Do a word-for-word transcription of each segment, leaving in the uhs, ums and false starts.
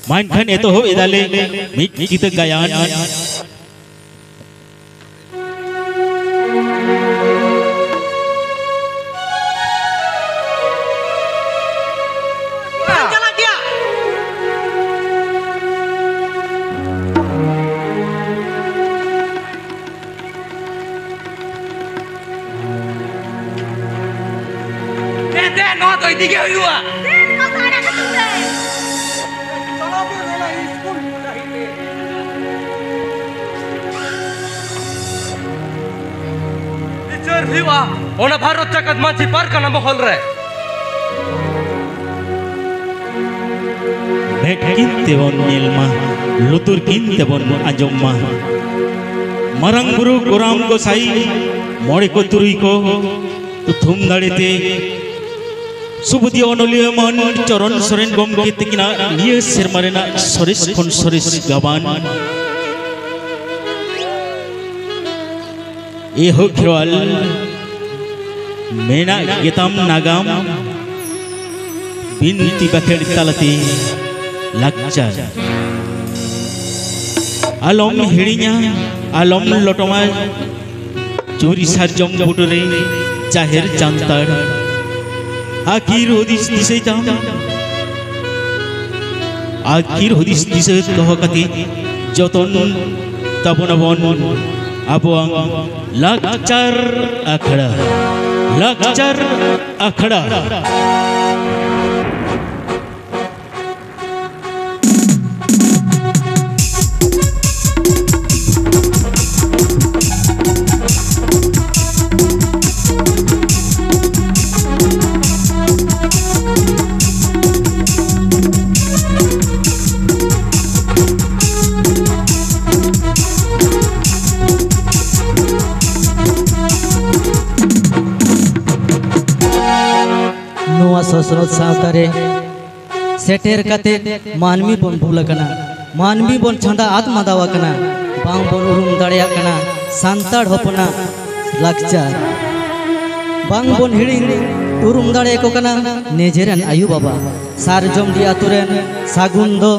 ᱢᱟ ᱮᱱᱠᱷᱟᱱ ᱮᱛᱚᱦᱚᱵ ᱮᱫᱟᱞᱮ ᱢᱤᱫ ᱠᱤᱛᱟᱹ ᱜᱟᱭᱟᱱ᱾ ᱪᱟᱞᱟᱜ ᱜᱮᱭᱟ᱾ ᱫᱮ, ᱫᱮ, ᱱᱚᱣᱟ ᱫᱚ ᱤᱫᱤ ᱜᱮ ᱦᱩᱭᱩᱜᱼᱟ᱾ ᱫᱮ, ᱱᱚᱣᱟ ᱥᱟᱲᱮ ᱠᱟᱹᱴᱩᱵ ᱨᱮ᱾ ᱪᱚᱞᱚ ᱵᱚᱱ ᱚᱱᱟ ᱤᱥᱠᱩᱞ ᱠᱚ ᱰᱟᱹᱦᱤ ᱛᱮ᱾ ᱵᱤᱪᱟᱹᱨ ᱦᱩᱭᱩᱜᱼᱟ ᱚᱱᱟ ᱵᱷᱟᱨᱚᱛ ᱡᱟᱠᱟᱛ ᱢᱟᱹᱡᱷᱤ ᱯᱟᱨᱜᱟᱱᱟ ᱢᱚᱦᱚᱞ ᱨᱮ᱾ ᱢᱮᱫ ᱠᱤᱱ ᱛᱮᱵᱚᱱ ᱧᱮᱞ ᱢᱟ, ᱞᱩᱛᱩᱨ ᱠᱤᱱ ᱛᱮᱵᱚᱱ ᱟᱸᱡᱚᱢ ᱢᱟ᱾ ᱢᱟᱨᱟᱝ ᱵᱩᱨᱩ ᱜᱚᱨᱟᱢ ᱜᱚᱸᱥᱟᱭ, ᱢᱚᱬᱮ ᱠᱚ ᱛᱩᱨᱩᱭ ᱠᱚ ᱛᱷᱩᱢ ᱫᱟᱲᱮᱛᱮ ᱥᱩᱵᱩᱫᱷᱤ ᱚᱱᱚᱞᱤᱭᱟᱹ ᱢᱟᱹᱱ ᱪᱚᱨᱚᱱ ᱥᱚᱨᱮᱱ ᱜᱚᱢᱠᱮ ᱛᱤᱠᱤᱱᱟᱜ ᱱᱤᱭᱟᱹ ᱥᱮᱨᱢᱟ ᱨᱮᱱᱟᱜ ᱥᱚᱨᱮᱥ ᱠᱷᱚᱱ ᱥᱚᱨᱮᱥ ᱜᱟᱵᱟᱱ ᱮ ᱦᱳ ᱠᱷᱮᱨᱣᱟᱞ, ᱢᱮᱱᱟᱜ ᱜᱮᱛᱟᱢ ᱱᱟᱜᱟᱢ, ᱵᱤᱱᱛᱤ ᱵᱟᱠᱷᱮᱲ ᱛᱟᱞᱟᱛᱮ ᱞᱟᱠᱪᱟᱨ᱾ ᱟᱞᱚᱢ ᱦᱤᱲᱤᱧᱟ, ᱟᱞᱚᱢ ᱞᱚᱴᱚᱢᱟ, ᱪᱩᱨᱤ ᱥᱟᱨᱡᱚᱢ ᱵᱩᱴᱟᱹᱨᱮ ᱡᱟᱦᱮᱨ ᱡᱟᱱᱛᱟᱲ᱾ ᱟᱹᱠᱤᱨ ᱦᱩᱫᱤᱥ ᱫᱤᱥᱟᱹᱭ ᱛᱟᱢ, ᱟᱹᱠᱤᱨ ᱦᱩᱫᱤᱥ ᱫᱤᱥᱟᱹ ᱫᱚᱦᱚ ᱠᱟᱛᱮ ᱡᱚᱛᱚᱱ ᱛᱟᱵᱚᱱᱟᱵᱚᱱ ᱟᱵᱚᱣᱟᱜ ᱞᱟᱠᱪᱟᱨ ᱟᱠᱷᱲᱟ, ᱞᱟᱠᱪᱟᱨ ᱟᱠᱷᱲᱟ᱾ ᱱᱚᱣᱟ ᱥᱚᱥᱱᱚᱛ ᱥᱟᱶᱛᱟ ᱨᱮ ᱥᱮᱴᱮᱨ ᱠᱟᱛᱮ ᱢᱟᱹᱱᱢᱤ ᱵᱚᱱ ᱵᱷᱩᱞ ᱟᱠᱟᱱᱟ, ᱢᱟᱹᱱᱢᱤ ᱵᱚᱱ ᱪᱷᱟᱸᱫᱟ ᱟᱫ ᱢᱟᱫᱟᱣ ᱟᱠᱟᱱᱟ, ᱵᱟᱝ ᱵᱚᱱ ᱩᱨᱩᱢ ᱫᱟᱲᱮᱭᱟᱜ ᱠᱟᱱᱟ ᱥᱟᱱᱛᱟᱲ ᱦᱚᱯᱚᱱᱟᱜ ᱞᱟᱠᱪᱟᱨ, ᱵᱟᱝ ᱵᱚᱱ ᱦᱤᱲᱤᱧ ᱩᱨᱩᱢ ᱫᱟᱲᱮᱭᱟᱠᱚ ᱠᱟᱱᱟ ᱱᱤᱡᱮᱨᱮᱱ ᱟᱭᱳ ᱵᱟᱵᱟ᱾ ᱥᱟᱨᱡᱚᱢᱰᱤ ᱟᱛᱳ ᱨᱮᱱ ᱥᱟᱹᱜᱩᱱ ᱫᱚ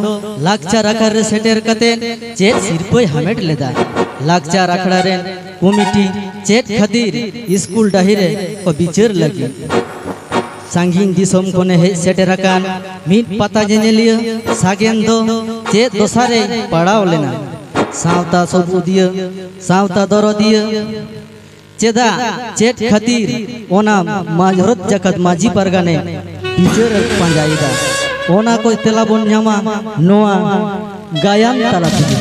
ᱞᱟᱠᱪᱟᱨ ᱟᱠᱷᱲᱟ ᱨᱮ ᱥᱮᱴᱮᱨ ᱠᱟᱛᱮ ᱪᱮᱫ ᱥᱤᱨᱯᱟᱹᱭ ᱦᱟᱢᱮᱴ ᱞᱮᱫᱟ? ᱞᱟᱠᱪᱟᱨ ᱟᱠᱷᱲᱟ ᱨᱮᱱ ᱠᱚᱢᱤᱴᱤ ᱪᱮᱫ ᱠᱷᱟᱹᱛᱤᱨ ᱥᱠᱩᱞ ᱰᱟᱹᱦᱤ ᱨᱮ ᱠᱚ ᱵᱤᱪᱟᱹᱨ ᱞᱟᱹᱜᱤᱫ? ᱥᱟᱺᱜᱤᱧ ᱫᱤᱥᱚᱢ ᱠᱷᱚᱱᱮ ᱦᱮᱡ ᱥᱮᱴᱮᱨ ᱟᱠᱟᱱ ᱢᱤᱫ ᱯᱟᱛᱟ ᱧᱮᱧᱮᱞᱤᱭᱟᱹ ᱥᱟᱜᱮᱱ ᱫᱚ ᱪᱮᱫ ᱫᱚᱥᱟ ᱨᱮᱭ ᱯᱟᱲᱟᱣ ᱞᱮᱱᱟ? ᱥᱟᱶᱛᱟ ᱥᱚᱵᱩᱫᱤᱭᱟᱹ, ᱥᱟᱶᱛᱟ ᱫᱚᱨᱚᱫᱤᱭᱟᱹ, ᱪᱮᱫᱟᱜ, ᱪᱮᱫ ᱠᱷᱟᱹᱛᱤᱨ ᱚᱱᱟ ᱢᱟᱡᱷᱨᱚᱛ ᱡᱟᱠᱟᱛ ᱢᱟᱹᱡᱷᱤ ᱯᱟᱨᱜᱟᱱᱮ ᱵᱤᱪᱟᱹᱨ ᱯᱟᱸᱡᱟᱭᱮᱫᱟ? ᱚᱱᱟ ᱠᱚ ᱛᱮᱞᱟ ᱵᱚᱱ ᱧᱟᱢᱟ ᱱᱚᱣᱟ ᱜᱟᱭᱟᱱ ᱛᱟᱞᱟ ᱛᱮᱜᱮ᱾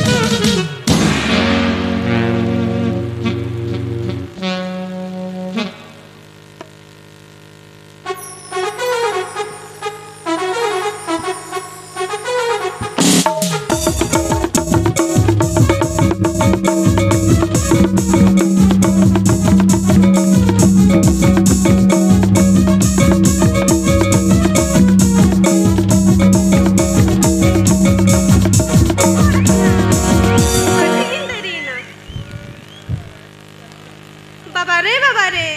ᱵᱟᱵᱟ ᱨᱮ, ᱵᱟᱵᱟ ᱨᱮ,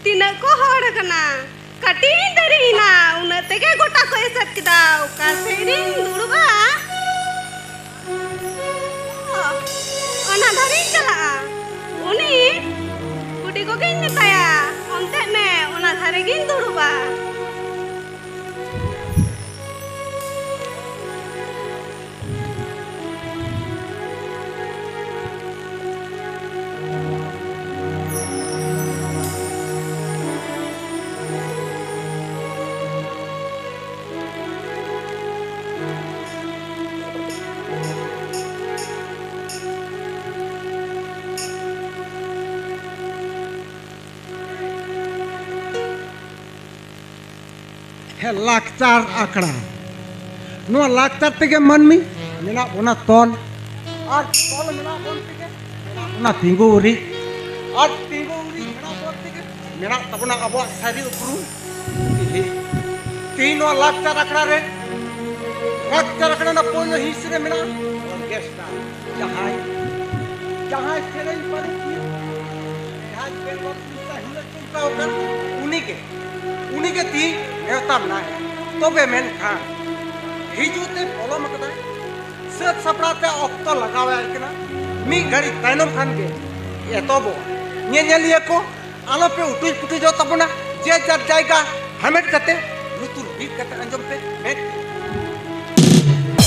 ᱛᱤᱱᱟᱹᱜ ᱠᱚ ᱦᱚᱲ ᱠᱟᱱᱟ᱾ ᱠᱟᱹᱴᱤᱡ ᱤᱧ ᱫᱮᱨᱤᱭᱮᱱᱟ, ᱩᱱᱟᱹᱜ ᱛᱮᱜᱮ ᱜᱚᱴᱟ ᱠᱚ ᱮᱥᱮᱫ ᱠᱮᱫᱟ᱾ ᱚᱠᱟ ᱥᱮᱫ ᱨᱤᱧ ᱫᱩᱲᱩᱵᱟ? ᱚ, ᱚᱱᱟ ᱫᱷᱟᱨᱮᱧ ᱪᱟᱞᱟᱜᱼᱟ᱾ ᱩᱱᱤ ᱵᱩᱰᱤ ᱜᱚᱜᱚᱧ ᱢᱮᱛᱟᱭᱟ, "ᱚᱱᱛᱮ ᱢᱮ, ᱚᱱᱟ ᱫᱷᱟᱨᱮ ᱜᱤᱧ ᱫᱩᱲᱩᱵᱟ᱾" ᱦᱮᱸ, ᱞᱟᱠᱪᱟᱨ ᱟᱠᱷᱲᱟ᱾ ᱱᱚᱣᱟ ᱞᱟᱠᱪᱟᱨ ᱛᱮᱜᱮ ᱢᱟᱹᱱᱢᱤ ᱢᱮᱱᱟᱜ ᱵᱚᱱᱟ ᱛᱚᱞ, ᱟᱨ ᱛᱚᱞ ᱢᱮᱱᱟᱜ ᱵᱚᱱ ᱛᱮᱜᱮ ᱢᱮᱱᱟᱜ ᱵᱚᱱᱟ ᱛᱤᱸᱜᱩ ᱩᱨᱤᱡ, ᱟᱨ ᱛᱤᱸᱜᱩ ᱩᱨᱤᱡ ᱢᱮᱱᱟᱜ ᱵᱚᱱ ᱛᱮᱜᱮ ᱢᱮᱱᱟᱜ ᱛᱟᱵᱚᱱᱟ ᱟᱵᱚᱣᱟᱜ ᱥᱟᱹᱨᱤ ᱩᱯᱨᱩᱢ᱾ ᱛᱮᱦᱮᱧ, ᱛᱮᱦᱮᱧ ᱱᱚᱣᱟ ᱞᱟᱠᱪᱟᱨ ᱟᱠᱷᱲᱟ ᱨᱮ, ᱞᱟᱠᱪᱟᱨ ᱟᱠᱷᱲᱟ ᱨᱮᱱᱟᱜ ᱯᱳᱭᱞᱳ ᱦᱤᱸᱥ ᱨᱮ ᱢᱮᱱᱟᱜᱼᱟ ᱚᱨᱠᱮᱥᱴᱟᱨ᱾ ᱡᱟᱦᱟᱸᱭ, ᱡᱟᱦᱟᱸᱭ ᱥᱮᱨᱮᱧ ᱯᱟᱹᱨᱩᱠᱷᱤᱭᱟᱹ, ᱡᱟᱦᱟᱸᱭ ᱵᱮᱝᱜᱚᱞ ᱩᱲᱤᱥᱥᱟ ᱦᱤᱞᱟᱹ ᱪᱩᱞᱠᱟᱣ ᱟᱠᱟᱱ, ᱩᱱᱤᱜᱮ, ᱩᱱᱤᱜᱮ ᱛᱮᱦᱮᱧ ᱱᱮᱣᱛᱟ ᱢᱮᱱᱟᱭᱟ᱾ ᱛᱚᱵᱮ ᱢᱮᱱᱠᱷᱟᱱ ᱦᱤᱡᱩᱜ ᱛᱮ ᱯᱚᱞᱚᱢ ᱟᱠᱟᱫᱟᱭ, ᱥᱟᱹᱛ ᱥᱟᱯᱲᱟᱣ ᱛᱮ ᱚᱠᱛᱚ ᱞᱟᱜᱟᱣ ᱟᱭ ᱠᱟᱱᱟ᱾ ᱢᱤᱫ ᱜᱷᱟᱹᱲᱤᱡ ᱛᱟᱭᱱᱚᱢ ᱠᱷᱟᱱ ᱜᱮ ᱮᱛᱚᱦᱚᱵᱚᱜᱼᱟ᱾ ᱧᱮᱧᱮᱞᱤᱭᱟᱹ ᱠᱚ, ᱟᱞᱚᱯᱮ ᱩᱴᱩᱡ ᱯᱩᱴᱩᱡᱚᱜ ᱛᱟᱵᱚᱱᱟ᱾ ᱡᱮ ᱡᱟᱨ ᱡᱟᱭᱜᱟ ᱦᱟᱢᱮᱴ ᱠᱟᱛᱮ ᱞᱩᱛᱩᱨ ᱵᱤᱫ ᱠᱟᱛᱮ ᱟᱸᱡᱚᱢ ᱯᱮ᱾ ᱢᱮᱫ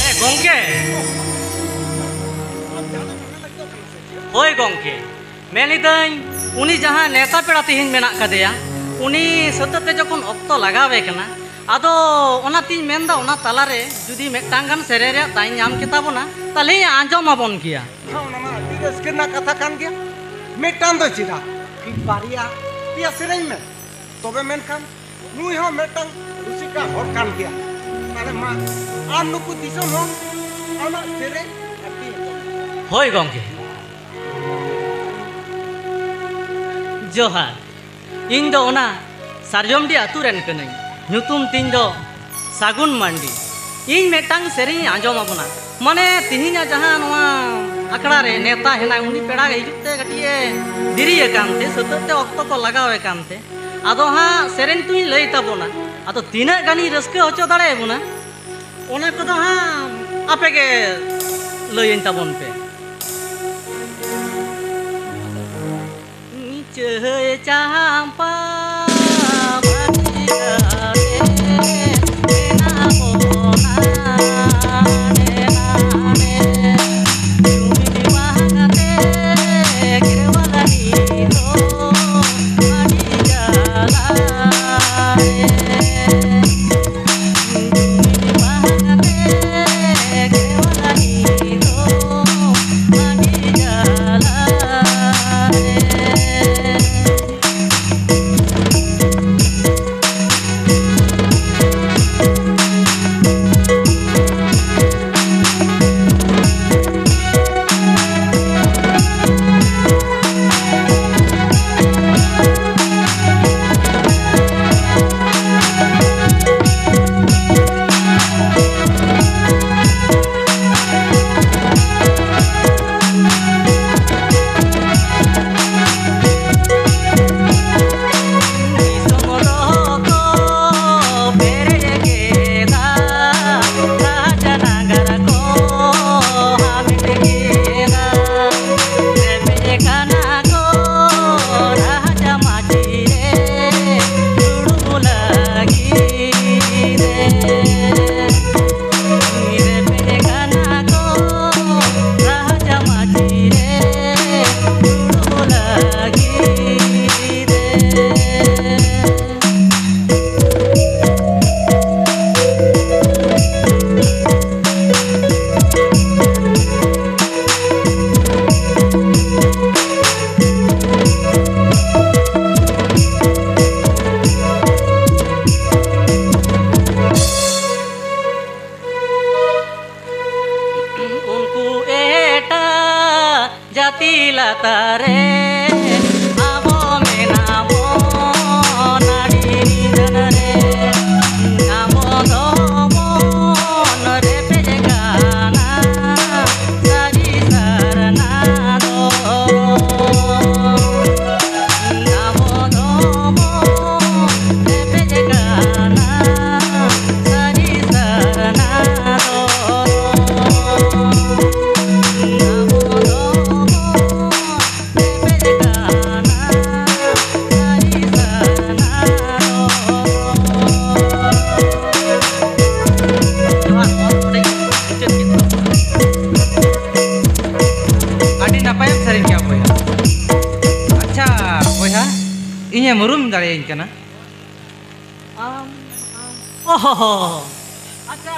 ᱮ ᱜᱚᱝᱠᱮ, ᱦᱳᱭ ᱜᱚᱝᱠᱮ, ᱢᱮᱱᱤᱫᱟᱹᱧ, ᱩᱱᱤ ᱡᱟᱦᱟᱸ ᱱᱮᱣᱛᱟ ᱯᱮᱲᱟ ᱛᱮᱦᱮᱧ ᱢᱮᱱᱟᱜ ᱠᱟᱫᱮᱭᱟ, ᱩᱱᱤ ᱥᱟᱹᱛᱟᱹᱜ ᱛᱮ ᱡᱚᱠᱷᱚᱱ ᱚᱠᱛᱚ ᱞᱟᱜᱟᱣ ᱮ ᱠᱟᱱᱟ, ᱟᱫᱚ ᱚᱱᱟᱛᱤᱧ ᱢᱮᱱᱫᱟ, ᱚᱱᱟ ᱛᱟᱞᱟᱨᱮ ᱡᱩᱫᱤ ᱢᱤᱫᱴᱟᱝ ᱜᱟᱱ ᱥᱮᱨᱮᱧ ᱨᱮᱭᱟᱜ ᱫᱟᱣᱤᱧ ᱧᱟᱢ ᱠᱮᱛᱟ ᱵᱚᱱᱟ, ᱛᱟᱦᱞᱮ ᱟᱸᱡᱚᱢ ᱟᱵᱚᱱ ᱜᱮᱭᱟ᱾ ᱦᱮᱸ, ᱚᱱᱟ ᱢᱟ ᱟᱹᱰᱤ ᱨᱟᱹᱥᱠᱟᱹ ᱨᱮᱱᱟᱜ ᱠᱟᱛᱷᱟ ᱠᱟᱱ ᱜᱮᱭᱟ᱾ ᱢᱤᱫᱴᱟᱝ ᱫᱚ ᱪᱮᱫᱟᱜ, ᱵᱟᱨᱭᱟ ᱯᱮᱭᱟ ᱥᱮᱨᱮᱧ ᱢᱮ᱾ ᱛᱚᱵᱮ ᱢᱮᱱᱠᱷᱟᱱ ᱱᱩᱭ ᱦᱚᱸ ᱢᱤᱫᱴᱟᱝ ᱨᱩᱥᱤᱠᱟ ᱦᱚᱲ ᱠᱟᱱ ᱜᱮᱭᱟ᱾ ᱛᱟᱦᱞᱮ ᱢᱟ, ᱟᱨ ᱱᱩᱠᱩ ᱫᱤᱥᱚᱢ ᱦᱚᱲ ᱟᱢᱟᱜ ᱥᱮᱨᱮᱧ ᱟᱹᱰᱤ ᱦᱳᱭ ᱜᱚᱝᱠᱮ, ᱡᱚᱦᱟᱨ᱾ ᱤᱧ ᱫᱚ ᱚᱱᱟ ᱥᱟᱨᱡᱚᱢᱰᱤ ᱟᱹᱛᱩ ᱨᱮᱱ ᱠᱟᱹᱱᱟᱹᱧ᱾ ᱧᱩᱛᱩᱢ ᱛᱤᱧ ᱫᱚ ᱥᱟᱹᱜᱩᱱ ᱢᱟᱱᱰᱤ᱾ ᱤᱧ ᱢᱤᱫᱴᱟᱝ ᱥᱮᱨᱮᱧ ᱤᱧ ᱟᱸᱡᱚᱢ ᱟᱵᱚᱱᱟ᱾ ᱢᱟᱱᱮ, ᱛᱤᱦᱤᱧᱟᱜ ᱡᱟᱦᱟᱸ ᱱᱚᱣᱟ ᱟᱠᱷᱲᱟ ᱨᱮ ᱱᱮᱣᱛᱟ ᱦᱮᱱᱟᱭ, ᱩᱱᱤ ᱯᱮᱲᱟ ᱦᱤᱡᱩᱜ ᱛᱮ ᱠᱟᱹᱴᱤᱡ ᱮ ᱫᱮᱨᱤ ᱟᱠᱟᱱ ᱛᱮ, ᱥᱟᱹᱛᱟᱹᱜ ᱛᱮ ᱚᱠᱛᱚ ᱠᱚ ᱞᱟᱜᱟᱣ ᱮ ᱠᱟᱱ ᱛᱮ, ᱟᱫᱚ ᱦᱟᱸᱜ ᱥᱮᱨᱮᱧ ᱛᱩᱧ ᱞᱟᱹᱭ ᱛᱟᱵᱚᱱᱟ᱾ ᱟᱫᱚ ᱛᱤᱱᱟᱹᱜ ᱜᱟᱱᱤᱧ ᱨᱟᱹᱥᱠᱟᱹ ᱦᱚᱪᱚ ᱫᱟᱲᱮᱭᱟᱵᱚᱱᱟ, ᱚᱱᱟ ᱠᱚᱫᱚ ᱦᱟᱸᱜ ᱟᱯᱮ ᱜᱮ ᱞᱟᱹᱭᱟᱹᱧ ᱛᱟᱵᱚᱱ ᱯᱮ᱾ ᱪᱟᱹᱭ ᱪᱟᱢᱯᱟ ᱵᱟᱹᱴᱤ ᱠᱟᱛᱮ ᱢᱮᱱᱟᱜ ᱵᱚᱱᱟ ᱦᱟᱸᱰᱮ ᱱᱟᱰᱮ᱾ ᱡᱩᱢᱤ ᱵᱟᱝ ᱠᱟᱛᱮ ᱜᱮᱨᱣᱟᱞᱟᱹᱱᱤ ᱫᱚ ᱟᱹᱰᱤ ᱡᱟᱞᱟ ᱨᱮ᱾ ᱡᱩᱢᱤ ᱵᱟᱝ ᱠᱟᱛᱮ ᱜᱮᱨᱣᱟᱞᱟᱹᱱᱤ ᱫᱚ ᱟᱹᱰᱤ ᱡᱟᱞᱟ ᱨᱮ᱾ ᱠᱟᱱᱟ᱾ ᱟᱢ, ᱟᱢ, ᱚᱦᱚ, ᱟᱪᱪᱷᱟ,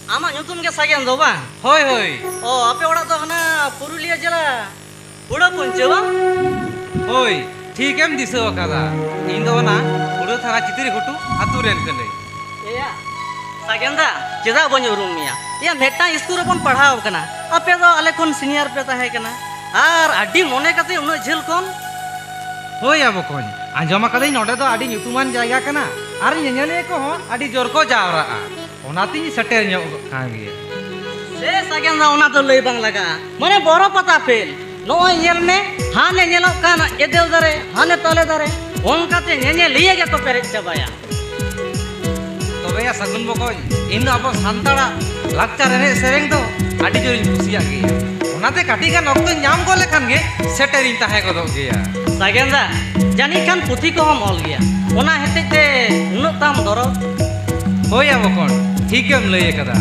ᱟᱢᱟᱜ ᱧᱩᱛᱩᱢ ᱜᱮ ᱥᱟᱜᱮᱱ ᱫᱚ ᱵᱟᱝ? ᱦᱳᱭ, ᱦᱳᱭ᱾ ᱚ, ᱟᱯᱮ ᱚᱲᱟᱜ ᱫᱚ ᱦᱟᱱᱟ ᱯᱩᱨᱩᱞᱤᱭᱟᱹ ᱡᱮᱞᱟ ᱦᱩᱲᱟᱹ ᱯᱚᱧᱪᱚ ᱵᱟᱝ? ᱦᱳᱭ, ᱴᱷᱤᱠᱮᱢ ᱫᱤᱥᱟᱹ ᱟᱠᱟᱫᱟ᱾ ᱤᱧ ᱫᱚ ᱚᱱᱟ ᱦᱩᱲᱟᱹ ᱛᱷᱟᱱᱟ ᱪᱤᱛᱨᱤ ᱜᱷᱩᱴᱩ ᱟᱹᱛᱩ ᱨᱮᱱ ᱠᱟᱹᱱᱟᱹᱧ᱾ ᱮᱭᱟ, ᱥᱟᱜᱮᱱ ᱫᱟ, ᱪᱮᱫᱟᱜ ᱵᱟᱹᱧ ᱩᱨᱩᱢ ᱢᱮᱭᱟ? ᱮᱭᱟ, ᱢᱤᱫᱴᱟᱝ ᱥᱠᱩᱞ ᱨᱮᱵᱚᱱ ᱯᱟᱲᱦᱟᱣ ᱟᱠᱟᱱᱟ᱾ ᱟᱯᱮ ᱫᱚ ᱟᱞᱮ ᱠᱷᱚᱱ ᱥᱤᱱᱤᱭᱟᱨ ᱯᱮ ᱛᱟᱦᱮᱸ ᱠᱟᱱᱟ᱾ ᱟᱨ ᱟᱹᱰᱤ ᱢᱚᱱᱮ ᱠᱟᱛᱮ ᱩᱱᱟᱹᱜ ᱡᱷᱟᱹᱞ ᱠᱷᱚᱱ? ᱦᱳᱭ ᱭᱟ ᱵᱚᱠᱚᱧ, ᱟᱸᱡᱚᱢ ᱟᱠᱟᱫᱟᱹᱧ ᱱᱚᱰᱮ ᱫᱚ ᱟᱹᱰᱤ ᱧᱩᱛᱩᱢᱟᱱ ᱡᱟᱭᱜᱟ ᱠᱟᱱᱟ ᱟᱨ ᱧᱮᱧᱮᱞᱤᱭᱟᱹ ᱠᱚᱦᱚᱸ ᱟᱹᱰᱤ ᱡᱳᱨ ᱠᱚ ᱡᱟᱣᱨᱟᱜᱼᱟ, ᱚᱱᱟᱛᱤᱧ ᱥᱮᱴᱮᱨ ᱧᱚᱜ ᱠᱟᱱ ᱜᱮᱭᱟ᱾ ᱥᱮ ᱥᱟᱜᱮᱱ ᱫᱟ, ᱚᱱᱟ ᱫᱚ ᱞᱟᱹᱭ ᱵᱟᱝ ᱞᱟᱜᱟᱜᱼᱟ, ᱢᱟᱱᱮ ᱵᱚᱨᱚ ᱯᱟᱛᱟ ᱯᱷᱮᱞ᱾ ᱱᱚᱜᱼᱚᱭ ᱧᱮᱞ ᱢᱮ, ᱦᱟᱱᱮ ᱧᱮᱞᱚᱜ ᱠᱟᱱ ᱮᱫᱮᱞ ᱫᱟᱨᱮ, ᱦᱟᱱᱮ ᱛᱟᱞᱮ ᱫᱟᱨᱮ, ᱚᱱᱠᱟᱛᱮ ᱧᱮᱧᱮᱞᱤᱭᱟᱹ ᱜᱮᱠᱚ ᱯᱮᱨᱮᱡ ᱪᱟᱵᱟᱭᱟ᱾ ᱛᱚᱵᱮ ᱭᱟ ᱥᱟᱹᱜᱩᱱ ᱵᱚᱠᱚᱧ, ᱤᱧ ᱫᱚ ᱟᱵᱚ ᱥᱟᱱᱛᱟᱲᱟᱜ ᱞᱟᱠᱪᱟᱨ ᱮᱱᱮᱡ ᱥᱮᱨᱮᱧ ᱫᱚ ᱟᱹᱰᱤ ᱡᱳᱨᱤᱧ ᱠᱩᱥᱤᱭᱟᱜ ᱜᱮᱭᱟ᱾ ᱚᱱᱟᱛᱮ ᱠᱟᱹᱴᱤᱡ ᱜᱟᱱ ᱚᱠᱛᱚᱧ ᱧᱟᱢ ᱜᱚᱫ ᱞᱮᱠᱷᱟᱱ ᱜᱮ ᱥᱮᱴᱮᱨᱤᱧ ᱛᱟᱦᱮᱸ ᱜᱚᱫᱚᱜ ᱜᱮᱭᱟ᱾ ᱥᱟᱜᱮᱱ ᱫᱟ, ᱡᱟᱹᱱᱤᱡ ᱠᱷᱟᱱ ᱯᱩᱛᱷᱤ ᱠᱚᱦᱚᱸᱢ ᱚᱞ ᱜᱮᱭᱟ, ᱚᱱᱟ ᱦᱚᱛᱮᱡ ᱛᱮ ᱩᱱᱟᱹᱜ ᱛᱟᱢ ᱫᱚᱨᱚᱫ᱾ ᱦᱳᱭ ᱭᱟ ᱵᱚᱠᱚᱧ, ᱴᱷᱤᱠᱮᱢ ᱞᱟᱹᱭ ᱟᱠᱟᱫᱟ᱾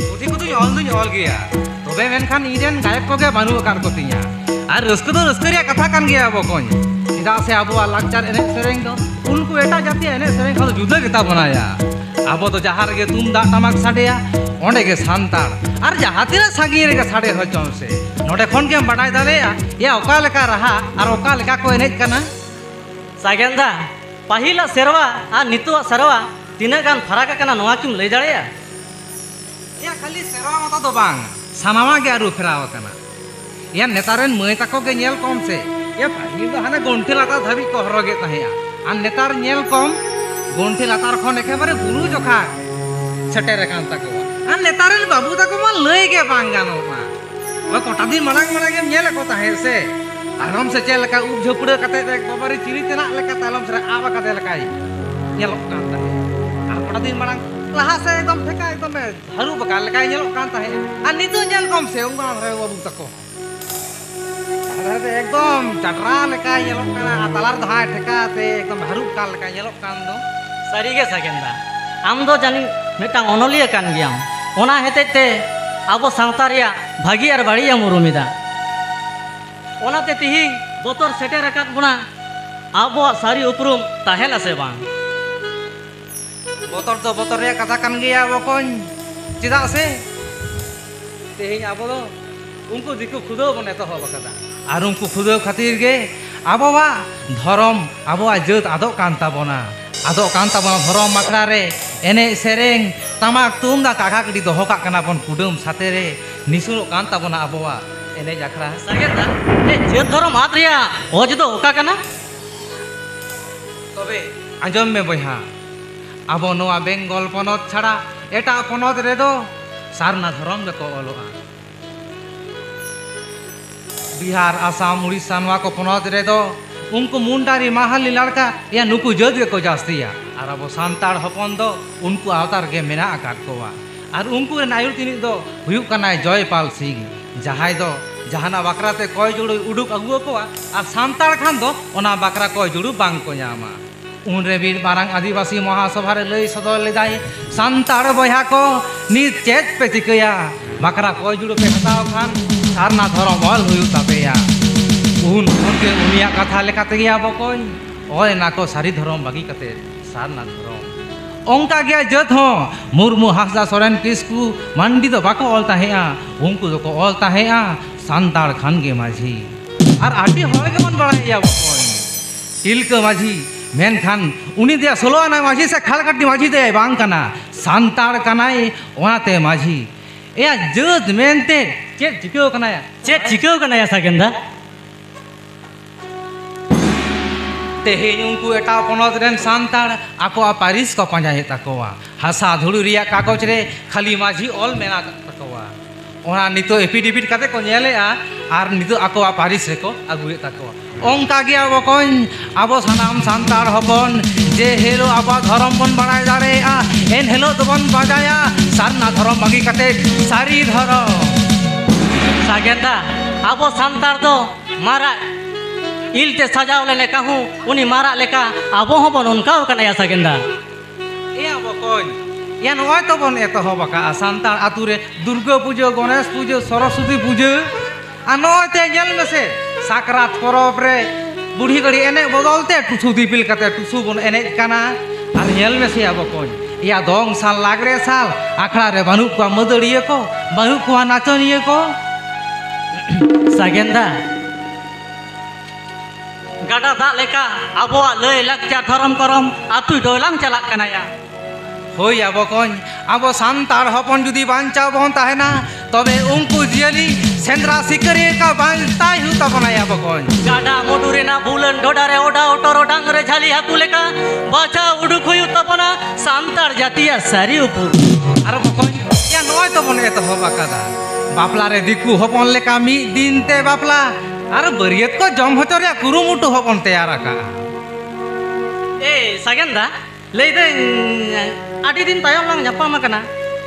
ᱯᱩᱛᱷᱤ ᱠᱚᱫᱚᱧ ᱚᱞ ᱫᱚᱧ ᱚᱞ ᱜᱮᱭᱟ, ᱛᱚᱵᱮ ᱢᱮᱱᱠᱷᱟᱱ ᱤᱧ ᱨᱮᱱ ᱜᱟᱭᱚᱠ ᱠᱚᱜᱮ ᱵᱟᱹᱱᱩᱜ ᱟᱠᱟᱫ ᱠᱚᱛᱤᱧᱟ᱾ ᱟᱨ ᱨᱟᱹᱥᱠᱟᱹ ᱫᱚ ᱨᱟᱹᱥᱠᱟᱹ ᱨᱮᱭᱟᱜ ᱠᱟᱛᱷᱟ ᱠᱟᱱ ᱜᱮᱭᱟ ᱵᱚᱠᱚᱧ, ᱪᱮᱫᱟᱜ ᱥᱮ ᱟᱵᱚᱣᱟᱜ ᱞᱟᱠᱪᱟᱨ ᱮᱱᱮᱡ ᱥᱮᱨᱮᱧ ᱫᱚ ᱩᱱᱠᱩ ᱮᱴᱟᱜ ᱡᱟᱹᱛᱤᱭᱟᱜ ᱮᱱᱮᱡ ᱥᱮᱨᱮᱧ ᱠᱷᱚᱱ ᱫᱚ ᱡᱩᱫᱟᱹ ᱜᱮᱛᱟ ᱵᱚᱱᱟᱭᱟ᱾ ᱟᱵᱚ ᱫᱚ ᱡᱟᱦᱟᱸ ᱨᱮᱜᱮ ᱛᱩᱢᱫᱟᱜ ᱴᱟᱢᱟᱠ ᱥᱟᱰᱮᱭᱟ, ᱚᱸᱰᱮ ᱜᱮ ᱥᱟᱱᱛᱟᱲ᱾ ᱟᱨ ᱡᱟᱦᱟᱸ ᱛᱤᱱᱟᱹᱜ ᱥᱟᱺᱜᱤᱧ ᱨᱮᱜᱮ ᱥᱟᱰᱮ ᱦᱚᱪᱚᱱ ᱥᱮ, ᱱᱚᱰᱮ ᱠᱷᱚᱱ ᱜᱮᱢ ᱵᱟᱰᱟᱭ ᱫᱟᱲᱮᱭᱟᱜᱼᱟ, ᱭᱟ, ᱚᱠᱟ ᱞᱮᱠᱟ ᱨᱟᱦᱟ ᱟᱨ ᱚᱠᱟ ᱞᱮᱠᱟ ᱠᱚ ᱮᱱᱮᱡ ᱠᱟᱱᱟ᱾ ᱥᱟᱜᱮᱱ ᱫᱟ, ᱯᱟᱹᱦᱤᱞᱟᱜ ᱥᱮᱨᱣᱟ ᱟᱨ ᱱᱤᱛᱚᱜᱟᱜ ᱥᱮᱨᱣᱟ ᱛᱤᱱᱟᱹᱜ ᱜᱟᱱ ᱯᱷᱟᱨᱟᱠ ᱟᱠᱟᱱᱟ, ᱱᱚᱣᱟ ᱠᱤᱢ ᱞᱟᱹᱭ ᱫᱟᱲᱮᱭᱟᱜᱼᱟ? ᱭᱟ, ᱠᱷᱟᱹᱞᱤ ᱥᱮᱨᱣᱟ ᱢᱚᱛᱚ ᱫᱚ ᱵᱟᱝ, ᱥᱟᱱᱟᱢᱟᱜ ᱜᱮ ᱟᱹᱨᱩ ᱯᱷᱮᱨᱟᱣ ᱟᱠᱟᱱᱟ᱾ ᱭᱟ, ᱱᱮᱛᱟᱨ ᱨᱮᱱ ᱢᱟᱹᱭ ᱛᱟᱠᱚ ᱜᱮ ᱧᱮᱞ ᱠᱚᱢ ᱥᱮ, ᱭᱟ, ᱯᱟᱹᱦᱤᱞ ᱫᱚ ᱦᱟᱱᱮ ᱜᱚᱱᱴᱷᱮ ᱞᱟᱛᱟᱨ ᱫᱷᱟᱹᱵᱤᱡ ᱠᱚ ᱦᱚᱨᱚᱜᱮᱫ ᱛᱟᱦᱮᱸᱜᱼᱟ, ᱟᱨ ᱱᱮᱛᱟᱨ ᱧᱮᱞ ᱠᱚᱢ, ᱜᱚᱱᱴᱷᱮ ᱞᱟᱛᱟᱨ ᱠᱷᱚᱱ ᱮᱠᱮᱵᱟᱨᱮ ᱵᱩᱨᱩ ᱡᱚᱠᱷᱟ ᱥᱮᱴᱮᱨ ᱟᱠᱟᱱ ᱛᱟᱠᱚᱣᱟ᱾ ᱟᱨ ᱱᱮᱛᱟᱨ ᱨᱮᱱ ᱵᱟᱹᱵᱩ ᱛᱟᱠᱚ ᱢᱟ ᱞᱟᱹᱭ ᱜᱮ ᱵᱟᱝ ᱜᱟᱱᱚᱜᱼᱟ᱾ ᱳᱭ ᱠᱚᱴᱟ ᱫᱤᱱ ᱢᱟᱲᱟᱝ ᱢᱟᱲᱟᱝ ᱮᱢ ᱧᱮᱞᱮᱫ ᱠᱚ ᱛᱟᱦᱮᱸᱫ ᱥᱮ, ᱟᱨᱚᱢ ᱥᱮ ᱪᱮᱫ ᱞᱮᱠᱟ ᱩᱵ ᱡᱷᱟᱹᱯᱲᱟᱹ ᱠᱟᱛᱮ ᱮᱠᱵᱟᱨᱮ ᱪᱤᱞᱤ ᱛᱮᱱᱟᱜ ᱞᱮᱠᱟ ᱛᱟᱭᱱᱚᱢ ᱥᱮᱫ ᱟᱵ ᱟᱠᱟᱫᱮ ᱞᱮᱠᱟᱭ ᱧᱮᱞᱚᱜ ᱠᱟᱱ ᱛᱟᱦᱮᱸᱫ᱾ ᱟᱨ ᱠᱚᱴᱟ ᱫᱤᱱ ᱢᱟᱲᱟᱝ ᱞᱟᱦᱟ ᱥᱮᱫ ᱮᱠᱫᱚᱢ ᱴᱷᱮᱠᱟ ᱮᱠᱫᱚᱢᱮ ᱦᱟᱹᱨᱩᱵ ᱟᱠᱟᱫ ᱞᱮᱠᱟᱭ ᱧᱮᱞᱚᱜ ᱠᱟᱱ ᱛᱟᱦᱮᱸᱫ᱾ ᱟᱨ ᱱᱤᱛᱚᱜ ᱧᱮᱞ ᱠᱚᱢ ᱥᱮ, ᱚᱱᱟ ᱫᱷᱟᱨᱮ ᱵᱟᱹᱵᱩ ᱛᱟᱠᱚ ᱦᱚᱸ᱾ ᱟᱨ ᱫᱷᱟᱨᱮ ᱫᱚ ᱮᱠᱫᱚᱢ ᱪᱟᱴᱨᱟ ᱞᱮᱠᱟᱭ ᱧᱮᱞᱚᱜ ᱠᱟᱱᱟ, ᱟᱨ ᱛᱟᱞᱟ ᱨᱮᱫᱚ ᱦᱟᱸᱜ ᱴᱷᱮᱠᱟ ᱛᱮ ᱮᱠᱫᱚᱢ ᱦᱟᱹᱨᱩᱵ ᱠᱟᱱ ᱞᱮᱠᱟᱭ ᱧᱮᱞᱚᱜ ᱠᱟᱱ ᱫᱚ᱾ ᱥᱟᱹᱨᱤᱜᱮ ᱥᱟᱜᱮᱱ ᱫᱟ, ᱟᱢ ᱫᱚ ᱡᱟᱹᱱᱤᱡ ᱢᱤᱫᱴᱟᱝ ᱚᱱᱚᱞᱤᱭᱟᱹ ᱠᱟᱱ ᱜᱮᱭᱟᱢ, ᱚᱱᱟ ᱦᱚᱛᱮᱡ ᱛᱮ ᱟᱵᱚ ᱥᱟᱶᱛᱟ ᱨᱮᱭᱟᱜ ᱵᱷᱟᱹᱜᱤ ᱟᱨ ᱵᱟᱹᱲᱤᱡ ᱮᱢ ᱩᱨᱩᱢ ᱮᱫᱟ᱾ ᱚᱱᱟᱛᱮ ᱛᱤᱦᱤᱧ ᱵᱚᱛᱚᱨ ᱥᱮᱴᱮᱨ ᱟᱠᱟᱫ ᱵᱚᱱᱟ᱾ ᱟᱵᱚᱣᱟᱜ ᱥᱟᱹᱨᱤ ᱩᱯᱨᱩᱢ ᱛᱟᱦᱮᱱᱟ ᱥᱮ ᱵᱟᱝ? ᱵᱚᱛᱚᱨ ᱫᱚ ᱵᱚᱛᱚᱨ ᱨᱮᱭᱟᱜ ᱠᱟᱛᱷᱟ ᱠᱟᱱ ᱜᱮᱭᱟ ᱵᱚᱠᱚᱧ, ᱪᱮᱫᱟᱜ ᱥᱮ ᱛᱮᱦᱮᱧ ᱟᱵᱚ ᱫᱚ ᱩᱱᱠᱩ ᱫᱤᱠᱩ ᱠᱷᱩᱫᱟᱹᱣ ᱵᱚᱱ ᱮᱛᱚᱦᱚᱵ ᱟᱠᱟᱫᱟ᱾ ᱟᱨ ᱩᱱᱠᱩ ᱠᱷᱩᱫᱟᱹᱣ ᱠᱷᱟᱹᱛᱤᱨ ᱜᱮ ᱟᱵᱚᱣᱟᱜ ᱫᱷᱚᱨᱚᱢ, ᱟᱵᱚᱣᱟᱜ ᱡᱟᱹᱛ ᱟᱫᱚᱜ ᱠᱟᱱ ᱛᱟᱵᱚᱱᱟ᱾ ᱟᱫᱚᱜ ᱠᱟᱱ ᱛᱟᱵᱚᱱᱟ ᱫᱷᱚᱨᱚᱢ ᱟᱠᱷᱲᱟ ᱨᱮ ᱮᱱᱮᱡ ᱥᱮᱨᱮᱧ, ᱴᱟᱢᱟᱠ ᱛᱩᱢᱫᱟᱜ ᱠᱟᱠᱷᱟ ᱠᱟᱹᱴᱤᱡ ᱫᱚᱦᱚ ᱠᱟᱜ ᱠᱟᱱᱟ ᱵᱚᱱ ᱠᱩᱰᱟᱹᱢ ᱥᱟᱛᱮ ᱨᱮ, ᱱᱤᱥᱩᱱᱚᱜ ᱠᱟᱱ ᱛᱟᱵᱚᱱᱟ ᱟᱵᱚᱣᱟᱜ ᱮᱱᱮᱡ ᱟᱠᱷᱲᱟ᱾ ᱥᱟᱜᱮᱱ ᱫᱟ, ᱪᱮᱫ ᱡᱟᱹᱛ ᱫᱷᱚᱨᱚᱢ ᱟᱫ ᱨᱮᱭᱟᱜ ᱚᱡᱮ ᱫᱚ ᱚᱠᱟ ᱠᱟᱱᱟ? ᱛᱚᱵᱮ ᱟᱸᱡᱚᱢ ᱢᱮ ᱵᱚᱭᱦᱟ, ᱟᱵᱚ ᱱᱚᱣᱟ ᱵᱮᱝᱜᱚᱞ ᱯᱚᱱᱚᱛ ᱪᱷᱟᱲᱟ ᱮᱴᱟᱜ ᱯᱚᱱᱚᱛ ᱨᱮᱫᱚ ᱥᱟᱨᱱᱟ ᱫᱷᱚᱨᱚᱢ ᱜᱮᱠᱚ ᱚᱞᱚᱜᱼᱟ᱾ ᱵᱤᱦᱟᱨ, ᱟᱥᱟᱢ, ᱩᱲᱤᱥᱥᱟ, ᱱᱚᱣᱟ ᱠᱚ ᱯᱚᱱᱚᱛ ᱨᱮᱫᱚ ᱩᱱᱠᱩ ᱢᱩᱱᱰᱟᱨᱤ, ᱢᱟᱦᱟᱞᱤ, ᱞᱟᱲᱠᱟ, ᱭᱟ ᱱᱩᱠᱩ ᱡᱟᱹᱛ ᱜᱮᱠᱚ ᱡᱟᱹᱥᱛᱤᱭᱟ᱾ ᱟᱨ ᱟᱵᱚ ᱥᱟᱱᱛᱟᱲ ᱦᱚᱯᱚᱱ ᱫᱚ ᱩᱱᱠᱩ ᱟᱣᱛᱟ ᱨᱮᱜᱮ ᱢᱮᱱᱟᱜ ᱟᱠᱟᱫ ᱠᱚᱣᱟ᱾ ᱟᱨ ᱩᱱᱠᱩ ᱨᱮᱱ ᱟᱹᱭᱩᱨ ᱛᱤᱱᱤᱡ ᱫᱚ ᱦᱩᱭᱩᱜ ᱠᱟᱱᱟᱭ ᱡᱚᱭᱯᱟᱞ ᱥᱤᱝ, ᱡᱟᱦᱟᱸᱭ ᱫᱚ ᱡᱟᱦᱟᱱᱟᱜ ᱵᱟᱠᱷᱨᱟ ᱛᱮ ᱠᱚᱭ ᱡᱩᱲᱩᱭ ᱩᱰᱩᱠ ᱟᱹᱜᱩ ᱟᱠᱚᱣᱟ᱾ ᱟᱨ ᱥᱟᱱᱛᱟᱲ ᱠᱷᱟᱱ ᱫᱚ ᱚᱱᱟ ᱵᱟᱠᱷᱨᱟ ᱠᱚᱭ ᱡᱩᱲᱩ ᱵᱟᱝ ᱠᱚ ᱧᱟᱢᱟ᱾ ᱩᱱᱨᱮ ᱢᱤᱫ ᱢᱟᱨᱟᱝ ᱟᱹᱫᱤᱵᱟᱹᱥᱤ ᱢᱚᱦᱟᱥᱚᱵᱷᱟ ᱨᱮ ᱞᱟᱹᱭ ᱥᱚᱫᱚᱨ ᱞᱮᱫᱟᱭ, "ᱥᱟᱱᱛᱟᱲ ᱵᱚᱭᱦᱟ ᱠᱚ, ᱱᱤᱛ ᱪᱮᱫ ᱯᱮ ᱪᱤᱠᱟᱹᱭᱟ? ᱵᱟᱠᱷᱨᱟ ᱠᱚᱭ ᱡᱩᱲᱩ ᱯᱮ ᱦᱟᱛᱟᱣ ᱠᱷᱟᱱ ᱥᱟᱨᱱᱟ ᱫᱷᱚᱨᱚᱢ ᱚᱞ ᱦᱩᱭᱩᱜ ᱛᱟᱯᱮᱭᱟ᱾" ᱩᱱ ᱠᱷᱚᱱ ᱜᱮ ᱩᱱᱤᱭᱟᱜ ᱠᱟᱛᱷᱟ ᱞᱮᱠᱟ ᱛᱮᱜᱮ ᱟᱵᱚ ᱠᱚ ᱚᱞ ᱮᱱᱟ ᱠᱚ ᱥᱟᱹᱨᱤ ᱫᱷᱚᱨᱚᱢ ᱵᱟᱹᱜᱤ ᱠᱟᱛᱮ ᱥᱟᱨᱱᱟ ᱫᱷᱚᱨᱚᱢ᱾ ᱚᱱᱠᱟ ᱜᱮ ᱡᱟᱹᱛ ᱦᱚᱸ ᱢᱩᱨᱢᱩ, ᱦᱟᱸᱥᱫᱟ, ᱥᱚᱨᱮᱱ, ᱠᱤᱥᱠᱩ, ᱢᱟᱱᱰᱤ ᱫᱚ ᱵᱟᱠᱚ ᱚᱞ ᱛᱟᱦᱮᱸᱜᱼᱟ, ᱩᱱᱠᱩ ᱫᱚᱠᱚ ᱚᱞ ᱛᱟᱦᱮᱸᱜᱼᱟ ᱥᱟᱱᱛᱟᱲ ᱠᱷᱟᱱ ᱜᱮ ᱢᱟᱹᱡᱷᱤ᱾ ᱟᱨ ᱟᱹᱰᱤ ᱦᱚᱲ ᱜᱮᱵᱚᱱ ᱵᱟᱲᱟᱭᱟ ᱵᱚᱠᱚᱧ, ᱛᱤᱞᱠᱟᱹ ᱢᱟᱹᱡᱷᱤ, ᱢᱮᱱᱠᱷᱟᱱ ᱩᱱᱤ ᱫᱚᱭᱟ ᱥᱳᱞᱳ ᱟᱱᱟᱭ ᱢᱟᱹᱡᱷᱤ ᱥᱮ ᱠᱷᱟᱞᱠᱟᱴᱤ ᱢᱟᱹᱡᱷᱤ ᱫᱚᱭᱟᱭ ᱵᱟᱝ ᱠᱟᱱᱟ, ᱥᱟᱱᱛᱟᱲ ᱠᱟᱱᱟᱭ, ᱚᱱᱟᱛᱮ ᱢᱟᱹᱡᱷᱤ᱾ ᱮᱭᱟ ᱡᱟᱹᱛ ᱢᱮᱱᱛᱮ ᱪᱮᱫ ᱪᱤᱠᱟᱹᱣ ᱠᱟᱱᱟᱭᱟ? ᱪᱮᱫ ᱪᱤᱠᱟᱹᱣ ᱠᱟᱱᱟᱭᱟ ᱥᱟᱜᱮᱱ ᱫᱟ? ᱛᱮᱦᱮᱧ ᱩᱱᱠᱩ ᱮᱴᱟᱜ ᱯᱚᱱᱚᱛ ᱨᱮᱱ ᱥᱟᱱᱛᱟᱲ ᱟᱠᱚᱣᱟᱜ ᱯᱟᱹᱨᱤᱥ ᱠᱚ ᱯᱟᱸᱡᱟᱭᱮᱫ ᱛᱟᱠᱚᱣᱟ, ᱦᱟᱥᱟ ᱫᱷᱩᱲᱤ ᱨᱮᱭᱟᱜ ᱠᱟᱜᱚᱡᱽ ᱨᱮ ᱠᱷᱟᱹᱞᱤ ᱢᱟᱹᱡᱷᱤ ᱚᱞ ᱢᱮᱱᱟᱜ ᱛᱟᱠᱚᱣᱟ᱾ ᱚᱱᱟ ᱱᱤᱛᱚᱜ ᱮᱯᱷᱤᱰᱮᱵᱷᱤᱴ ᱠᱟᱛᱮ ᱠᱚ ᱧᱮᱞᱮᱜᱼᱟ ᱟᱨ ᱱᱤᱛᱚᱜ ᱟᱠᱚᱣᱟᱜ ᱯᱟᱹᱨᱤᱥ ᱨᱮᱠᱚ ᱟᱹᱜᱩᱭᱮᱫ ᱛᱟᱠᱚᱣᱟ᱾ ᱚᱱᱠᱟ ᱜᱮ ᱟᱵᱚ ᱠᱚᱧ, ᱟᱵᱚ ᱥᱟᱱᱟᱢ ᱥᱟᱱᱛᱟᱲ ᱦᱚᱯᱚᱱ ᱡᱮ ᱦᱤᱞᱳᱜ ᱟᱵᱚᱣᱟᱜ ᱫᱷᱚᱨᱚᱢ ᱵᱚᱱ ᱵᱟᱲᱟᱭ ᱫᱟᱲᱮᱭᱟᱜᱼᱟ, ᱮᱱ ᱦᱤᱞᱳᱜ ᱫᱚᱵᱚᱱ ᱵᱟᱰᱟᱭᱟ ᱥᱟᱨᱱᱟ ᱫᱷᱚᱨᱚᱢ ᱵᱟᱹᱜᱤ ᱠᱟᱛᱮ ᱥᱟᱹᱨᱤ ᱫᱷᱚᱨᱚᱢ᱾ ᱥᱟᱜᱮᱱ ᱫᱟ, ᱟᱵᱚ ᱥᱟᱱᱛᱟᱲ ᱫᱚ ᱢᱟᱨᱟᱜ ᱤᱞ ᱛᱮ ᱥᱟᱡᱟᱣ ᱞᱮᱱᱮ ᱠᱟᱹᱦᱩ, ᱩᱱᱤ ᱢᱟᱨᱟᱜ ᱞᱮᱠᱟ ᱟᱵᱚ ᱦᱚᱸᱵᱚᱱ ᱚᱱᱠᱟᱣ ᱠᱟᱱᱟ ᱭᱟ ᱥᱟᱜᱮᱱ ᱫᱟ᱾ ᱮᱭᱟ ᱵᱚᱠᱚᱧ, ᱮᱭᱟ ᱱᱚᱜᱼᱚᱭ ᱛᱚᱵᱚᱱ ᱮᱛᱚᱦᱚᱵ ᱟᱠᱟᱜᱼᱟ ᱥᱟᱱᱛᱟᱲ ᱟᱛᱳ ᱨᱮ ᱫᱩᱨᱜᱟᱹ ᱯᱩᱡᱟᱹ, ᱜᱚᱱᱮᱥ ᱯᱩᱡᱟᱹ, ᱥᱚᱨᱚᱥᱚᱛᱤ ᱯᱩᱡᱟᱹ᱾ ᱟᱨ ᱱᱚᱜᱼᱚᱭ ᱛᱮ ᱧᱮᱞ ᱢᱮᱥᱮ, ᱥᱟᱠᱨᱟᱛ ᱯᱚᱨᱚᱵᱽ ᱨᱮ ᱵᱩᱲᱦᱤ ᱜᱟᱹᱲᱤ ᱮᱱᱮᱡ ᱵᱚᱫᱚᱞ ᱛᱮ ᱴᱩᱥᱩ ᱫᱤᱯᱤᱞ ᱠᱟᱛᱮ ᱴᱩᱥᱩ ᱵᱚᱱ ᱮᱱᱮᱡ ᱠᱟᱱᱟ᱾ ᱟᱨ ᱧᱮᱞ ᱢᱮᱥᱮ ᱭᱟ ᱵᱚᱠᱚᱧ, ᱮᱭᱟ ᱫᱚᱝ ᱥᱟᱞ ᱞᱟᱜᱽᱲᱮ ᱥᱟᱞ ᱟᱠᱷᱲᱟ ᱨᱮ ᱵᱟᱹᱱᱩᱜ ᱠᱚᱣᱟ ᱢᱟᱹᱫᱟᱹᱲᱤᱭᱟᱹ ᱠᱚ, ᱵᱟᱹᱱᱩᱜ ᱠᱚᱣᱟ ᱱᱟᱪᱚᱱᱤᱭᱟᱹ ᱠᱚ᱾ ᱥᱟᱜᱮᱱ ᱫᱟ, ᱜᱟᱰᱟ ᱫᱟᱜ ᱞᱮᱠᱟ ᱟᱵᱚᱣᱟᱜ ᱞᱟᱹᱭ ᱞᱟᱠᱪᱟᱨ ᱫᱷᱚᱨᱚᱢ ᱠᱚᱨᱚᱢ ᱟᱹᱛᱩ ᱰᱚᱭᱞᱟᱝ ᱪᱟᱞᱟᱜ ᱠᱟᱱᱟ ᱭᱟ᱾ ᱦᱳᱭ ᱭᱟ ᱵᱚᱠᱚᱧ, ᱟᱵᱚ ᱥᱟᱱᱛᱟᱲ ᱦᱚᱯᱚᱱ ᱡᱩᱫᱤ ᱵᱟᱧᱪᱟᱣ ᱵᱚᱱ ᱛᱟᱦᱮᱱᱟ, ᱛᱚᱵᱮ ᱩᱱᱠᱩ ᱡᱤᱭᱟᱹᱞᱤ ᱥᱮᱸᱫᱽᱨᱟ ᱥᱤᱠᱟᱹᱨᱤᱭᱟᱹ ᱠᱚ ᱵᱟᱧᱪᱟᱣ ᱦᱩᱭᱩᱜ ᱛᱟᱵᱚᱱᱟ ᱭᱟ ᱵᱚᱠᱚᱧ᱾ ᱜᱟᱰᱟ ᱢᱩᱰᱩ ᱨᱮᱱᱟᱜ ᱵᱩᱞᱟᱹᱱ ᱰᱷᱚᱰᱟ ᱨᱮ ᱚᱰᱟᱣ ᱚᱴᱚᱨ ᱚᱰᱟᱝ ᱨᱮ ᱡᱷᱟᱹᱞᱤ ᱦᱟᱹᱠᱩ ᱞᱮᱠᱟ ᱵᱟᱪᱷᱟᱣ ᱩᱰᱩᱠ ᱦᱩᱭᱩᱜ ᱛᱟᱵᱚᱱᱟ ᱥᱟᱱᱛᱟᱲ ᱡᱟᱹᱛᱤᱭᱟᱜ ᱥᱟᱹᱨᱤ ᱩᱯᱨᱩᱢ᱾ ᱟᱨ ᱵᱚᱠᱚᱧ, ᱭᱟ ᱱᱚᱜᱼᱚᱭ ᱛᱚᱵᱚᱱ ᱮᱛᱚᱦᱚᱵ ᱟᱠᱟᱫᱟ᱾ ᱵᱟᱯᱞᱟ ᱨᱮ ᱫᱤᱠᱩ ᱦᱚᱯᱚᱱ ᱞᱮᱠᱟ ᱢᱤᱫ ᱫᱤᱱ ᱛᱮ ᱵᱟᱯᱞᱟ ᱟᱨ ᱵᱟᱹᱨᱭᱟᱹᱛ ᱠᱚ ᱡᱚᱢ ᱦᱚᱪᱚ ᱨᱮᱭᱟᱜ ᱠᱩᱨᱩᱢᱩᱴᱩ ᱦᱚᱵᱚᱱ ᱛᱮᱭᱟᱨ ᱟᱠᱟᱫᱼᱟ᱾ ᱮ ᱥᱟᱜᱮᱱ ᱫᱟ, ᱞᱟᱹᱭᱫᱟᱹᱧ, ᱟᱹᱰᱤ ᱫᱤᱱ ᱛᱟᱭᱚᱢ ᱞᱟᱝ ᱧᱟᱯᱟᱢ ᱟᱠᱟᱱᱟ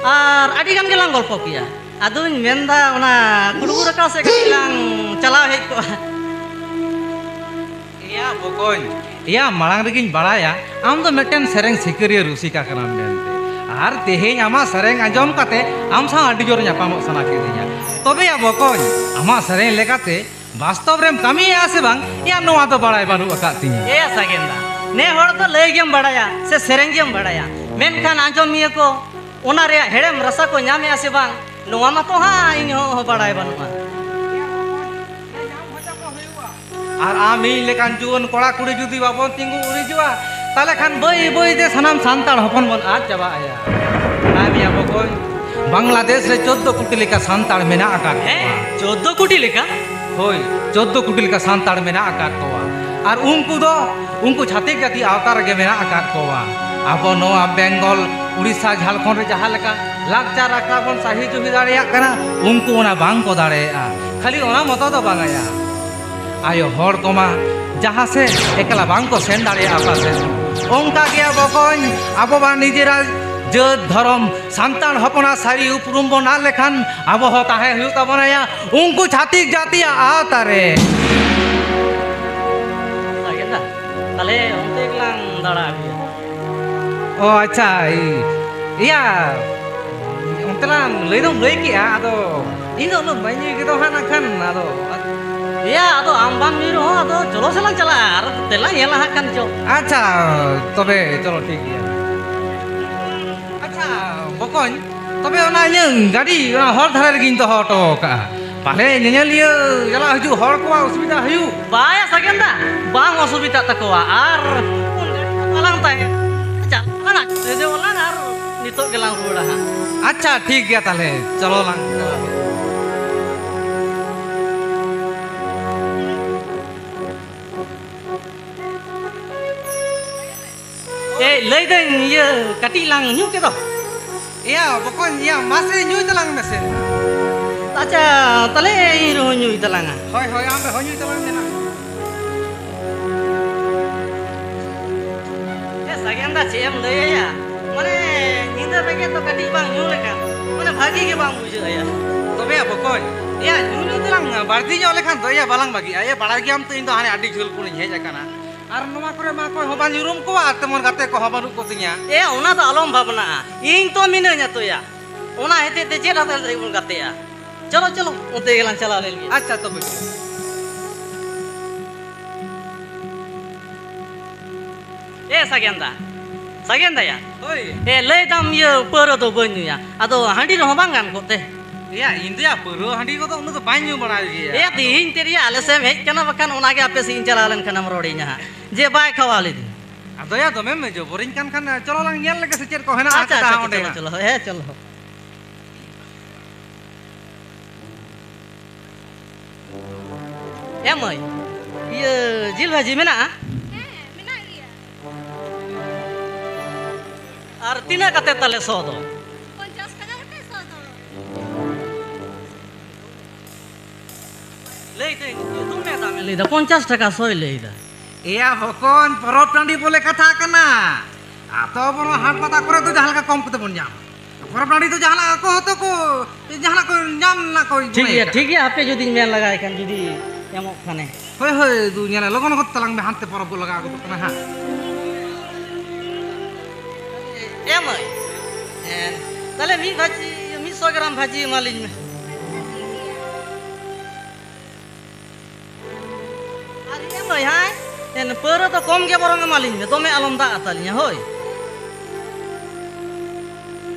ᱟᱨ ᱟᱹᱰᱤ ᱜᱟᱱ ᱜᱮᱞᱟᱝ ᱜᱚᱞᱯᱚ ᱠᱮᱭᱟ᱾ ᱟᱫᱚᱧ ᱢᱮᱱᱫᱟ, ᱚᱱᱟ ᱠᱩᱲᱵᱩ ᱨᱟᱠᱟ ᱥᱮᱫ ᱠᱟᱹᱴᱤᱡ ᱞᱟᱝ ᱪᱟᱞᱟᱣ ᱦᱮᱡ ᱠᱚᱜᱼᱟ᱾ ᱮᱭᱟ ᱵᱚᱠᱚᱧ, ᱮᱭᱟ, ᱢᱟᱲᱟᱝ ᱨᱮᱜᱮᱧ ᱵᱟᱲᱟᱭᱟ ᱟᱢ ᱫᱚ ᱢᱤᱫᱴᱮᱱ ᱥᱮᱨᱮᱧ ᱥᱤᱠᱟᱹᱨᱤᱭᱟᱹ ᱨᱩᱥᱤᱠᱟ ᱠᱟᱱᱟᱢ ᱢᱮᱱᱛᱮ᱾ ᱟᱨ ᱛᱮᱦᱮᱧ ᱟᱢᱟᱜ ᱥᱮᱨᱮᱧ ᱟᱸᱡᱚᱢ ᱠᱟᱛᱮ ᱟᱢ ᱥᱟᱶ ᱟᱹᱰᱤ ᱡᱳᱨ ᱧᱟᱯᱟᱢᱚᱜ ᱥᱟᱱᱟ ᱠᱤᱫᱤᱧᱟ᱾ ᱛᱚᱵᱮ ᱭᱟ ᱵᱚᱠᱚᱧ, ᱟᱢᱟᱜ ᱥᱮᱨᱮᱧ ᱞᱮᱠᱟᱛᱮ ᱵᱟᱥᱛᱚᱵ ᱨᱮᱢ ᱠᱟᱹᱢᱤᱭᱮᱫᱼᱟ ᱥᱮ ᱵᱟᱝ, ᱭᱟ ᱱᱚᱣᱟ ᱫᱚ ᱵᱟᱲᱟᱭ ᱵᱟᱹᱱᱩᱜ ᱟᱠᱟᱫ ᱛᱤᱧᱟᱹ᱾ ᱮᱭᱟ ᱥᱟᱜᱮᱱ ᱫᱟ, ᱱᱮ ᱦᱚᱲ ᱫᱚ ᱞᱟᱹᱭ ᱜᱮᱢ ᱵᱟᱲᱟᱭᱟ ᱥᱮ ᱥᱮᱨᱮᱧ ᱜᱮᱢ ᱵᱟᱲᱟᱭᱟ, ᱢᱮᱱᱠᱷᱟᱱ ᱟᱸᱡᱚᱢᱤᱭᱟᱹ ᱠᱚ ᱚᱱᱟ ᱨᱮᱭᱟᱜ ᱦᱮᱲᱮᱢ ᱨᱟᱥᱟ ᱠᱚ ᱧᱟᱢᱮᱫᱼᱟ ᱥᱮ ᱵᱟᱝ, ᱱᱚᱣᱟ ᱢᱟᱛᱚ ᱦᱟᱸᱜ ᱤᱧ ᱦᱚᱸ ᱵᱟᱲᱟᱭ ᱵᱟᱹᱱᱩᱜᱼᱟ᱾ ᱟᱨ ᱟᱢ ᱤᱧ ᱞᱮᱠᱟᱱ ᱡᱩᱣᱟᱹᱱ ᱠᱚᱲᱟ ᱠᱩᱲᱤ ᱡᱩᱫᱤ ᱵᱟᱵᱚᱱ ᱛᱤᱸᱜᱩ ᱩᱨᱤᱡᱚᱜᱼᱟ, ᱛᱟᱦᱞᱮ ᱠᱷᱟᱱ ᱵᱟᱹᱭ ᱵᱟᱹᱭ ᱛᱮ ᱥᱟᱱᱟᱢ ᱥᱟᱱᱛᱟᱲ ᱦᱚᱯᱚᱱ ᱵᱚᱱ ᱟᱫ ᱪᱟᱵᱟᱜᱼᱟ ᱭᱟ᱾ ᱵᱟᱲᱟᱭ ᱢᱮᱭᱟ ᱵᱚᱠᱚᱧ, ᱵᱟᱝᱞᱟᱫᱮᱥ ᱨᱮ ᱪᱳᱫᱽᱫᱳ ᱠᱳᱴᱤ ᱞᱮᱠᱟ ᱥᱟᱱᱛᱟᱲ ᱢᱮᱱᱟᱜ ᱟᱠᱟᱫ ᱠᱚᱣᱟ᱾ ᱦᱮᱸ, ᱪᱳᱫᱽᱫᱳ ᱠᱳᱴᱤ ᱞᱮᱠᱟ? ᱦᱳᱭ, ᱪᱳᱫᱽᱫᱳ ᱠᱳᱴᱤ ᱞᱮᱠᱟ ᱥᱟᱱᱛᱟᱲ ᱢᱮᱱᱟᱜ ᱟᱠᱟᱫ ᱠᱚᱣᱟ᱾ ᱟᱨ ᱩᱱᱠᱩ ᱫᱚ ᱩᱱᱠᱩ ᱪᱷᱟᱹᱛᱤᱠ ᱡᱟᱹᱛᱤ ᱟᱣᱛᱟ ᱨᱮᱜᱮ ᱢᱮᱱᱟᱜ ᱟᱠᱟᱫ ᱠᱚᱣᱟ᱾ ᱟᱵᱚ ᱱᱚᱣᱟ ᱵᱮᱝᱜᱚᱞ, ᱩᱲᱤᱥᱥᱟ, ᱡᱷᱟᱲᱠᱷᱚᱸᱰ ᱨᱮ ᱡᱟᱦᱟᱸ ᱞᱮᱠᱟ ᱞᱟᱠᱪᱟᱨ ᱟᱠᱷᱲᱟ ᱵᱚᱱ ᱥᱟᱹᱦᱤ ᱡᱩᱦᱤ ᱫᱟᱲᱮᱭᱟᱜ ᱠᱟᱱᱟ, ᱩᱱᱠᱩ ᱚᱱᱟ ᱵᱟᱝ ᱠᱚ ᱫᱟᱲᱮᱭᱟᱜᱼᱟ᱾ ᱠᱷᱟᱹᱞᱤ ᱚᱱᱟ ᱢᱚᱛᱚ ᱫᱚ ᱵᱟᱝᱟ ᱭᱟ, ᱟᱭᱳ ᱦᱚᱲ ᱠᱚᱢᱟ ᱡᱟᱦᱟᱸ ᱥᱮᱫ ᱮᱠᱞᱟ ᱵᱟᱝ ᱠᱚ ᱥᱮᱱ ᱫᱟᱲᱮᱭᱟᱜᱼᱟ ᱚᱠᱟ ᱥᱮᱫ᱾ ᱚᱱᱠᱟ ᱜᱮ ᱟᱵᱚ ᱠᱚᱧ, ᱟᱵᱚ ᱢᱟ ᱱᱤᱡᱮᱨᱟᱜ ᱡᱟᱹᱛ ᱫᱷᱚᱨᱚᱢ ᱥᱟᱱᱛᱟᱲ ᱦᱚᱯᱚᱱᱟᱜ ᱥᱟᱹᱨᱤ ᱩᱯᱨᱩᱢ ᱵᱚᱱ ᱟᱫ ᱞᱮᱠᱷᱟᱱ ᱟᱵᱚ ᱦᱚᱸ ᱛᱟᱦᱮᱸ ᱦᱩᱭᱩᱜ ᱛᱟᱵᱚᱱᱟ ᱭᱟ ᱩᱱᱠᱩ ᱪᱷᱟᱹᱛᱤᱠ ᱡᱟᱹᱛᱤᱭᱟᱜ ᱟᱣᱛᱟ ᱨᱮ᱾ ᱥᱟᱜᱮᱱ ᱫᱟ, ᱛᱟᱦᱞᱮ ᱚᱱᱛᱮ ᱜᱮᱞᱟᱝ ᱫᱟᱬᱟ ᱟᱹᱜᱩᱭᱟ᱾ ᱚ ᱟᱪᱪᱷᱟ, ᱤ-, ᱤᱭᱟ, ᱚᱱᱛᱮ ᱞᱟᱝ ᱞᱟᱹᱭ ᱫᱚᱢ ᱞᱟᱹᱭ ᱠᱮᱜᱼᱟ, ᱟᱫᱚ ᱤᱧ ᱫᱚ ᱩᱱᱟᱹᱜ ᱵᱟᱹᱧ ᱧᱩᱭ ᱜᱮᱫᱚ ᱦᱟᱸᱜ ᱱᱟᱜ ᱠᱷᱟᱱ, ᱟᱫᱚ ᱮᱭᱟ, ᱟᱫᱚ ᱟᱢ ᱵᱟᱢ ᱧᱩᱭ ᱨᱮᱦᱚᱸ, ᱟᱫᱚ ᱪᱚᱞᱚ ᱥᱮᱞᱟᱝ ᱪᱟᱞᱟᱜᱼᱟ, ᱟᱨ ᱛᱮᱞᱟᱝ ᱧᱮᱞᱟ ᱦᱟᱸᱜ ᱠᱷᱟᱱ ᱪᱚ᱾ ᱟᱪᱪᱷᱟ, ᱛᱚᱵᱮ ᱪᱚᱞᱚ, ᱴᱷᱤᱠ ᱜᱮᱭᱟ᱾ ᱟᱪᱪᱷᱟ ᱵᱚᱠᱚᱧ, ᱛᱚᱵᱮ ᱚᱱᱟ ᱤᱧᱟᱹᱜ ᱜᱟᱹᱰᱤ ᱚᱱᱟ ᱦᱚᱨ ᱫᱷᱟᱨᱮ ᱨᱮᱜᱮᱧ ᱫᱚᱦᱚ ᱦᱚᱴᱚ ᱠᱟᱜᱼᱟ, ᱯᱟᱞᱮ ᱧᱮᱧᱮᱞᱤᱭᱟᱹ ᱪᱟᱞᱟᱜ ᱦᱤᱡᱩᱜ ᱦᱚᱲ ᱠᱚᱣᱟᱜ ᱚᱥᱩᱵᱤᱫᱷᱟ ᱦᱩᱭᱩᱜ᱾ ᱵᱟᱭᱟ ᱥᱟᱜᱮᱱ ᱫᱟ, ᱵᱟᱝ ᱚᱥᱩᱵᱤᱫᱷᱟᱜ ᱛᱟᱠᱚᱣᱟ, ᱟᱨ ᱛᱟᱞᱟᱝ ᱛᱟᱦᱮᱸ᱾ ᱪᱟᱞᱟᱜ ᱟᱞᱟᱝ, ᱫᱮᱡᱚᱜ ᱟᱞᱟᱝ ᱟᱨ ᱱᱤᱛᱚᱜ ᱜᱮᱞᱟᱝ ᱨᱩᱣᱟᱹᱲᱟ ᱦᱟᱸᱜ᱾ ᱟᱪᱪᱷᱟ, ᱴᱷᱤᱠ ᱜᱮᱭᱟ, ᱛᱟᱦᱞᱮ ᱪᱚᱞᱚ ᱞᱟᱝ ᱪᱟᱞᱟᱜᱼᱟ᱾ ᱮᱭ, ᱞᱟᱹᱭᱫᱟᱹᱧ, ᱤᱭᱟᱹ, ᱠᱟᱹᱴᱤᱡ ᱞᱟᱝ ᱧᱩ ᱠᱮᱫ ᱫᱚ᱾ ᱮᱭᱟ ᱵᱚᱠᱚᱧ, ᱮᱭᱟ, ᱢᱟᱥᱮ ᱧᱩᱭ ᱛᱟᱞᱟᱝ ᱢᱮᱥᱮ᱾ ᱟᱪᱪᱷᱟ, ᱛᱟᱦᱞᱮ ᱤᱧ ᱨᱮᱦᱚᱸ ᱧᱩᱭ ᱛᱟᱞᱟᱝᱟ᱾ ᱦᱳᱭ, ᱦᱳᱭ, ᱟᱢ ᱨᱮᱦᱚᱸ ᱧᱩᱭ ᱛᱟᱞᱟᱝ ᱢᱮ ᱱᱟ᱾ ᱮ ᱥᱟᱜᱮᱱ ᱫᱟ, ᱪᱮᱫ ᱮᱢ ᱞᱟᱹᱭ ᱟᱭᱟ? ᱢᱟᱱᱮ, ᱧᱤᱫᱟᱹ ᱵᱮᱸᱜᱮᱫ ᱫᱚ ᱠᱟᱹᱴᱤᱡ ᱵᱟᱝ ᱧᱩ ᱞᱮᱠᱷᱟᱱ, ᱢᱟᱱᱮ, ᱵᱷᱟᱹᱜᱤ ᱜᱮ ᱵᱟᱝ ᱵᱩᱡᱷᱟᱹᱜ ᱟᱭᱟ᱾ ᱛᱚᱵᱮ ᱭᱟ ᱵᱚᱠᱚᱧ, ᱮᱭᱟ, ᱧᱩ ᱧᱩ ᱛᱮᱞᱟᱝ ᱵᱟᱹᱲᱛᱤ ᱧᱚᱜ ᱞᱮᱠᱷᱟᱱ ᱫᱚ, ᱮᱭᱟ, ᱵᱟᱞᱟᱝ ᱵᱟᱹᱜᱤᱜᱼᱟ᱾ ᱮᱭᱟ, ᱵᱟᱲᱟᱭ ᱜᱮᱭᱟᱢ ᱛᱚ, ᱤᱧ ᱫᱚ ᱦᱟᱱᱮ ᱟᱹᱰᱤ ᱡᱷᱟᱹᱞ ᱠᱷᱚᱱᱤᱧ ᱦᱮᱡ ᱟᱠᱟᱱᱟ᱾ ᱟᱨ ᱱᱚᱣᱟ ᱠᱚᱨᱮ ᱢᱟ ᱚᱠᱚᱭ ᱦᱚᱸ ᱵᱟᱝ ᱩᱨᱩᱢ ᱠᱚᱣᱟ, ᱟᱨ ᱛᱮᱢᱚᱱ ᱜᱟᱛᱮ ᱠᱚᱦᱚᱸ ᱵᱟᱹᱱᱩᱜ ᱠᱚᱛᱤᱧᱟ᱾ ᱮᱭᱟ, ᱚᱱᱟ ᱫᱚ ᱟᱞᱚᱢ ᱵᱷᱟᱵᱽᱱᱟᱜᱼᱟ, ᱤᱧ ᱛᱚ ᱢᱤᱱᱟᱹᱧᱟ ᱛᱚᱭᱟ᱾ ᱚᱱᱟ ᱦᱚᱛᱮᱡ ᱛᱮ ᱪᱮᱫ ᱦᱚᱸ ᱵᱟᱝ ᱵᱚᱱ ᱜᱟᱛᱮᱜᱼᱟ᱾ ᱪᱚᱞᱚ, ᱪᱚᱞᱚ, ᱚᱱᱛᱮ ᱜᱮᱞᱟᱝ ᱪᱟᱞᱟᱣ ᱞᱮᱱ ᱜᱮ᱾ ᱟᱪᱪᱷᱟ, ᱛᱚᱵᱮ᱾ ᱮ ᱥᱟᱜᱮᱱ ᱫᱟ, ᱥᱟᱜᱮᱱ ᱫᱟᱭᱟ᱾ ᱦᱳᱭ᱾ ᱮ, ᱞᱟᱹᱭ ᱫᱟᱢ ᱤᱭᱟᱹ ᱯᱟᱹᱣᱨᱟᱹ ᱫᱚ ᱵᱟᱹᱧ ᱧᱩᱭᱟ, ᱟᱫᱚ ᱦᱟᱺᱰᱤ ᱨᱮᱦᱚᱸ ᱵᱟᱝ ᱜᱟᱱ ᱠᱚᱜ ᱛᱮ? ᱮᱭᱟ, ᱤᱧ ᱫᱚᱭᱟ ᱯᱟᱹᱣᱨᱟᱹ ᱦᱟᱺᱰᱤ ᱠᱚᱫᱚ ᱩᱱᱟᱹᱜ ᱫᱚ ᱵᱟᱹᱧ ᱧᱩ ᱵᱟᱲᱟᱭ ᱜᱮᱭᱟ᱾ ᱮ, ᱛᱤᱦᱤᱧ ᱛᱮᱨᱮᱭᱟ ᱟᱞᱮ ᱥᱮᱫ ᱮᱢ ᱦᱮᱡ ᱠᱟᱱᱟ, ᱵᱟᱠᱷᱟᱱ ᱚᱱᱟᱜᱮ ᱟᱯᱮ ᱥᱮᱫ ᱤᱧ ᱪᱟᱞᱟᱣ ᱞᱮᱱᱠᱷᱟᱱᱮᱢ ᱨᱚᱲᱤᱧᱟ ᱦᱟᱸᱜ, ᱡᱮ ᱵᱟᱭ ᱠᱷᱟᱣᱟᱣ ᱞᱤᱫᱤᱧ᱾ ᱟᱫᱚᱭᱟ, ᱫᱚᱢᱮᱢ ᱡᱚᱵᱚᱨᱤᱧ ᱠᱟᱱ ᱠᱷᱟᱱ, ᱪᱚᱞᱚ ᱞᱟᱝ ᱧᱮᱞ ᱞᱮᱜᱮ ᱥᱮ ᱪᱮᱫ ᱠᱚ ᱦᱮᱱᱟᱜᱼᱟ ᱟᱪᱪᱷᱟ, ᱟᱪᱪᱷᱟ, ᱦᱟᱸᱜ ᱚᱸᱰᱮ ᱪᱚᱞᱚ, ᱱᱟᱜ᱾ ᱪᱚᱞᱚ, ᱦᱮᱸ, ᱪᱚᱞᱚ᱾ ᱮ ᱢᱟᱹᱭ, ᱤᱭᱟᱹ, ᱡᱤᱞ ᱵᱷᱟᱹᱡᱤ ᱢᱮᱱᱟᱜᱼᱟ? ᱦᱮᱸ, ᱢᱮᱱᱟᱜ ᱜᱮᱭᱟ᱾ ᱟᱨ ᱛᱤᱱᱟᱹᱜ ᱠᱟᱛᱮ ᱛᱟᱞᱮ ᱥᱚ ᱫᱚ? ᱯᱚᱧᱪᱟᱥ ᱴᱟᱠᱟ ᱠᱟᱛᱮ ᱥᱚ ᱫᱚ᱾ ᱞᱟᱹᱭᱫᱟᱹᱧ, ᱫᱚᱢᱮ ᱫᱟᱢᱮ ᱞᱟᱹᱭᱫᱟ, ᱯᱚᱧᱪᱟᱥ ᱴᱟᱠᱟ ᱥᱚᱭ ᱞᱟᱹᱭᱫᱟ᱾ ᱮᱭᱟ ᱵᱚᱠᱚᱧ, ᱯᱚᱨᱚᱵᱽ ᱴᱟᱺᱰᱤ ᱵᱚᱞᱮ ᱠᱟᱛᱷᱟ ᱠᱟᱱᱟ᱾ ᱟᱛᱚ ᱵᱚᱱ ᱦᱟᱴ ᱯᱟᱛᱟ ᱠᱚᱨᱮ ᱫᱚ ᱡᱟᱦᱟᱸ ᱞᱮᱠᱟ ᱠᱚᱢ ᱠᱟᱛᱮ ᱵᱚᱱ ᱧᱟᱢᱟ᱾ ᱯᱚᱨᱚᱵᱽ ᱴᱟᱺᱰᱤ ᱫᱚ ᱡᱟᱦᱟᱱᱟᱜ ᱟᱠᱚ ᱦᱚᱸᱛᱚ ᱠᱚ, ᱡᱟᱦᱟᱱᱟᱜ ᱠᱚ ᱧᱟᱢ ᱨᱮᱱᱟᱜ ᱠᱚ ᱴᱷᱤᱠ ᱜᱮᱭᱟ, ᱢᱚᱱᱮᱭᱟ᱾ ᱴᱷᱤᱠ ᱜᱮᱭᱟ, ᱦᱟᱯᱮ ᱡᱩᱫᱤᱧ ᱢᱮᱱ ᱞᱟᱜᱟᱭ ᱠᱷᱟᱱ, ᱡᱩᱫᱤ ᱮᱢᱚᱜ ᱠᱷᱟᱱᱮ᱾ ᱦᱳᱭ, ᱦᱳᱭ, ᱫᱩ ᱧᱮᱞᱟ, ᱞᱚᱜᱚᱱ ᱜᱚᱫ ᱛᱟᱞᱟᱝ ᱢᱮ, ᱦᱟᱱᱛᱮ ᱯᱚᱨᱚᱵᱽ ᱠᱚ ᱞᱟᱜᱟᱣ ᱜᱚᱫᱚᱜ ᱠᱟᱱᱟ ᱦᱟᱸᱜ᱾ ᱮ ᱢᱟᱹᱭ, ᱦᱮᱸ, ᱛᱟᱦᱞᱮ ᱢᱤᱫ ᱵᱷᱟᱹᱡᱤ, ᱢᱤᱫ ᱥᱚ ᱜᱨᱟᱢ ᱵᱷᱟᱹᱡᱤ ᱮᱢᱟᱞᱤᱧ ᱢᱮ᱾ ᱯᱟᱹᱣᱨᱟᱹ ᱫᱚ ᱠᱚᱢ ᱜᱮ ᱵᱚᱨᱚᱝ ᱮᱢᱟᱞᱤᱧ ᱢᱮ, ᱫᱚᱢᱮ ᱟᱞᱚᱢ ᱫᱟᱜ ᱟᱛᱟᱞᱤᱧᱟ, ᱦᱳᱭ᱾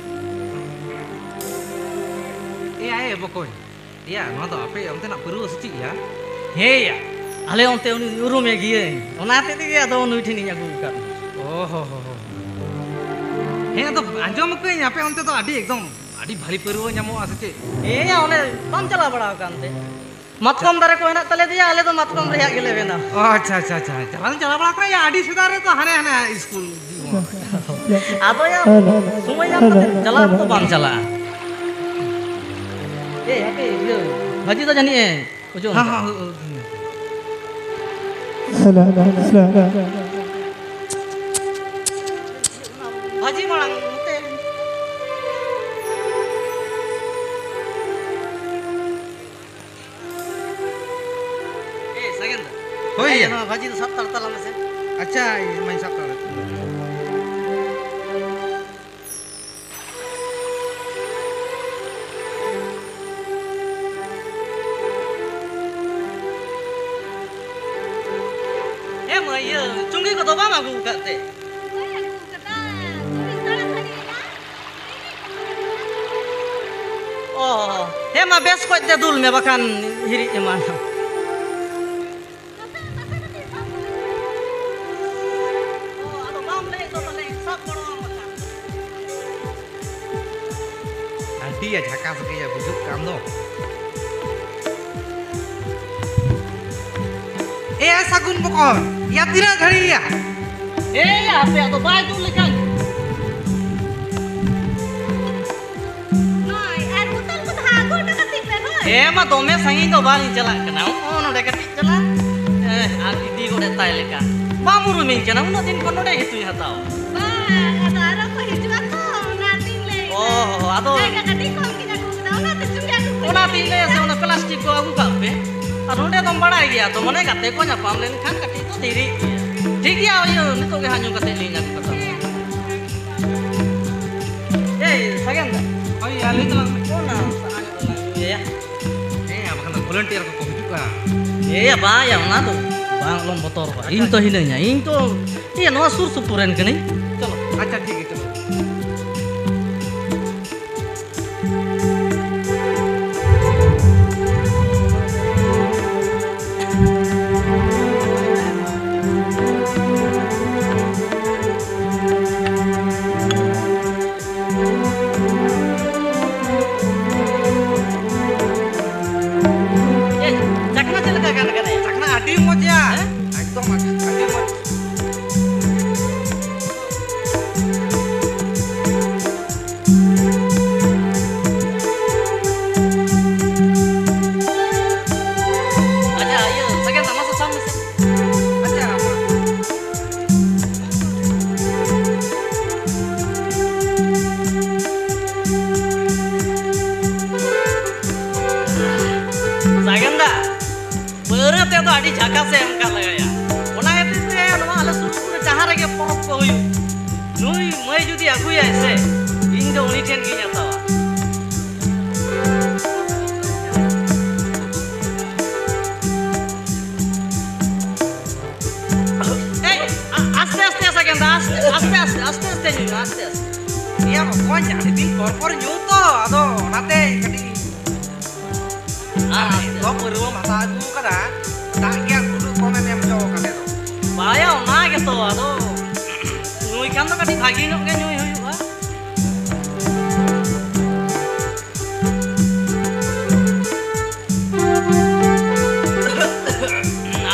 ᱮᱭᱟ, ᱮ ᱵᱚᱠᱚᱧ, ᱮᱭᱟ, ᱱᱚᱣᱟ ᱫᱚ ᱟᱯᱮ ᱚᱱᱛᱮᱱᱟᱜ ᱯᱟᱹᱣᱨᱟᱹ ᱥᱮ ᱪᱮᱫ ᱭᱟ? ᱦᱮᱸ ᱭᱟ, ᱟᱞᱮ ᱚᱱᱛᱮ ᱩᱱᱤ ᱩᱨᱩᱢᱮ ᱜᱤᱭᱟᱹᱧ, ᱚᱱᱟ ᱦᱚᱛᱮᱡ ᱛᱮᱜᱮ ᱟᱫᱚ ᱱᱩᱭ ᱴᱷᱮᱱᱤᱧ ᱟᱹᱜᱩ ᱟᱠᱟᱫ ᱢᱮᱭᱟ᱾ ᱚ ᱦᱚ ᱦᱚ ᱦᱚ᱾ ᱦᱮᱸ, ᱟᱫᱚ ᱟᱸᱡᱚᱢ ᱟᱠᱟᱫᱟᱹᱧ ᱟᱯᱮ ᱚᱱᱛᱮ ᱫᱚ ᱟᱹᱰᱤ ᱮᱠᱫᱚᱢ ᱟᱹᱰᱤ ᱵᱷᱟᱹᱞᱤ ᱯᱟᱹᱣᱨᱟᱹ ᱧᱟᱢᱚᱜᱼᱟ ᱥᱮ ᱪᱮᱫ? ᱦᱮᱸ ᱭᱟ, ᱚᱱᱮ ᱵᱟᱢ ᱪᱟᱞᱟᱣ ᱵᱟᱲᱟ ᱟᱠᱟᱱ ᱛᱮ? ᱢᱟᱛᱠᱚᱢ ᱫᱟᱨᱮ ᱠᱚ ᱦᱮᱱᱟᱜ ᱛᱟᱞᱮ ᱜᱮᱭᱟ, ᱟᱞᱮ ᱫᱚ ᱢᱟᱛᱠᱚᱢ ᱨᱮᱭᱟᱜ ᱜᱮᱞᱮ ᱵᱮᱱᱟᱣᱟ᱾ ᱚ, ᱟᱪᱪᱷᱟ, ᱟᱪᱪᱷᱟ, ᱟᱪᱪᱷᱟ, ᱪᱟᱞᱟᱣ ᱫᱚᱧ ᱪᱟᱞᱟᱣ ᱵᱟᱲᱟ ᱟᱠᱟᱱᱟ ᱭᱟ, ᱟᱹᱰᱤ ᱥᱮᱫᱟᱭ ᱨᱮ ᱛᱚ, ᱦᱟᱱᱮ, ᱦᱟᱱᱮ ᱥᱠᱩᱞ ᱡᱤᱵᱚᱱ ᱨᱮ᱾ ᱟᱫᱚ ᱭᱟ, ᱥᱚᱢᱚᱭ ᱧᱟᱢ ᱠᱟᱛᱮ ᱪᱟᱞᱟᱣ ᱠᱚᱫᱚ ᱵᱟᱝ ᱪᱟᱞᱟᱜᱼᱟ᱾ ᱮᱭ, ᱦᱟᱯᱮ, ᱤᱭᱟᱹ, ᱵᱷᱟᱹᱡᱤ ᱫᱚ ᱡᱟᱹᱱᱤᱡ ᱮ ᱚᱡᱚᱜ ᱦᱮᱸ, ᱟᱠᱟᱫ᱾ ᱦᱮᱸ, ᱦᱮᱸ, ᱦᱮᱸ᱾ ᱵᱷᱟᱹᱡᱤ ᱢᱟᱲᱟᱝ ᱱᱚᱛᱮ᱾ ᱮ, ᱥᱟᱜᱮᱱ ᱫᱟ᱾ ᱦᱳᱭ ᱮ, ᱭᱟ᱾ ᱱᱚᱣᱟ ᱵᱷᱟᱹᱡᱤ ᱫᱚ ᱥᱟᱵ ᱛᱟᱲ ᱛᱟᱞᱟᱝ ᱢᱮᱥᱮ᱾ ᱟᱪᱪᱷᱟ, ᱤᱧ ᱢᱟᱧ ᱥᱟᱵ ᱛᱟᱲ᱾ ᱮ ᱢᱟᱹᱭ, ᱤᱭᱟᱹ, ᱪᱩᱸᱜᱤ ᱠᱚᱫᱚ ᱵᱟᱢ ᱟᱹᱜᱩ ᱟᱠᱟᱫ ᱛᱮ? ᱵᱟᱹᱧ ᱟᱹᱜᱩ ᱟᱠᱟᱫᱟ, ᱪᱩᱸᱜᱤ ᱛᱟᱲᱟᱛᱟᱲᱤ ᱮᱱᱟ᱾ ᱚ, ᱦᱮᱸ ᱢᱟ, ᱵᱮᱥ ᱠᱚᱡ ᱛᱮ ᱫᱩᱞ ᱢᱮ, ᱵᱟᱠᱷᱟᱱ ᱦᱤᱨᱤᱡ ᱮᱢᱟᱱ᱾ ᱟᱹᱰᱤ ᱡᱷᱟᱠᱟᱥ ᱜᱮᱭᱟ ᱵᱩᱡᱩᱜ ᱠᱟᱱ ᱫᱚ᱾ ᱮ ᱥᱟᱹᱜᱩᱱ ᱵᱚᱠᱚᱧ, ᱭᱟ ᱛᱤᱱᱟᱹᱜ ᱜᱷᱟᱹᱲᱤᱡ ᱭᱟ? ᱮ ᱭᱟ, ᱟᱯᱮᱭᱟᱜ ᱫᱚ ᱵᱟᱭ ᱫᱩᱞ ᱞᱮᱠᱷᱟᱱ᱾ ᱱᱚᱭ, ᱟᱨ ᱵᱳᱛᱚᱞ ᱠᱚᱫᱚ ᱦᱟᱸᱜ ᱟᱹᱜᱩ ᱦᱚᱴᱚ ᱠᱟᱹᱛᱤᱧ ᱯᱮ, ᱦᱳᱭ᱾ ᱦᱮᱸ ᱢᱟ, ᱫᱚᱢᱮ ᱥᱟᱺᱜᱤᱧ ᱫᱚ ᱵᱟᱞᱤᱧ ᱪᱟᱞᱟᱜ ᱠᱟᱱᱟ, ᱦᱚᱸᱜᱼᱚ ᱱᱚᱰᱮ ᱠᱟᱹᱴᱤᱡ ᱪᱟᱞᱟᱜ᱾ ᱮ, ᱟᱨ ᱤᱫᱤ ᱜᱚᱫ ᱛᱟᱭ ᱞᱮᱠᱟ᱾ ᱵᱟᱢ ᱩᱨᱩᱢᱤᱧ ᱠᱟᱱᱟ, ᱩᱱᱟᱹᱜ ᱫᱤᱱ ᱠᱷᱚᱱ ᱱᱚᱰᱮ ᱜᱮᱛᱚᱧ ᱦᱟᱛᱟᱣᱟ᱾ ᱵᱟᱝ, ᱟᱫᱚ ᱟᱨᱚ ᱠᱚ ᱦᱤᱡᱩᱜᱼᱟ ᱛᱚ, ᱚᱱᱟᱛᱤᱧ ᱞᱟᱹᱭ ᱮᱫᱟ᱾ ᱚ, ᱟᱫᱚ ᱡᱟᱭᱜᱟ ᱠᱟᱹᱴᱤᱡ ᱠᱚᱢ ᱜᱤᱧ ᱟᱹᱜᱩ ᱠᱮᱫᱟ, ᱚᱱᱟᱛᱮ ᱪᱩᱸᱜᱤ ᱟᱹᱜᱩ ᱠᱮᱫᱟ᱾ ᱚᱱᱟᱛᱤᱧ ᱞᱟᱹᱭᱟ ᱥᱮ, ᱚᱱᱟ ᱯᱞᱟᱥᱴᱤᱠ ᱠᱚ ᱟᱹᱜᱩ ᱠᱟᱜ ᱯᱮ᱾ ᱟᱨ ᱱᱚᱰᱮ ᱫᱚᱢ ᱵᱟᱲᱟᱭ ᱜᱮᱭᱟ ᱛᱚ, ᱢᱟᱱᱮ ᱜᱟᱛᱮ ᱠᱚ ᱧᱟᱯᱟᱢ ᱞᱮᱱᱠᱷᱟᱱ ᱠᱟᱹᱴᱤᱡ ᱫᱚ ᱫᱮᱨᱤᱜ ᱜᱮᱭᱟ᱾ ᱴᱷᱤᱠ ᱜᱮᱭᱟ, ᱤᱭᱟᱹ, ᱱᱤᱛᱚᱜ ᱜᱮ ᱦᱟᱸᱜ ᱧᱩ ᱠᱟᱛᱮ ᱞᱤᱧ ᱟᱹᱜᱩ ᱠᱟᱛᱟᱢᱟ᱾ ᱮᱭ, ᱥᱟᱜᱮᱱ ᱫᱟ᱾ ᱦᱳᱭ, ᱭᱟ, ᱞᱟᱹᱭ ᱛᱟᱞᱟᱝ ᱢᱮ᱾ ᱚᱱᱟ ᱥᱟᱦᱟ ᱧᱚᱜ ᱨᱮᱱᱟᱜ ᱤᱭᱟᱹᱭᱟ᱾ ᱦᱮᱸ, ᱭᱟ, ᱵᱟᱠᱷᱟᱱ ᱫᱚ ᱵᱷᱚᱞᱮᱱᱴᱤᱭᱟᱨ ᱠᱚᱠᱚ ᱦᱤᱡᱩᱜᱼᱟ᱾ ᱮᱭᱟ, ᱵᱟᱝ ᱭᱟ, ᱚᱱᱟ ᱫᱚ ᱟᱢ ᱟᱞᱚᱢ ᱵᱚᱛᱚᱨᱚᱜᱼᱟ, ᱤᱧ ᱛᱚ ᱦᱤᱱᱟᱹᱧᱟ, ᱤᱧ ᱛᱚ, ᱤᱭᱟᱹ, ᱱᱚᱣᱟ ᱥᱩᱨ ᱥᱩᱯᱩᱨ ᱨᱮᱱ ᱠᱟᱹᱱᱟᱹᱧ᱾ ᱪᱚᱞᱚ᱾ ᱟᱪᱪᱷᱟ, ᱴᱷᱤᱠ ᱜᱮᱭᱟ, ᱪᱚᱞᱚ᱾ ᱮ, ᱪᱟᱠᱱᱟ ᱪᱮᱫ ᱞᱮᱠᱟ ᱜᱟᱱ ᱠᱟᱱᱟᱭᱟ? ᱪᱟᱠᱱᱟ ᱟᱹᱰᱤ ᱢᱚᱡᱽ ᱭᱟ᱾ ᱦᱮᱸ? ᱮᱠᱫᱚᱢ ᱟᱹᱰᱤ, ᱟᱹᱰᱤ ᱢᱚᱡᱽ᱾ ᱟᱪᱪᱷᱟ, ᱤᱭᱟᱹ, ᱥᱟᱜᱮᱱ, ᱛᱟᱢᱟᱥᱟ ᱥᱟᱵ ᱢᱮᱥᱮ᱾ ᱟᱪᱪᱷᱟ, ᱢᱟ᱾ ᱥᱟᱜᱮᱱ ᱫᱟ, ᱯᱟᱹᱣᱨᱟᱹ ᱛᱮ ᱫᱚ ᱟᱹᱰᱤ ᱡᱷᱟᱠᱟᱥ ᱮ ᱮᱢ ᱠᱟᱜ ᱞᱟᱜᱟᱭᱟ᱾ ᱚᱱᱟ ᱠᱷᱟᱹᱛᱤᱨ ᱛᱮ ᱱᱚᱣᱟ ᱟᱞᱮ ᱥᱩᱨ ᱥᱩᱯᱩᱨ ᱨᱮ ᱡᱟᱦᱟᱸ ᱨᱮᱜᱮ ᱯᱚᱨᱚᱵᱽ ᱠᱚ ᱦᱩᱭᱩᱜ, ᱱᱩᱭ ᱢᱟᱹᱭ ᱡᱩᱫᱤ ᱟᱹᱜᱩᱭᱟᱭ ᱥᱮ, ᱤᱧ ᱫᱚ ᱩᱱᱤ ᱴᱷᱮᱱ ᱜᱤᱧ ᱦᱟᱛᱟᱣᱟ᱾ ᱮᱭ, ᱟ-, ᱟᱥᱛᱮ ᱟᱥᱛᱮ ᱥᱟᱜᱮᱱ ᱫᱟ, ᱟᱥᱛᱮ, ᱟᱥᱛᱮ ᱟᱥᱛᱮ, ᱟᱥᱛᱮ ᱟᱥᱛᱮ ᱧᱩᱭ ᱢᱮ, ᱟᱥᱛᱮ ᱟᱥᱛᱮ᱾ ᱮᱭᱟ ᱵᱚᱠᱚᱧ, ᱟᱹᱰᱤ ᱫᱤᱱ ᱯᱚᱨ ᱯᱚᱨ ᱧᱩ ᱛᱚ, ᱟᱫᱚ ᱚᱱᱟᱛᱮ ᱠᱟᱹᱴᱤᱡ᱾ ᱟᱨ ᱟᱥᱛᱮ᱾ ᱫᱚ ᱯᱟᱹᱣᱨᱟᱹ ᱵᱚᱱ ᱦᱟᱛᱟᱣ ᱟᱹᱜᱩ ᱠᱟᱫᱟ, ᱫᱟᱜ ᱜᱮ ᱜᱷᱩᱴᱩ ᱠᱚᱢᱮᱢ ᱮᱢ ᱦᱚᱪᱚ ᱠᱟᱫᱮ ᱫᱚ᱾ ᱵᱟᱭᱟ, ᱚᱱᱟ ᱜᱮᱛᱚ, ᱟᱫᱚ ᱧᱩᱭ ᱠᱷᱟᱱ ᱫᱚ ᱠᱟᱹᱴᱤᱡ ᱵᱷᱟᱜᱮ ᱧᱚᱜ ᱜᱮ ᱧᱩᱭ ᱦᱩᱭᱩᱜᱼᱟ᱾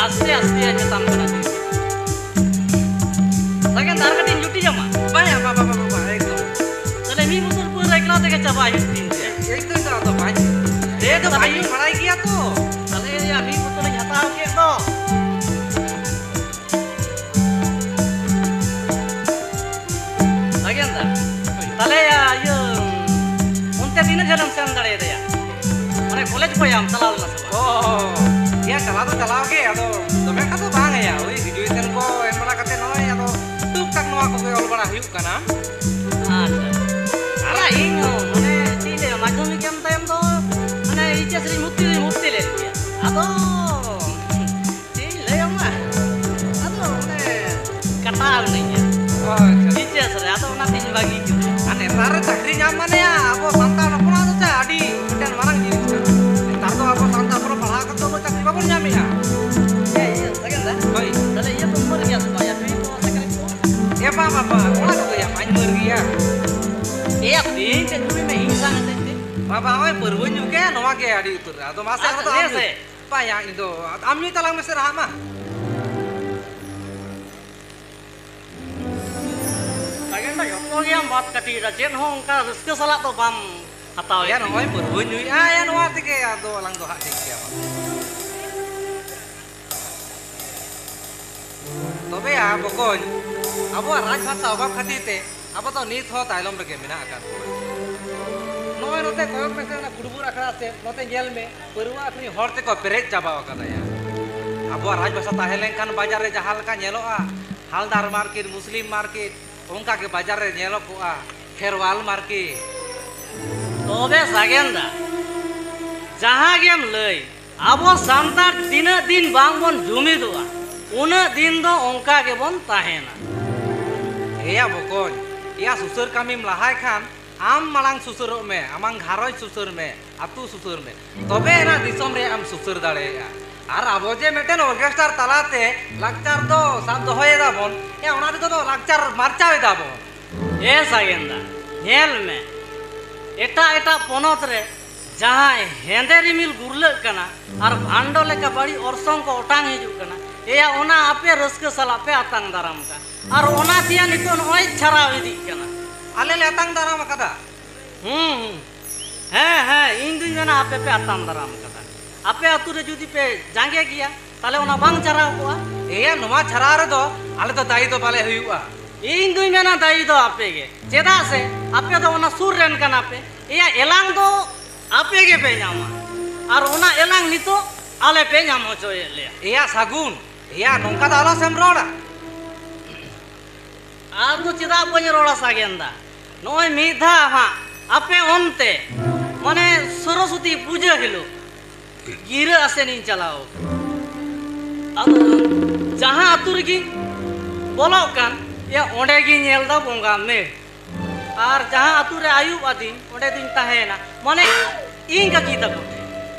ᱟᱥᱛᱮ ᱟᱥᱛᱮ ᱪᱮᱛᱟᱢ ᱠᱟᱱᱟ ᱛᱤ᱾ ᱥᱟᱜᱮᱱ ᱫᱟ, ᱟᱨ ᱠᱟᱹᱴᱤᱡ ᱤᱧ ᱡᱩᱴᱤ ᱡᱚᱢᱟ᱾ ᱵᱟᱝ, ᱵᱟᱝ, ᱵᱟᱝ, ᱵᱟᱝ, ᱵᱟᱝ, ᱮᱠᱫᱚᱢ᱾ ᱛᱟᱦᱞᱮ ᱢᱤᱫ ᱵᱳᱛᱚᱞ ᱯᱟᱹᱣᱨᱟᱹ ᱮᱠᱞᱟ ᱛᱮᱜᱮ ᱪᱟᱵᱟ ᱦᱩᱭᱩᱜ ᱛᱤᱧ ᱛᱮ᱾ ᱮᱠᱫᱚᱢ, ᱮᱠᱫᱚᱢ, ᱟᱫᱚ ᱵᱟᱝ᱾ ᱮ, ᱛᱚ ᱛᱟᱦᱞᱮ ᱵᱟᱹᱧ ᱵᱟᱲᱟᱭ ᱜᱮᱭᱟ ᱛᱚ᱾ ᱛᱟᱦᱞᱮ ᱭᱟ, ᱢᱤᱫ ᱵᱳᱛᱚᱞ ᱤᱧ ᱦᱟᱛᱟᱣ ᱠᱮᱫ ᱫᱚ᱾ ᱥᱟᱜᱮᱱ ᱫᱟ, ᱛᱟᱦᱞᱮ ᱭᱟ, ᱤᱭᱟᱹ, ᱚᱱᱛᱮ ᱛᱤᱱᱟᱹᱜ ᱡᱷᱟᱹᱞᱮᱢ ᱥᱮᱱ ᱫᱟᱲᱮᱭᱟᱫᱮᱭᱟ? ᱢᱟᱱᱮ ᱠᱚᱞᱮᱡᱽ ᱵᱚᱭᱟᱢ ᱪᱟᱞᱟᱣ ᱞᱮᱱᱟ ᱥᱮ ᱵᱟᱝ? ᱚ, ᱦᱮᱸ, ᱪᱟᱞᱟᱣ ᱫᱚ ᱪᱟᱞᱟᱣ ᱜᱮ, ᱟᱫᱚ ᱫᱚᱢᱮ ᱮᱠᱴᱟ ᱫᱚ ᱵᱟᱝ ᱭᱟ, ᱳᱭ ᱜᱨᱮᱡᱩᱭᱮᱥᱚᱱ ᱠᱚ ᱮᱢ ᱵᱟᱲᱟ ᱠᱟᱛᱮ ᱱᱚᱜᱼᱚᱭ ᱟᱫᱚ ᱴᱩᱠ ᱴᱟᱠ ᱱᱚᱣᱟ ᱠᱚᱜᱮ ᱚᱞ ᱵᱟᱲᱟ ᱦᱩᱭᱩᱜ ᱠᱟᱱᱟ᱾ ᱟᱪᱪᱷᱟ᱾ ᱟᱨ ᱤᱧ ᱦᱚᱸ, ᱢᱟᱱᱮ, ᱪᱮᱫ ᱤᱧ ᱞᱟᱹᱭᱟ, ᱢᱟᱫᱽᱫᱷᱚᱢᱤᱠ ᱮᱢ ᱛᱟᱭᱚᱢ ᱫᱚ, ᱢᱟᱱᱮ, ᱮᱭᱤᱪ ᱮᱥ ᱨᱤᱧ ᱵᱷᱚᱨᱛᱤ ᱫᱚᱧ ᱵᱷᱚᱨᱛᱤ ᱞᱮᱱ ᱜᱮᱭᱟ᱾ ᱟᱫᱚ, ᱪᱮᱫ ᱤᱧ ᱞᱟᱹᱭᱟᱢᱟ, ᱟᱨ ᱱᱤᱭᱟᱹ ᱦᱳᱭ, ᱟᱪᱪᱷᱟ᱾ ᱵᱤᱪᱮᱥ ᱨᱮ, ᱟᱫᱚ ᱚᱱᱟᱛᱮ ᱤᱧ ᱵᱟᱹᱜᱤ ᱠᱮᱫᱟ᱾ ᱟᱨ ᱱᱮᱛᱟᱨ ᱨᱮ ᱪᱟᱹᱠᱨᱤ ᱧᱟᱢ ᱢᱟᱱᱮ ᱟᱵᱚ ᱥᱟᱱᱛᱟᱲ ᱦᱚᱯᱚᱱᱟᱜ ᱫᱚ ᱪᱮᱫ ᱟᱹᱰᱤ ᱢᱤᱫᱴᱮᱱ ᱢᱟᱨᱟᱝ ᱡᱤᱱᱤᱥ ᱠᱟᱱᱟ᱾ ᱱᱮᱛᱟᱨ ᱫᱚ ᱟᱵᱚ ᱥᱟᱱᱛᱟᱲ ᱦᱚᱯᱚᱱ ᱯᱟᱲᱦᱟᱣ ᱠᱟᱛᱮ ᱫᱚ ᱪᱟᱹᱠᱨᱤ ᱵᱟᱵᱚᱱ ᱧᱟᱢᱮᱜᱼᱟ᱾ ᱮ, ᱤᱭᱟᱹ, ᱥᱟᱜᱮᱱ ᱫᱟ? ᱦᱳᱭ᱾ ᱛᱟᱦᱞᱮ ᱤᱭᱟᱹ ᱫᱚᱢ ᱢᱟᱹᱨ ᱜᱮᱭᱟ ᱥᱮ ᱵᱟᱝ? ᱭᱟ, ᱵᱤᱲᱤ ᱠᱚ, ᱥᱤᱜᱟᱨᱮᱴ ᱠᱚ? ᱮ ᱵᱟᱝ, ᱵᱟᱝ, ᱵᱟᱝ, ᱚᱱᱟ ᱠᱚᱫᱚ ᱭᱟ ᱵᱟᱹᱧ ᱢᱟᱹᱨ ᱜᱮᱭᱟ᱾ ᱮᱭᱟ, ᱛᱮᱦᱮᱧ ᱪᱮᱫ ᱧᱩᱭ ᱢᱮ, ᱤᱧ ᱥᱟᱶ ᱦᱮᱡ ᱛᱮ᱾ ᱵᱟᱵᱟ, ᱱᱚᱜᱼᱚᱭ ᱯᱟᱹᱨᱣᱟᱹᱧ ᱧᱩ ᱠᱮᱜᱼᱟ, ᱱᱚᱣᱟ ᱜᱮ ᱟᱹᱰᱤ ᱩᱛᱟᱹᱨ᱾ ᱟᱫᱚ ᱢᱟᱥᱮ, ᱟᱪᱪᱷᱟ, ᱟᱫᱚ ᱟᱢ ᱞᱟᱹᱭ ᱧᱩ᱾ ᱥᱮ᱾ ᱵᱟᱭᱟ, ᱤᱧ ᱫᱚ, ᱟᱢ ᱧᱩᱭ ᱛᱟᱞᱟᱝ ᱢᱮᱥᱮ ᱨᱟᱦᱟ ᱢᱟ᱾ ᱥᱟᱜᱮᱱ ᱫᱟ, ᱡᱚᱛᱚ ᱜᱮ ᱟᱢ ᱵᱟᱫ ᱠᱟᱹᱴᱤᱡ ᱮᱫᱟ, ᱪᱮᱫ ᱦᱚᱸ ᱚᱱᱠᱟ ᱨᱟᱹᱥᱠᱟᱹ ᱥᱟᱞᱟᱜ ᱫᱚ ᱵᱟᱢ ᱦᱟᱛᱟᱣ ᱮᱭᱟ, ᱮᱫ ᱱᱚᱜᱼᱚᱭ ᱛᱤᱧᱟᱹ᱾ ᱯᱟᱹᱨᱣᱟᱹ ᱧᱩᱭᱮᱫᱼᱟ, ᱭᱟ, ᱱᱚᱣᱟ ᱛᱮᱜᱮ ᱟᱫᱚ ᱟᱞᱟᱝ ᱫᱚ ᱦᱟᱸᱜ ᱴᱷᱤᱠ ᱜᱮᱭᱟ ᱵᱟᱝ᱾ ᱛᱚᱵᱮ ᱭᱟ, ᱵᱚᱠᱚᱧ, ᱟᱵᱚᱣᱟᱜ ᱨᱟᱡᱽ ᱵᱷᱟᱥᱟ ᱚᱵᱷᱟᱵ ᱠᱷᱟᱹᱛᱤᱨ ᱛᱮ ᱟᱵᱚ ᱫᱚ ᱱᱤᱛ ᱦᱚᱸ ᱛᱟᱭᱱᱚᱢ ᱨᱮᱜᱮ ᱢᱮᱱᱟᱜ ᱟᱠᱟᱫ ᱵᱚᱱᱟ᱾ ᱱᱚᱜᱼᱚᱭ ᱱᱚᱛᱮ ᱠᱚᱭᱚᱜ ᱢᱮᱥᱮ, ᱚᱱᱟ ᱠᱩᱲᱵᱩᱨ ᱟᱠᱷᱲᱟ ᱥᱮᱫ, ᱱᱚᱛᱮ ᱧᱮᱞ ᱢᱮ, ᱯᱟᱹᱨᱣᱟᱹ ᱟᱹᱠᱷᱨᱤᱧ ᱦᱚᱲ ᱛᱮᱠᱚ ᱯᱮᱨᱮᱡ ᱪᱟᱵᱟ ᱟᱠᱟᱫᱟ ᱭᱟ᱾ ᱟᱵᱚᱣᱟᱜ ᱨᱟᱡᱽ ᱵᱷᱟᱥᱟ ᱛᱟᱦᱮᱸ ᱞᱮᱱᱠᱷᱟᱱ ᱵᱟᱡᱟᱨ ᱨᱮ ᱡᱟᱦᱟᱸ ᱞᱮᱠᱟ ᱧᱮᱞᱚᱜᱼᱟ, ᱦᱟᱞᱫᱟᱨ ᱢᱟᱨᱠᱮᱴ, ᱢᱩᱥᱞᱤᱢ ᱢᱟᱨᱠᱮᱴ, ᱚᱱᱠᱟ ᱜᱮ ᱵᱟᱡᱟᱨ ᱨᱮ ᱧᱮᱞᱚᱜᱚᱜᱼᱟ, ᱠᱷᱮᱨᱣᱟᱞ ᱢᱟᱨᱠᱮᱴ᱾ ᱛᱚᱵᱮ ᱥᱟᱜᱮᱱ ᱫᱟ, ᱡᱟᱦᱟᱸ ᱜᱮᱢ ᱞᱟᱹᱭ, ᱟᱵᱚ ᱥᱟᱱᱛᱟᱲ ᱛᱤᱱᱟᱹᱜ ᱫᱤᱱ ᱵᱟᱝ ᱵᱚᱱ ᱡᱩᱢᱤᱫᱚᱜᱼᱟ, ᱩᱱᱟᱹᱜ ᱫᱤᱱ ᱫᱚ ᱚᱱᱠᱟ ᱜᱮᱵᱚᱱ ᱛᱟᱦᱮᱱᱟ᱾ ᱮᱭᱟ ᱵᱚᱠᱚᱧ, ᱮᱭᱟ ᱥᱩᱥᱟᱹᱨ ᱠᱟᱹᱢᱤᱢ ᱞᱟᱦᱟᱭ ᱠᱷᱟᱱ ᱟᱢ ᱢᱟᱲᱟᱝ ᱥᱩᱥᱟᱹᱨᱚᱜ ᱢᱮ, ᱟᱢᱟᱝ ᱜᱷᱟᱨᱚᱸᱡᱽ ᱥᱩᱥᱟᱹᱨ ᱢᱮ, ᱟᱹᱛᱩ ᱥᱩᱥᱟᱹᱨ ᱢᱮ, ᱛᱚᱵᱮ ᱮᱱᱟ ᱫᱤᱥᱚᱢ ᱨᱮᱭᱟᱜ ᱮᱢ ᱥᱩᱥᱟᱹᱨ ᱫᱟᱲᱮᱭᱟᱜᱼᱟ᱾ ᱟᱨ ᱟᱵᱚ ᱡᱮ ᱢᱤᱫᱴᱮᱱ ᱚᱨᱠᱮᱥᱴᱟᱨ ᱛᱟᱞᱟᱛᱮ ᱞᱟᱠᱪᱟᱨ ᱫᱚ ᱥᱟᱵ ᱫᱚᱦᱚᱭᱮᱫᱟ ᱵᱚᱱ, ᱮ, ᱚᱱᱟ ᱛᱮᱫᱚ ᱫᱚ ᱞᱟᱠᱪᱟᱨ ᱢᱟᱨᱪᱟᱣ ᱮᱫᱟ ᱵᱚᱱ᱾ ᱮ ᱥᱟᱜᱮᱱ ᱫᱟ, ᱧᱮᱞ ᱢᱮ, ᱮᱴᱟᱜ ᱮᱴᱟᱜ ᱯᱚᱱᱚᱛ ᱨᱮ ᱡᱟᱦᱟᱸᱭ ᱦᱮᱸᱫᱮ ᱨᱤᱢᱤᱞ ᱜᱩᱨᱞᱟᱹᱜ ᱠᱟᱱᱟ ᱟᱨ ᱵᱷᱟᱱᱰᱚ ᱞᱮᱠᱟ ᱵᱟᱹᱲᱤᱡ ᱚᱨᱥᱚᱝ ᱠᱚ ᱚᱴᱟᱝ ᱦᱤᱡᱩᱜ ᱠᱟᱱᱟ, ᱮᱭᱟ, ᱚᱱᱟ ᱟᱯᱮ ᱨᱟᱹᱥᱠᱟᱹ ᱥᱟᱞᱟᱜ ᱯᱮ ᱟᱛᱟᱝ ᱫᱟᱨᱟᱢ ᱠᱟᱱᱟ᱾ ᱟᱨ ᱚᱱᱟ ᱛᱮᱭᱟ ᱱᱤᱛᱚᱜ ᱱᱚᱜᱼᱚᱭ ᱪᱷᱟᱨᱟᱣ ᱤᱫᱤᱜ ᱠᱟᱱᱟ᱾ ᱟᱞᱮ ᱞᱮ ᱟᱛᱟᱝ ᱫᱟᱨᱟᱢ ᱟᱠᱟᱫᱟ᱾ ᱦᱩᱸ, ᱦᱩᱸ᱾ ᱦᱮᱸ, ᱦᱮᱸ, ᱤᱧ ᱫᱩᱧ ᱢᱮᱱᱟ ᱟᱯᱮ ᱯᱮ ᱟᱛᱟᱝ ᱫᱟᱨᱟᱢ ᱠᱟᱫᱟ᱾ ᱟᱯᱮ ᱟᱹᱛᱩ ᱨᱮ ᱡᱩᱫᱤ ᱯᱮ ᱡᱟᱸᱜᱮ ᱜᱮᱭᱟ, ᱛᱟᱦᱞᱮ ᱚᱱᱟ ᱵᱟᱝ ᱪᱟᱨᱦᱟᱣ ᱠᱚᱜᱼᱟ᱾ ᱮᱭᱟ, ᱱᱚᱣᱟ ᱪᱷᱟᱨᱦᱟᱣ ᱨᱮᱫᱚ ᱟᱞᱮ ᱫᱚ ᱫᱟᱭᱤ ᱫᱚ ᱵᱟᱞᱮ ᱦᱩᱭᱩᱜᱼᱟ᱾ ᱤᱧ ᱫᱩᱧ ᱢᱮᱱᱟ ᱫᱟᱭᱤ ᱫᱚ ᱟᱯᱮ ᱜᱮ᱾ ᱪᱮᱫᱟᱜ ᱥᱮ ᱟᱯᱮ ᱫᱚ ᱚᱱᱟ ᱥᱩᱨ ᱨᱮᱱ ᱠᱟᱱᱟ ᱯᱮ᱾ ᱮᱭᱟ, ᱮᱞᱟᱝ ᱫᱚ ᱟᱯᱮ ᱜᱮ ᱯᱮ ᱧᱟᱢᱟ᱾ ᱟᱨ ᱚᱱᱟ ᱮᱞᱟᱝ ᱱᱤᱛᱚᱜ ᱟᱞᱮ ᱯᱮ ᱧᱟᱢ ᱦᱚᱪᱚᱭᱮᱫ ᱞᱮᱭᱟ᱾ ᱮᱭᱟ ᱥᱟᱹᱜᱩᱱ, ᱮᱭᱟ ᱱᱚᱝᱠᱟ ᱫᱚ ᱟᱞᱚ ᱥᱮᱢ ᱨᱚᱲᱟ᱾ ᱟᱫᱚ ᱪᱮᱫᱟᱜ ᱵᱟᱹᱧ ᱨᱚᱲᱟ ᱥᱟᱜᱮᱱ ᱫᱟ? ᱱᱚᱜᱼᱚᱭ ᱢᱤᱫ ᱫᱷᱟᱣ ᱦᱟᱸᱜ ᱟᱯᱮ ᱚᱱᱛᱮ, ᱢᱟᱱᱮ, ᱥᱚᱨᱚᱥᱚᱛᱤ ᱯᱩᱡᱟᱹ ᱦᱤᱞᱳᱜ ᱜᱤᱨᱟᱹ ᱟᱥᱮᱱᱤᱧ ᱪᱟᱞᱟᱣ ᱠᱟᱱᱟ᱾ ᱟᱫᱚ ᱡᱟᱦᱟᱸ ᱟᱹᱛᱩ ᱨᱮᱜᱮ ᱵᱚᱞᱚᱜ ᱠᱟᱱ, ᱭᱟ ᱚᱸᱰᱮ ᱜᱤᱧ ᱧᱮᱞ ᱫᱟ ᱵᱚᱸᱜᱟ ᱢᱮ᱾ ᱟᱨ ᱡᱟᱦᱟᱸ ᱟᱹᱛᱩ ᱨᱮ ᱟᱹᱭᱩᱵ ᱟᱹᱫᱤᱧ, ᱚᱸᱰᱮ ᱫᱩᱧ ᱛᱟᱦᱮᱸᱭᱮᱱᱟ, ᱢᱟᱱᱮ ᱤᱧ ᱠᱟᱹᱠᱤ ᱛᱟᱠᱚ ᱴᱷᱮᱱ᱾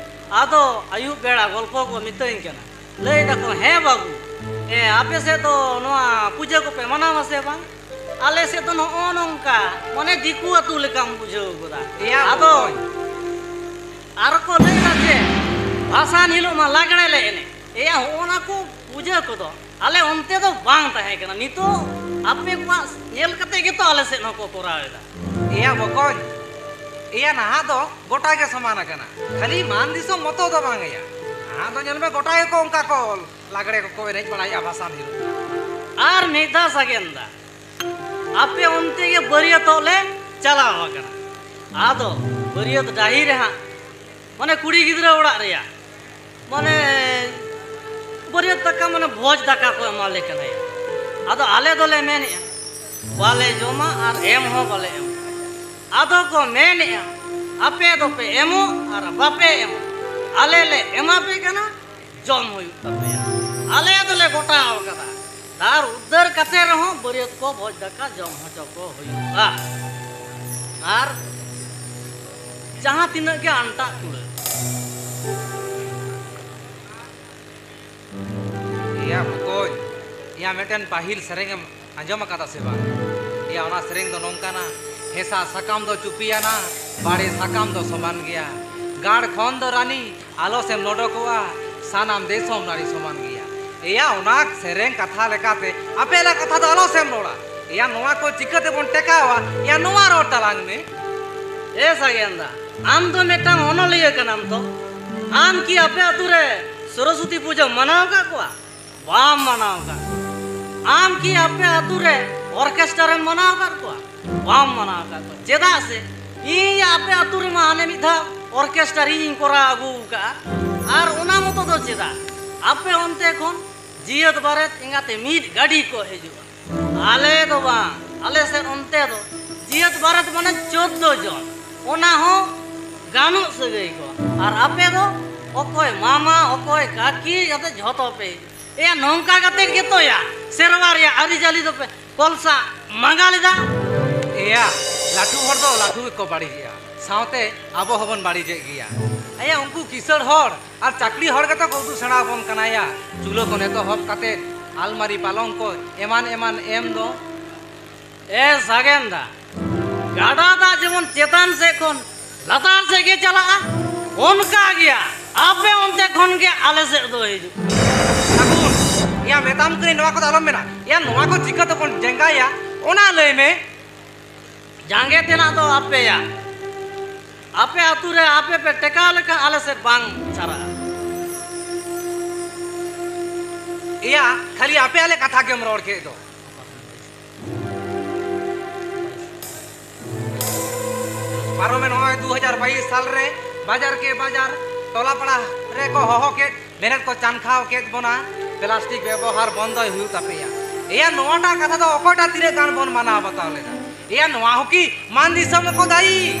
ᱟᱫᱚ ᱟᱹᱭᱩᱵ ᱵᱮᱲᱟ ᱜᱚᱞᱯᱚ ᱠᱚ ᱢᱤᱛᱟᱹᱧ ᱠᱟᱱᱟ, ᱞᱟᱹᱭ ᱫᱟᱠᱚ, "ᱦᱮᱸ ᱵᱟᱹᱵᱩ, ᱦᱮᱸ, ᱟᱯᱮ ᱥᱮᱫ ᱫᱚ ᱱᱚᱣᱟ ᱯᱩᱡᱟᱹ ᱠᱚᱯᱮ ᱢᱟᱱᱟᱣᱟ ᱥᱮ ᱵᱟᱝ?" "ᱟᱞᱮ ᱥᱮᱫ ᱫᱚ ᱱᱚᱜᱼᱚ ᱱᱚᱝᱠᱟ, ᱢᱟᱱᱮ ᱫᱤᱠᱩ ᱟᱹᱛᱩ ᱞᱮᱠᱟᱢ ᱵᱩᱡᱷᱟᱹᱣ ᱜᱚᱫᱟ᱾" ᱮᱭᱟ ᱟᱫᱚ ᱵᱚᱠᱚᱧ᱾ ᱟᱨ ᱠᱚ ᱞᱟᱹᱭ ᱫᱟ ᱡᱮ ᱵᱷᱟᱥᱟᱱ ᱦᱤᱞᱳᱜ ᱢᱟ ᱞᱟᱜᱽᱲᱮ ᱞᱮ ᱮᱱᱮᱡ᱾ ᱮᱭᱟ, ᱦᱚᱸᱜᱼᱚ ᱱᱟ ᱠᱚ ᱯᱩᱡᱟᱹ ᱠᱚᱫᱚ ᱟᱞᱮ ᱚᱱᱛᱮ ᱫᱚ ᱵᱟᱝ ᱛᱟᱦᱮᱸ ᱠᱟᱱᱟ, ᱱᱤᱛᱚᱜ ᱟᱯᱮ ᱠᱚᱣᱟᱜ ᱧᱮᱞ ᱠᱟᱛᱮ ᱜᱮᱛᱚ ᱟᱞᱮ ᱥᱮᱫ ᱦᱚᱸᱠᱚ ᱠᱚᱨᱟᱣ ᱮᱫᱟ᱾ ᱮᱭᱟ ᱵᱚᱠᱚᱧ, ᱮᱭᱟ ᱱᱟᱦᱟᱜ ᱫᱚ ᱜᱚᱴᱟ ᱜᱮ ᱥᱚᱢᱟᱱ ᱟᱠᱟᱱᱟ, ᱠᱷᱟᱹᱞᱤ ᱢᱟᱱ ᱫᱤᱥᱚᱢ ᱢᱚᱛᱚ ᱫᱚ ᱵᱟᱝ ᱮᱭᱟ᱾ ᱱᱟᱦᱟᱜ ᱫᱚ ᱧᱮᱞ ᱢᱮ ᱜᱚᱴᱟ ᱜᱮᱠᱚ ᱚᱱᱠᱟ ᱠᱚ ᱞᱟᱜᱽᱲᱮ ᱠᱚᱠᱚ ᱮᱱᱮᱡ ᱵᱟᱲᱟᱭᱮᱫᱼᱟ ᱵᱷᱟᱥᱟᱱ ᱦᱤᱞᱳᱜ᱾ ᱟᱨ ᱢᱤᱫ ᱫᱷᱟᱣ ᱥᱟᱜᱮᱱ ᱫᱟ, ᱟᱯᱮ ᱚᱱᱛᱮ ᱜᱮ ᱵᱟᱹᱨᱭᱟᱹᱛᱚᱜ ᱞᱮ ᱪᱟᱞᱟᱣ ᱟᱠᱟᱱᱟ᱾ ᱟᱫᱚ ᱵᱟᱹᱨᱭᱟᱹᱛ ᱰᱟᱹᱦᱤ ᱨᱮ ᱦᱟᱸᱜ, ᱢᱟᱱᱮ ᱠᱩᱲᱤ ᱜᱤᱫᱽᱨᱟᱹ ᱚᱲᱟᱜ ᱨᱮᱭᱟᱜ, ᱢᱟᱱᱮ ᱵᱟᱹᱨᱭᱟᱹᱛ ᱫᱟᱠᱟ, ᱢᱟᱱᱮ ᱵᱷᱚᱡᱽ ᱫᱟᱠᱟ ᱠᱚ ᱮᱢᱟ ᱞᱮ ᱠᱟᱱᱟ᱾ ᱟᱫᱚ ᱟᱞᱮ ᱫᱚᱞᱮ ᱢᱮᱱᱮᱜᱼᱟ, "ᱵᱟᱞᱮ ᱡᱚᱢᱟ ᱟᱨ ᱮᱢ ᱦᱚᱸ ᱵᱟᱞᱮ ᱮᱢᱟ᱾" ᱟᱫᱚ ᱠᱚ ᱢᱮᱱᱮᱜᱼᱟ, "ᱟᱯᱮ ᱫᱚᱯᱮ ᱮᱢᱚᱜ ᱟᱨ ᱵᱟᱯᱮ ᱮᱢᱚᱜ, ᱟᱞᱮ ᱞᱮ ᱮᱢᱟ ᱯᱮ ᱠᱟᱱᱟ, ᱡᱚᱢ ᱦᱩᱭᱩᱜ ᱛᱟᱯᱮᱭᱟ᱾" ᱟᱞᱮ ᱫᱚᱞᱮ ᱜᱚᱴᱟᱣ ᱠᱟᱫᱟ, ᱫᱷᱟᱨ ᱩᱫᱷᱟᱹᱨ ᱠᱟᱛᱮ ᱨᱮᱦᱚᱸ ᱵᱟᱹᱨᱭᱟᱹᱛ ᱠᱚ ᱵᱷᱚᱡᱽ ᱫᱟᱠᱟ ᱡᱚᱢ ᱦᱚᱪᱚ ᱠᱚ ᱦᱩᱭᱩᱜᱼᱟ᱾ ᱟᱨ ᱡᱟᱦᱟᱸ ᱛᱤᱱᱟᱹᱜ ᱜᱮ ᱟᱱᱴᱟᱜ ᱠᱩᱲᱟᱹᱜ᱾ ᱮᱭᱟ ᱵᱚᱠᱚᱧ, ᱮᱭᱟ ᱢᱤᱫᱴᱮᱱ ᱯᱟᱹᱦᱤᱞ ᱥᱮᱨᱮᱧ ᱮᱢ ᱟᱸᱡᱚᱢ ᱟᱠᱟᱫᱟ ᱥᱮ ᱵᱟᱝ? ᱮᱭᱟ, ᱚᱱᱟ ᱥᱮᱨᱮᱧ ᱫᱚ ᱱᱚᱝᱠᱟᱱᱟ, "ᱦᱮᱸᱥᱟᱜ ᱥᱟᱠᱟᱢ ᱫᱚ ᱪᱩᱯᱤᱭᱟᱱᱟ, ᱵᱟᱲᱮ ᱥᱟᱠᱟᱢ ᱫᱚ ᱥᱚᱢᱟᱱ ᱜᱮᱭᱟ᱾ ᱜᱟᱲ ᱠᱷᱚᱱ ᱫᱚ ᱨᱟᱱᱤ ᱟᱞᱚ ᱥᱮᱢ ᱱᱚᱰᱚᱠᱚᱜᱼᱟ, ᱥᱟᱱᱟᱢ ᱫᱤᱥᱚᱢ ᱱᱟᱹᱲᱤ ᱥᱚᱢᱟᱱ ᱜᱮᱭᱟ᱾" ᱮᱭᱟ, ᱚᱱᱟ ᱥᱮᱨᱮᱧ ᱠᱟᱛᱷᱟ ᱞᱮᱠᱟᱛᱮ ᱟᱯᱮ ᱞᱮᱠᱟ ᱠᱟᱛᱷᱟ ᱫᱚ ᱟᱞᱚ ᱥᱮᱢ ᱨᱚᱲᱟ᱾ ᱮᱭᱟ, ᱱᱚᱣᱟ ᱠᱚ ᱪᱤᱠᱟᱹ ᱛᱮᱵᱚᱱ ᱴᱮᱠᱟᱣᱟ? ᱮᱭᱟ, ᱱᱚᱣᱟ ᱨᱚᱲ ᱛᱟᱞᱟᱝ ᱢᱮ᱾ ᱮ ᱥᱟᱜᱮᱱ ᱫᱟ, ᱟᱢ ᱫᱚ ᱢᱤᱫᱴᱟᱝ ᱚᱱᱚᱞᱤᱭᱟᱹ ᱠᱟᱱᱟᱢ ᱛᱚ, ᱟᱢ ᱠᱤ ᱟᱯᱮ ᱟᱛᱳ ᱨᱮ ᱥᱚᱨᱚᱥᱚᱛᱤ ᱯᱩᱡᱟᱹ ᱢᱟᱱᱟᱣ ᱟᱠᱟᱫ ᱠᱚᱣᱟ? ᱵᱟᱢ ᱢᱟᱱᱟᱣ ᱟᱠᱟᱫ ᱠᱚᱣᱟ᱾ ᱟᱢ ᱠᱤ ᱟᱯᱮ ᱟᱛᱳ ᱨᱮ ᱚᱨᱠᱮᱥᱴᱟᱨ ᱮᱢ ᱢᱟᱱᱟᱣ ᱟᱠᱟᱫ ᱠᱚᱣᱟ? ᱵᱟᱢ ᱢᱟᱱᱟᱣ ᱟᱠᱟᱫ ᱠᱚᱣᱟ᱾ ᱪᱮᱫᱟᱜ ᱥᱮ ᱤᱧ ᱟᱯᱮ ᱟᱛᱳ ᱨᱮᱢᱟ ᱦᱟᱱᱮ ᱢᱤᱫ ᱫᱷᱟᱣ ᱚᱨᱠᱮᱥᱴᱟᱨ ᱤᱧ ᱠᱚᱨᱟᱣ ᱟᱹᱜᱩ ᱟᱠᱟᱫᱼᱟ, ᱟᱨ ᱚᱱᱟ ᱢᱚᱛᱚ ᱫᱚ ᱪᱮᱫᱟᱜ? ᱟᱯᱮ ᱚᱱᱛᱮ ᱠᱷᱚᱱ ᱡᱤᱭᱟᱹᱛ ᱵᱟᱨᱮᱛ ᱮᱸᱜᱟᱛᱮ ᱢᱤᱫ ᱜᱟᱹᱰᱤ ᱠᱚ ᱦᱤᱡᱩᱜᱼᱟ᱾ ᱟᱞᱮ ᱫᱚ ᱵᱟᱝ, ᱟᱞᱮ ᱥᱮᱫ ᱚᱱᱛᱮ ᱫᱚ ᱡᱤᱭᱟᱹᱛ ᱵᱟᱨᱮᱛ ᱢᱟᱱᱮ ᱪᱳᱫᱫᱳ ᱡᱚᱱ, ᱚᱱᱟ ᱦᱚᱸ ᱜᱟᱱᱚᱜ ᱥᱟᱹᱜᱟᱹᱭ ᱠᱚ᱾ ᱟᱨ ᱟᱯᱮ ᱫᱚ ᱚᱠᱚᱭ ᱢᱟᱢᱟ, ᱚᱠᱚᱭ ᱠᱟᱹᱠᱤ, ᱡᱟᱛᱮ ᱡᱷᱚᱛᱚ ᱯᱮ ᱦᱤᱡᱩᱜᱼᱟ᱾ ᱮᱭᱟ, ᱱᱚᱝᱠᱟ ᱠᱟᱛᱮ ᱜᱮᱛᱚ ᱭᱟ ᱥᱮᱨᱣᱟ ᱨᱮᱭᱟᱜ ᱟᱹᱨᱤᱪᱟᱹᱞᱤ ᱫᱚᱯᱮ ᱠᱚᱞᱥᱟ ᱢᱟᱸᱜᱟ ᱞᱮᱫᱟ᱾ ᱮᱭᱟ, ᱞᱟᱹᱴᱩ ᱦᱚᱲ ᱫᱚ ᱞᱟᱹᱴᱩ ᱜᱮᱠᱚ ᱵᱟᱹᱲᱤᱡᱮᱜᱼᱟ, ᱥᱟᱶᱛᱮ ᱟᱵᱚ ᱦᱚᱸᱵᱚᱱ ᱵᱟᱹᱲᱤᱡᱮᱫ ᱜᱮᱭᱟ᱾ ᱮᱭᱟ, ᱩᱱᱠᱩ ᱠᱤᱥᱟᱹᱬ ᱦᱚᱲ ᱟᱨ ᱪᱟᱹᱠᱨᱤ ᱦᱚᱲ ᱜᱮᱛᱚ ᱠᱚ ᱩᱫᱩᱜ ᱥᱮᱬᱟ ᱟᱵᱚᱱ ᱠᱟᱱᱟ ᱭᱟ, ᱪᱩᱞᱟᱹ ᱠᱷᱚᱱ ᱮᱛᱚᱦᱚᱵ ᱠᱟᱛᱮ ᱟᱞᱢᱟᱨᱤ ᱯᱟᱞᱚᱝ ᱠᱚ ᱮᱢᱟᱱ ᱮᱢᱟᱱ ᱮᱢ ᱫᱚ᱾ ᱮ ᱥᱟᱜᱮᱱ ᱫᱟ, ᱜᱟᱰᱟ ᱫᱟᱜ ᱡᱮᱢᱚᱱ ᱪᱮᱛᱟᱱ ᱥᱮᱫ ᱠᱷᱚᱱ ᱞᱟᱛᱟᱨ ᱥᱮᱫ ᱜᱮ ᱪᱟᱞᱟᱜᱼᱟ, ᱚᱱᱠᱟ ᱜᱮᱭᱟ ᱟᱯᱮ ᱚᱱᱛᱮ ᱠᱷᱚᱱ ᱜᱮ ᱟᱞᱮ ᱥᱮᱫ ᱫᱚ ᱦᱤᱡᱩᱜ᱾ ᱴᱷᱟᱹᱠᱩᱨ, ᱭᱟ ᱢᱮᱛᱟᱢ ᱠᱟᱹᱱᱟᱹᱧ, ᱱᱚᱣᱟ ᱠᱚᱫᱚ ᱟᱞᱚᱢ ᱢᱮᱱᱟ᱾ ᱭᱟ, ᱱᱚᱣᱟ ᱠᱚ ᱪᱤᱠᱟᱹ ᱛᱮᱵᱚᱱ ᱡᱟᱸᱜᱟᱭᱟ, ᱚᱱᱟ ᱞᱟᱹᱭ ᱢᱮ᱾ ᱡᱟᱸᱜᱮ ᱛᱮᱱᱟᱜ ᱫᱚ ᱟᱯᱮᱭᱟᱜ, ᱟᱯᱮ ᱟᱹᱛᱩ ᱨᱮ ᱟᱯᱮ ᱯᱮ ᱴᱮᱠᱟᱣ ᱞᱮᱠᱷᱟᱱ ᱟᱞᱮ ᱥᱮᱫ ᱵᱟᱝ ᱪᱷᱟᱨᱟᱜᱼᱟ᱾ ᱮᱭᱟ, ᱠᱷᱟᱹᱞᱤ ᱟᱯᱮᱭᱟᱜ ᱞᱮ ᱠᱟᱛᱷᱟ ᱜᱮᱢ ᱨᱚᱲ ᱠᱮᱫ ᱫᱚ᱾ ᱯᱟᱨᱚᱢᱮᱱ ᱱᱚᱜᱼᱚᱭ ᱫᱩ ᱦᱟᱡᱟᱨ ᱵᱟᱭᱤᱥ ᱥᱟᱞ ᱨᱮ ᱵᱟᱡᱟᱨ ᱠᱮ ᱵᱟᱡᱟᱨ, ᱴᱚᱞᱟ ᱯᱟᱲᱟ ᱨᱮᱠᱚ ᱦᱚᱦᱚ ᱠᱮᱫ, ᱢᱮᱱᱮᱫ ᱠᱚ ᱪᱟᱱᱠᱷᱟᱣ ᱠᱮᱫ ᱵᱚᱱᱟ ᱯᱞᱟᱥᱴᱤᱠ ᱵᱮᱵᱚᱦᱟᱨ ᱵᱚᱱᱫᱚᱭ ᱦᱩᱭᱩᱜ ᱛᱟᱯᱮᱭᱟ᱾ ᱮᱭᱟ, ᱱᱚᱣᱟᱴᱟᱜ ᱠᱟᱛᱷᱟ ᱫᱚ ᱚᱠᱚᱭᱴᱟᱜ ᱛᱤᱱᱟᱹᱜ ᱜᱟᱱ ᱵᱚᱱ ᱢᱟᱱᱟᱣ ᱵᱟᱛᱟᱣ ᱞᱮᱫᱟ? ᱮᱭᱟ, ᱱᱚᱣᱟ ᱦᱚᱸ ᱠᱤ ᱢᱟᱱ ᱫᱤᱥᱚᱢ ᱠᱚ ᱫᱟᱭᱤ?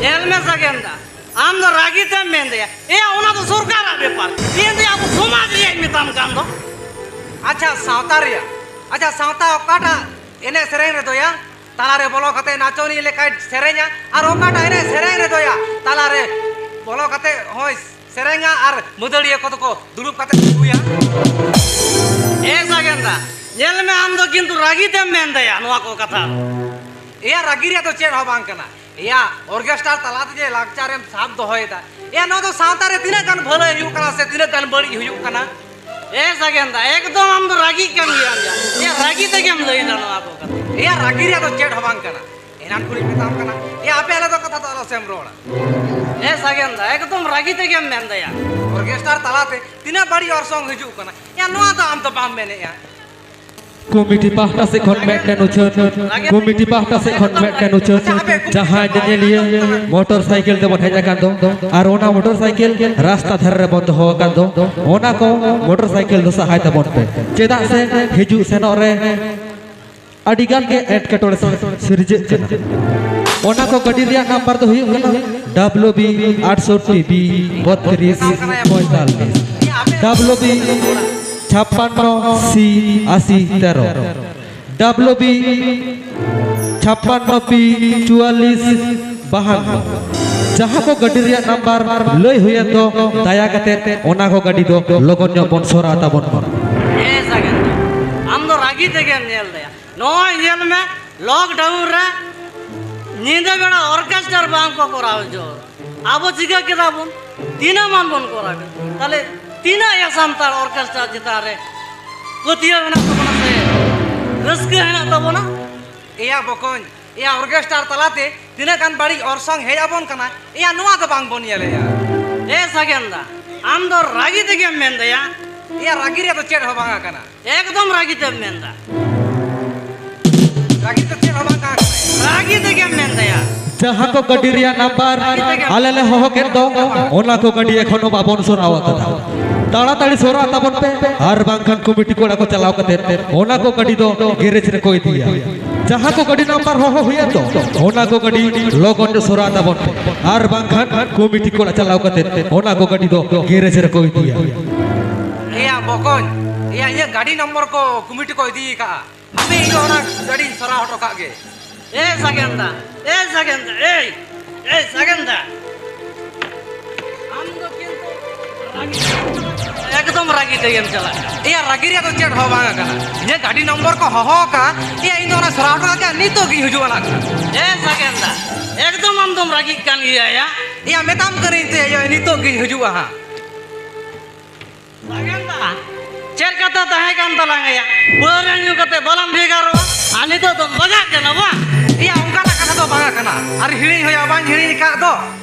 ᱧᱮᱞ ᱢᱮ ᱥᱟᱜᱮᱱ ᱫᱟ, ᱟᱢ ᱫᱚ ᱨᱟᱹᱜᱤ ᱛᱮᱢ ᱢᱮᱱ ᱫᱟᱭᱟ᱾ ᱮᱭᱟ, ᱚᱱᱟ ᱫᱚ ᱥᱚᱨᱠᱟᱨᱟᱜ ᱵᱮᱯᱟᱨ, ᱤᱧ ᱫᱚ ᱟᱵᱚ ᱥᱚᱢᱟᱡᱽ ᱨᱮᱭᱟᱜ ᱤᱧ ᱢᱮᱛᱟᱢ ᱠᱟᱱ ᱫᱚ᱾ ᱟᱪᱪᱷᱟ, ᱥᱟᱶᱛᱟ ᱨᱮᱭᱟᱜ, ᱟᱪᱪᱷᱟ, ᱥᱟᱶᱛᱟ ᱚᱠᱟᱴᱟᱜ ᱮᱱᱮᱡ ᱥᱮᱨᱮᱧ ᱨᱮᱫᱚ ᱭᱟ ᱛᱟᱞᱟᱨᱮ ᱵᱚᱞᱚ ᱠᱟᱛᱮ ᱱᱟᱪᱚᱱᱤᱭᱟᱹ ᱞᱮᱠᱟᱭ ᱥᱮᱨᱮᱧᱟ, ᱟᱨ ᱚᱠᱟᱴᱟᱜ ᱮᱱᱮᱡ ᱥᱮᱨᱮᱧ ᱨᱮᱫᱚ ᱭᱟ ᱛᱟᱞᱟᱨᱮ ᱵᱚᱞᱚ ᱠᱟᱛᱮ ᱦᱚᱸᱭ ᱥᱮᱨᱮᱧᱟ ᱟᱨ ᱢᱟᱹᱫᱟᱹᱲᱤᱭᱟᱹ ᱠᱚᱫᱚ ᱠᱚ ᱫᱩᱲᱩᱵ ᱠᱟᱛᱮ ᱠᱚ ᱨᱩᱭᱟ? ᱮ ᱥᱟᱜᱮᱱ ᱫᱟ, ᱧᱮᱞ ᱢᱮ, ᱟᱢ ᱫᱚ ᱠᱤᱱᱛᱩ ᱨᱟᱹᱜᱤ ᱛᱮᱢ ᱢᱮᱱ ᱫᱟᱭᱟ ᱱᱚᱣᱟ ᱠᱚ ᱠᱟᱛᱷᱟ᱾ ᱮᱭᱟ, ᱨᱟᱹᱜᱤ ᱨᱮᱭᱟᱜ ᱫᱚ ᱪᱮᱫ ᱦᱚᱸ ᱵᱟᱝ ᱠᱟᱱᱟ᱾ ᱮᱭᱟ, ᱚᱨᱜᱮᱥᱴᱟᱨ ᱛᱟᱞᱟ ᱛᱮ ᱡᱮ ᱞᱟᱠᱪᱟᱨᱮᱢ ᱥᱟᱵ ᱫᱚᱦᱚᱭᱮᱫᱟ, ᱮᱭᱟ, ᱱᱚᱣᱟ ᱫᱚ ᱥᱟᱶᱛᱟ ᱨᱮ ᱛᱤᱱᱟᱹᱜ ᱜᱟᱱ ᱵᱷᱟᱹᱞᱟᱹᱭ ᱦᱩᱭᱩᱜ ᱠᱟᱱᱟ ᱥᱮ ᱛᱤᱱᱟᱹᱜ ᱜᱟᱱ ᱵᱟᱹᱲᱤᱡ ᱦᱩᱭᱩᱜ ᱠᱟᱱᱟ? ᱮ ᱥᱟᱜᱮᱱ ᱫᱟ, ᱮᱠᱫᱚᱢ ᱟᱢ ᱫᱚ ᱨᱟᱹᱜᱤᱜ ᱠᱟᱱ ᱜᱮᱭᱟᱢ ᱭᱟ᱾ ᱮᱭᱟ, ᱨᱟᱹᱜᱤ ᱛᱮᱜᱮᱢ ᱞᱟᱹᱭᱫᱟ ᱱᱚᱣᱟ ᱠᱚ ᱠᱟᱛᱷᱟ᱾ ᱮᱭᱟ, ᱨᱟᱹᱜᱤ ᱨᱮᱭᱟᱜ ᱫᱚ ᱪᱮᱫ ᱦᱚᱸ ᱵᱟᱝ ᱠᱟᱱᱟ᱾ ᱮᱱᱟᱱ ᱠᱷᱚᱱᱤᱧ ᱢᱮᱛᱟᱢ ᱠᱟᱱᱟ, ᱮᱭᱟ, ᱟᱯᱮ ᱟᱞᱮ ᱫᱚ ᱠᱟᱛᱷᱟ ᱫᱚ ᱟᱞᱚ ᱥᱮᱢ ᱨᱚᱲᱟ᱾ ᱮ ᱥᱟᱜᱮᱱ ᱫᱟ, ᱮᱠᱫᱚᱢ ᱨᱟᱹᱜᱤ ᱛᱮᱜᱮᱢ ᱢᱮᱱ ᱫᱟᱭᱟ᱾ ᱚᱨᱜᱮᱥᱴᱟᱨ ᱛᱟᱞᱟᱛᱮ ᱛᱤᱱᱟᱹᱜ ᱵᱟᱹᱲᱤᱡ ᱚᱨᱥᱚᱝ ᱦᱤᱡᱩᱜ ᱠᱟᱱᱟ, ᱮᱭᱟ, ᱱᱚᱣᱟ ᱫᱚ ᱟᱢ ᱫᱚ ᱵᱟᱢ ᱢᱮᱱᱮᱜᱼᱟ᱾ ᱠᱚᱢᱤᱴᱤ ᱯᱟᱦᱴᱟ ᱥᱮᱫ ᱠᱷᱚᱱ ᱢᱤᱫᱴᱮᱱ ᱩᱪᱷᱟᱹᱱ, ᱠᱚᱢᱤᱴᱤ ᱯᱟᱦᱴᱟ ᱥᱮᱫ ᱠᱷᱚᱱ ᱢᱤᱫᱴᱮᱱ ᱩᱪᱷᱟᱹᱱ, ᱡᱟᱦᱟᱸᱭ ᱧᱮᱧᱮᱞᱤᱭᱟᱹ ᱢᱚᱴᱚᱨ ᱥᱟᱭᱠᱮᱞ ᱛᱮᱵᱚᱱ ᱦᱮᱡ ᱟᱠᱟᱱ ᱫᱚ, ᱟᱨ ᱚᱱᱟ ᱢᱚᱴᱚᱨ ᱥᱟᱭᱠᱮᱞ ᱨᱟᱥᱛᱟ ᱫᱷᱟᱨᱮ ᱨᱮᱵᱚᱱ ᱫᱚᱦᱚ ᱟᱠᱟᱫ ᱫᱚ, ᱚᱱᱟ ᱠᱚ ᱢᱚᱴᱚᱨ ᱥᱟᱭᱠᱮᱞ ᱫᱚ ᱥᱟᱦᱟᱭ ᱛᱟᱵᱚᱱ ᱯᱮ, ᱪᱮᱫᱟᱜ ᱥᱮ ᱦᱤᱡᱩᱜ ᱥᱮᱱᱚᱜ ᱨᱮ ᱟᱹᱰᱤ ᱜᱟᱱ ᱜᱮ ᱮᱴᱠᱮᱴᱚᱬᱮ ᱥᱤᱨᱡᱟᱹᱜ ᱠᱟᱱᱟ᱾ ᱚᱱᱟ ᱠᱚ ᱜᱟᱹᱰᱤ ᱨᱮᱭᱟᱜ ᱱᱟᱢᱵᱟᱨ ᱫᱚ ᱦᱩᱭᱩᱜ ᱠᱟᱱᱟ ᱰᱟᱵᱞᱩ ᱵᱤ ᱟᱴᱥᱚᱴᱴᱤ ᱵᱤ ᱵᱚᱛᱛᱨᱤᱥ ᱯᱚᱸᱭᱛᱟᱞᱞᱤᱥ᱾ W B ᱪᱷᱟᱯᱯᱟᱱᱱᱚ C ᱟᱥᱤ ᱛᱮᱨᱚ, W B ᱪᱷᱟᱯᱯᱟᱱᱱᱚ P ᱪᱩᱣᱟᱞᱞᱤᱥ ᱵᱟᱦᱟᱱᱱᱚ᱾ ᱡᱟᱦᱟᱸ ᱠᱚ ᱜᱟᱹᱰᱤ ᱨᱮᱭᱟᱜ ᱱᱟᱢᱵᱟᱨ ᱞᱟᱹᱭ ᱦᱩᱭᱮᱱ ᱫᱚ, ᱫᱟᱭᱟ ᱠᱟᱛᱮ ᱚᱱᱟ ᱠᱚ ᱜᱟᱹᱰᱤ ᱫᱚ ᱞᱚᱜᱚᱱ ᱧᱚᱜ ᱵᱚᱱ ᱥᱚᱨᱟᱣ ᱛᱟᱵᱚᱱ ᱢᱟ᱾ ᱮ ᱥᱟᱜᱮᱱ, ᱟᱢ ᱫᱚ ᱨᱟᱹᱜᱤ ᱛᱮᱜᱮᱢ ᱧᱮᱞ ᱞᱮᱭᱟ᱾ ᱱᱚᱜᱼᱚᱭ ᱧᱮᱞ ᱢᱮ, ᱞᱚᱠᱰᱟᱣᱩᱱ ᱨᱮ ᱧᱤᱫᱟᱹ ᱵᱮᱲᱟ ᱚᱨᱠᱮᱥᱴᱟᱨ ᱵᱟᱝ ᱠᱚ ᱠᱚᱨᱟᱣ ᱦᱚᱪᱚ᱾ ᱟᱵᱚ ᱪᱤᱠᱟᱹ ᱠᱮᱫᱟ ᱵᱚᱱ? ᱛᱤᱱᱟᱹᱜ ᱢᱟᱱ ᱵᱚᱱ ᱠᱚᱨᱟᱣ ᱠᱮᱫᱟ? ᱛᱟᱦᱞᱮ ᱛᱤᱱᱟᱹᱜ ᱭᱟ ᱥᱟᱱᱛᱟᱲ ᱚᱨᱠᱮᱥᱴᱟᱨ ᱪᱮᱛᱟᱱ ᱨᱮ ᱯᱟᱹᱛᱭᱟᱹᱣ ᱦᱮᱱᱟᱜ ᱛᱟᱵᱚᱱᱟ ᱥᱮ ᱨᱟᱹᱥᱠᱟᱹ ᱦᱮᱱᱟᱜ ᱛᱟᱵᱚᱱᱟ? ᱮᱭᱟ ᱵᱚᱠᱚᱧ, ᱮᱭᱟ ᱚᱨᱠᱮᱥᱴᱟᱨ ᱛᱟᱞᱟᱛᱮ ᱛᱤᱱᱟᱹᱜ ᱜᱟᱱ ᱵᱟᱹᱲᱤᱡ ᱚᱨᱥᱚᱝ ᱦᱮᱡ ᱟᱵᱚᱱ ᱠᱟᱱᱟ, ᱮᱭᱟ ᱱᱚᱣᱟ ᱫᱚ ᱵᱟᱝ ᱵᱚᱱ ᱧᱮᱞᱮᱭᱟ᱾ ᱮ ᱥᱟᱜᱮᱱ ᱫᱟ, ᱟᱢ ᱫᱚ ᱨᱟᱹᱜᱤ ᱛᱮᱜᱮᱢ ᱢᱮᱱ ᱫᱟᱭᱟ᱾ ᱮᱭᱟ ᱨᱟᱹᱜᱤ ᱨᱮᱭᱟᱜ ᱫᱚ ᱪᱮᱫ ᱦᱚᱸ ᱵᱟᱝ ᱠᱟᱱᱟ᱾ ᱮᱠᱫᱚᱢ ᱨᱟᱹᱜᱤ ᱛᱮᱢ ᱢᱮᱱᱫᱟ᱾ ᱨᱟᱹᱜᱤ ᱫᱚ ᱪᱮᱫ ᱦᱚᱸ ᱵᱟᱝ ᱠᱟᱱᱟ᱾ ᱨᱟᱹᱜᱤ ᱛᱮᱜᱮᱢ ᱢᱮᱱᱫᱟᱭᱟ᱾ ᱡᱟᱦᱟᱸ ᱠᱚ ᱜᱟᱹᱰᱤ ᱨᱮᱭᱟᱜ ᱱᱟᱢᱵᱟᱨ ᱟᱞᱮ ᱞᱮ ᱦᱚᱦᱚ ᱠᱮᱫ ᱫᱚ, ᱚᱱᱟ ᱠᱚ ᱜᱟᱹᱰᱤ ᱮᱠᱷᱚᱱ ᱦᱚᱸ ᱵᱟᱵᱚᱱ ᱥᱚᱨᱟᱣ ᱟᱠᱟᱫᱟ᱾ ᱛᱟᱲᱟᱛᱟᱲᱤ ᱥᱚᱨᱟᱣ ᱛᱟᱵᱚᱱ ᱯᱮ, ᱟᱨ ᱵᱟᱝᱠᱷᱟᱱ ᱠᱚᱢᱤᱴᱤ ᱠᱚᱲᱟ ᱠᱚ ᱪᱟᱞᱟᱣ ᱠᱟᱛᱮ ᱚᱱᱟ ᱠᱚ ᱜᱟᱹᱰᱤ ᱫᱚ ᱜᱮᱨᱮᱡᱽ ᱨᱮᱠᱚ ᱤᱫᱤᱭᱟ᱾ ᱡᱟᱦᱟᱸ ᱠᱚ ᱜᱟᱹᱰᱤ ᱱᱟᱢᱵᱟᱨ ᱦᱚᱦᱚ ᱦᱩᱭᱮᱱ ᱫᱚ, ᱚᱱᱟ ᱠᱚ ᱜᱟᱹᱰᱤ ᱞᱚᱜᱚᱱ ᱧᱚᱜ ᱥᱚᱨᱟᱣ ᱛᱟᱵᱚᱱ ᱯᱮ, ᱟᱨ ᱵᱟᱝᱠᱷᱟᱱ ᱠᱚᱢᱤᱴᱤ ᱠᱚᱲᱟ ᱪᱟᱞᱟᱣ ᱠᱟᱛᱮ ᱚᱱᱟ ᱠᱚ ᱜᱟᱹᱰᱤ ᱫᱚ ᱜᱮᱨᱮᱡᱽ ᱨᱮᱠᱚ ᱤᱫᱤᱭᱟ᱾ ᱮᱭᱟ ᱵᱚᱠᱚᱧ, ᱮᱭᱟ ᱤᱧᱟᱹᱜ ᱜᱟᱹᱰᱤ ᱱᱚᱢᱵᱚᱨ ᱠᱚ ᱠᱚᱢᱤᱴᱤ ᱠᱚ ᱤᱫᱤ ᱟᱠᱟᱫᱼᱟ᱾ ᱦᱟᱯᱮ ᱤᱧ ᱫᱚ ᱚᱱᱟ ᱜᱟᱹᱰᱤᱧ ᱥᱚᱨᱟᱣ ᱦᱚᱴᱚ ᱠᱟᱜ ᱜᱮ᱾ ᱮ ᱥᱟᱜᱮᱱ ᱫᱟ, ᱮ ᱥᱟᱜᱮᱱ ᱫᱟ, ᱮᱭ, ᱮᱭ ᱥᱟᱜᱮᱱ ᱫᱟ᱾ ᱟᱢ ᱫᱚ ᱠᱤᱱᱛᱩ ᱨᱟᱹᱜᱤ, ᱮᱠᱫᱚᱢ ᱨᱟᱹᱜᱤ ᱛᱮᱜᱮᱢ ᱪᱟᱞᱟᱜ ᱠᱟᱱᱟ᱾ ᱮᱭᱟ ᱨᱟᱹᱜᱤ ᱨᱮᱭᱟᱜ ᱫᱚ ᱪᱮᱫ ᱦᱚᱸ ᱵᱟᱝ ᱠᱟᱱᱟ᱾ ᱤᱧᱟᱹᱜ ᱜᱟᱹᱰᱤ ᱱᱚᱢᱵᱚᱨ ᱠᱚ ᱦᱚᱦᱚ ᱟᱠᱟᱫᱼᱟ, ᱮᱭᱟ ᱤᱧ ᱫᱚ ᱚᱱᱟ ᱥᱚᱨᱟᱣ ᱦᱚᱴᱚ ᱠᱟᱜ ᱜᱮ, ᱱᱤᱛᱚᱜ ᱜᱤᱧ ᱦᱤᱡᱩᱜᱼᱟ ᱱᱟᱜ ᱠᱷᱟᱱ᱾ ᱮ ᱥᱟᱜᱮᱱ ᱫᱟ, ᱮᱠᱫᱚᱢ ᱟᱢ ᱫᱚᱢ ᱨᱟᱹᱜᱤᱜ ᱠᱟᱱ ᱜᱮᱭᱟ ᱭᱟ᱾ ᱮᱭᱟ ᱢᱮᱛᱟᱢ ᱠᱟᱹᱱᱟᱹᱧ ᱛᱮ, ᱮᱭᱟ ᱱᱤᱛᱚᱜ ᱜᱤᱧ ᱦᱤᱡᱩᱜᱼᱟ ᱦᱟᱸᱜ᱾ ᱥᱟᱜᱮᱱ ᱫᱟ, ᱪᱮᱫ ᱠᱟᱛᱷᱟ ᱛᱟᱦᱮᱸ ᱠᱟᱱ ᱛᱟᱞᱟᱝ ᱭᱟ? ᱯᱟᱹᱣᱨᱟᱹ ᱧᱩ ᱠᱟᱛᱮ ᱵᱟᱞᱟᱝ ᱵᱷᱮᱜᱟᱨᱚᱜᱼᱟ, ᱟᱨ ᱱᱤᱛᱚᱜ ᱫᱚᱢ ᱵᱟᱜᱟᱜ ᱠᱟᱱᱟ ᱵᱟᱝ? ᱮᱭᱟ ᱚᱱᱠᱟᱱᱟᱜ ᱠᱟᱛᱷᱟ ᱫᱚ ᱵᱟᱝ ᱠᱟᱱᱟ᱾ ᱟᱨ ᱦᱤᱲᱤᱧ ᱦᱩᱭᱩᱜᱼᱟ, ᱵᱟᱹᱧ ᱦᱤᱲᱤᱧ ᱟᱠᱟᱫ ᱫᱚ᱾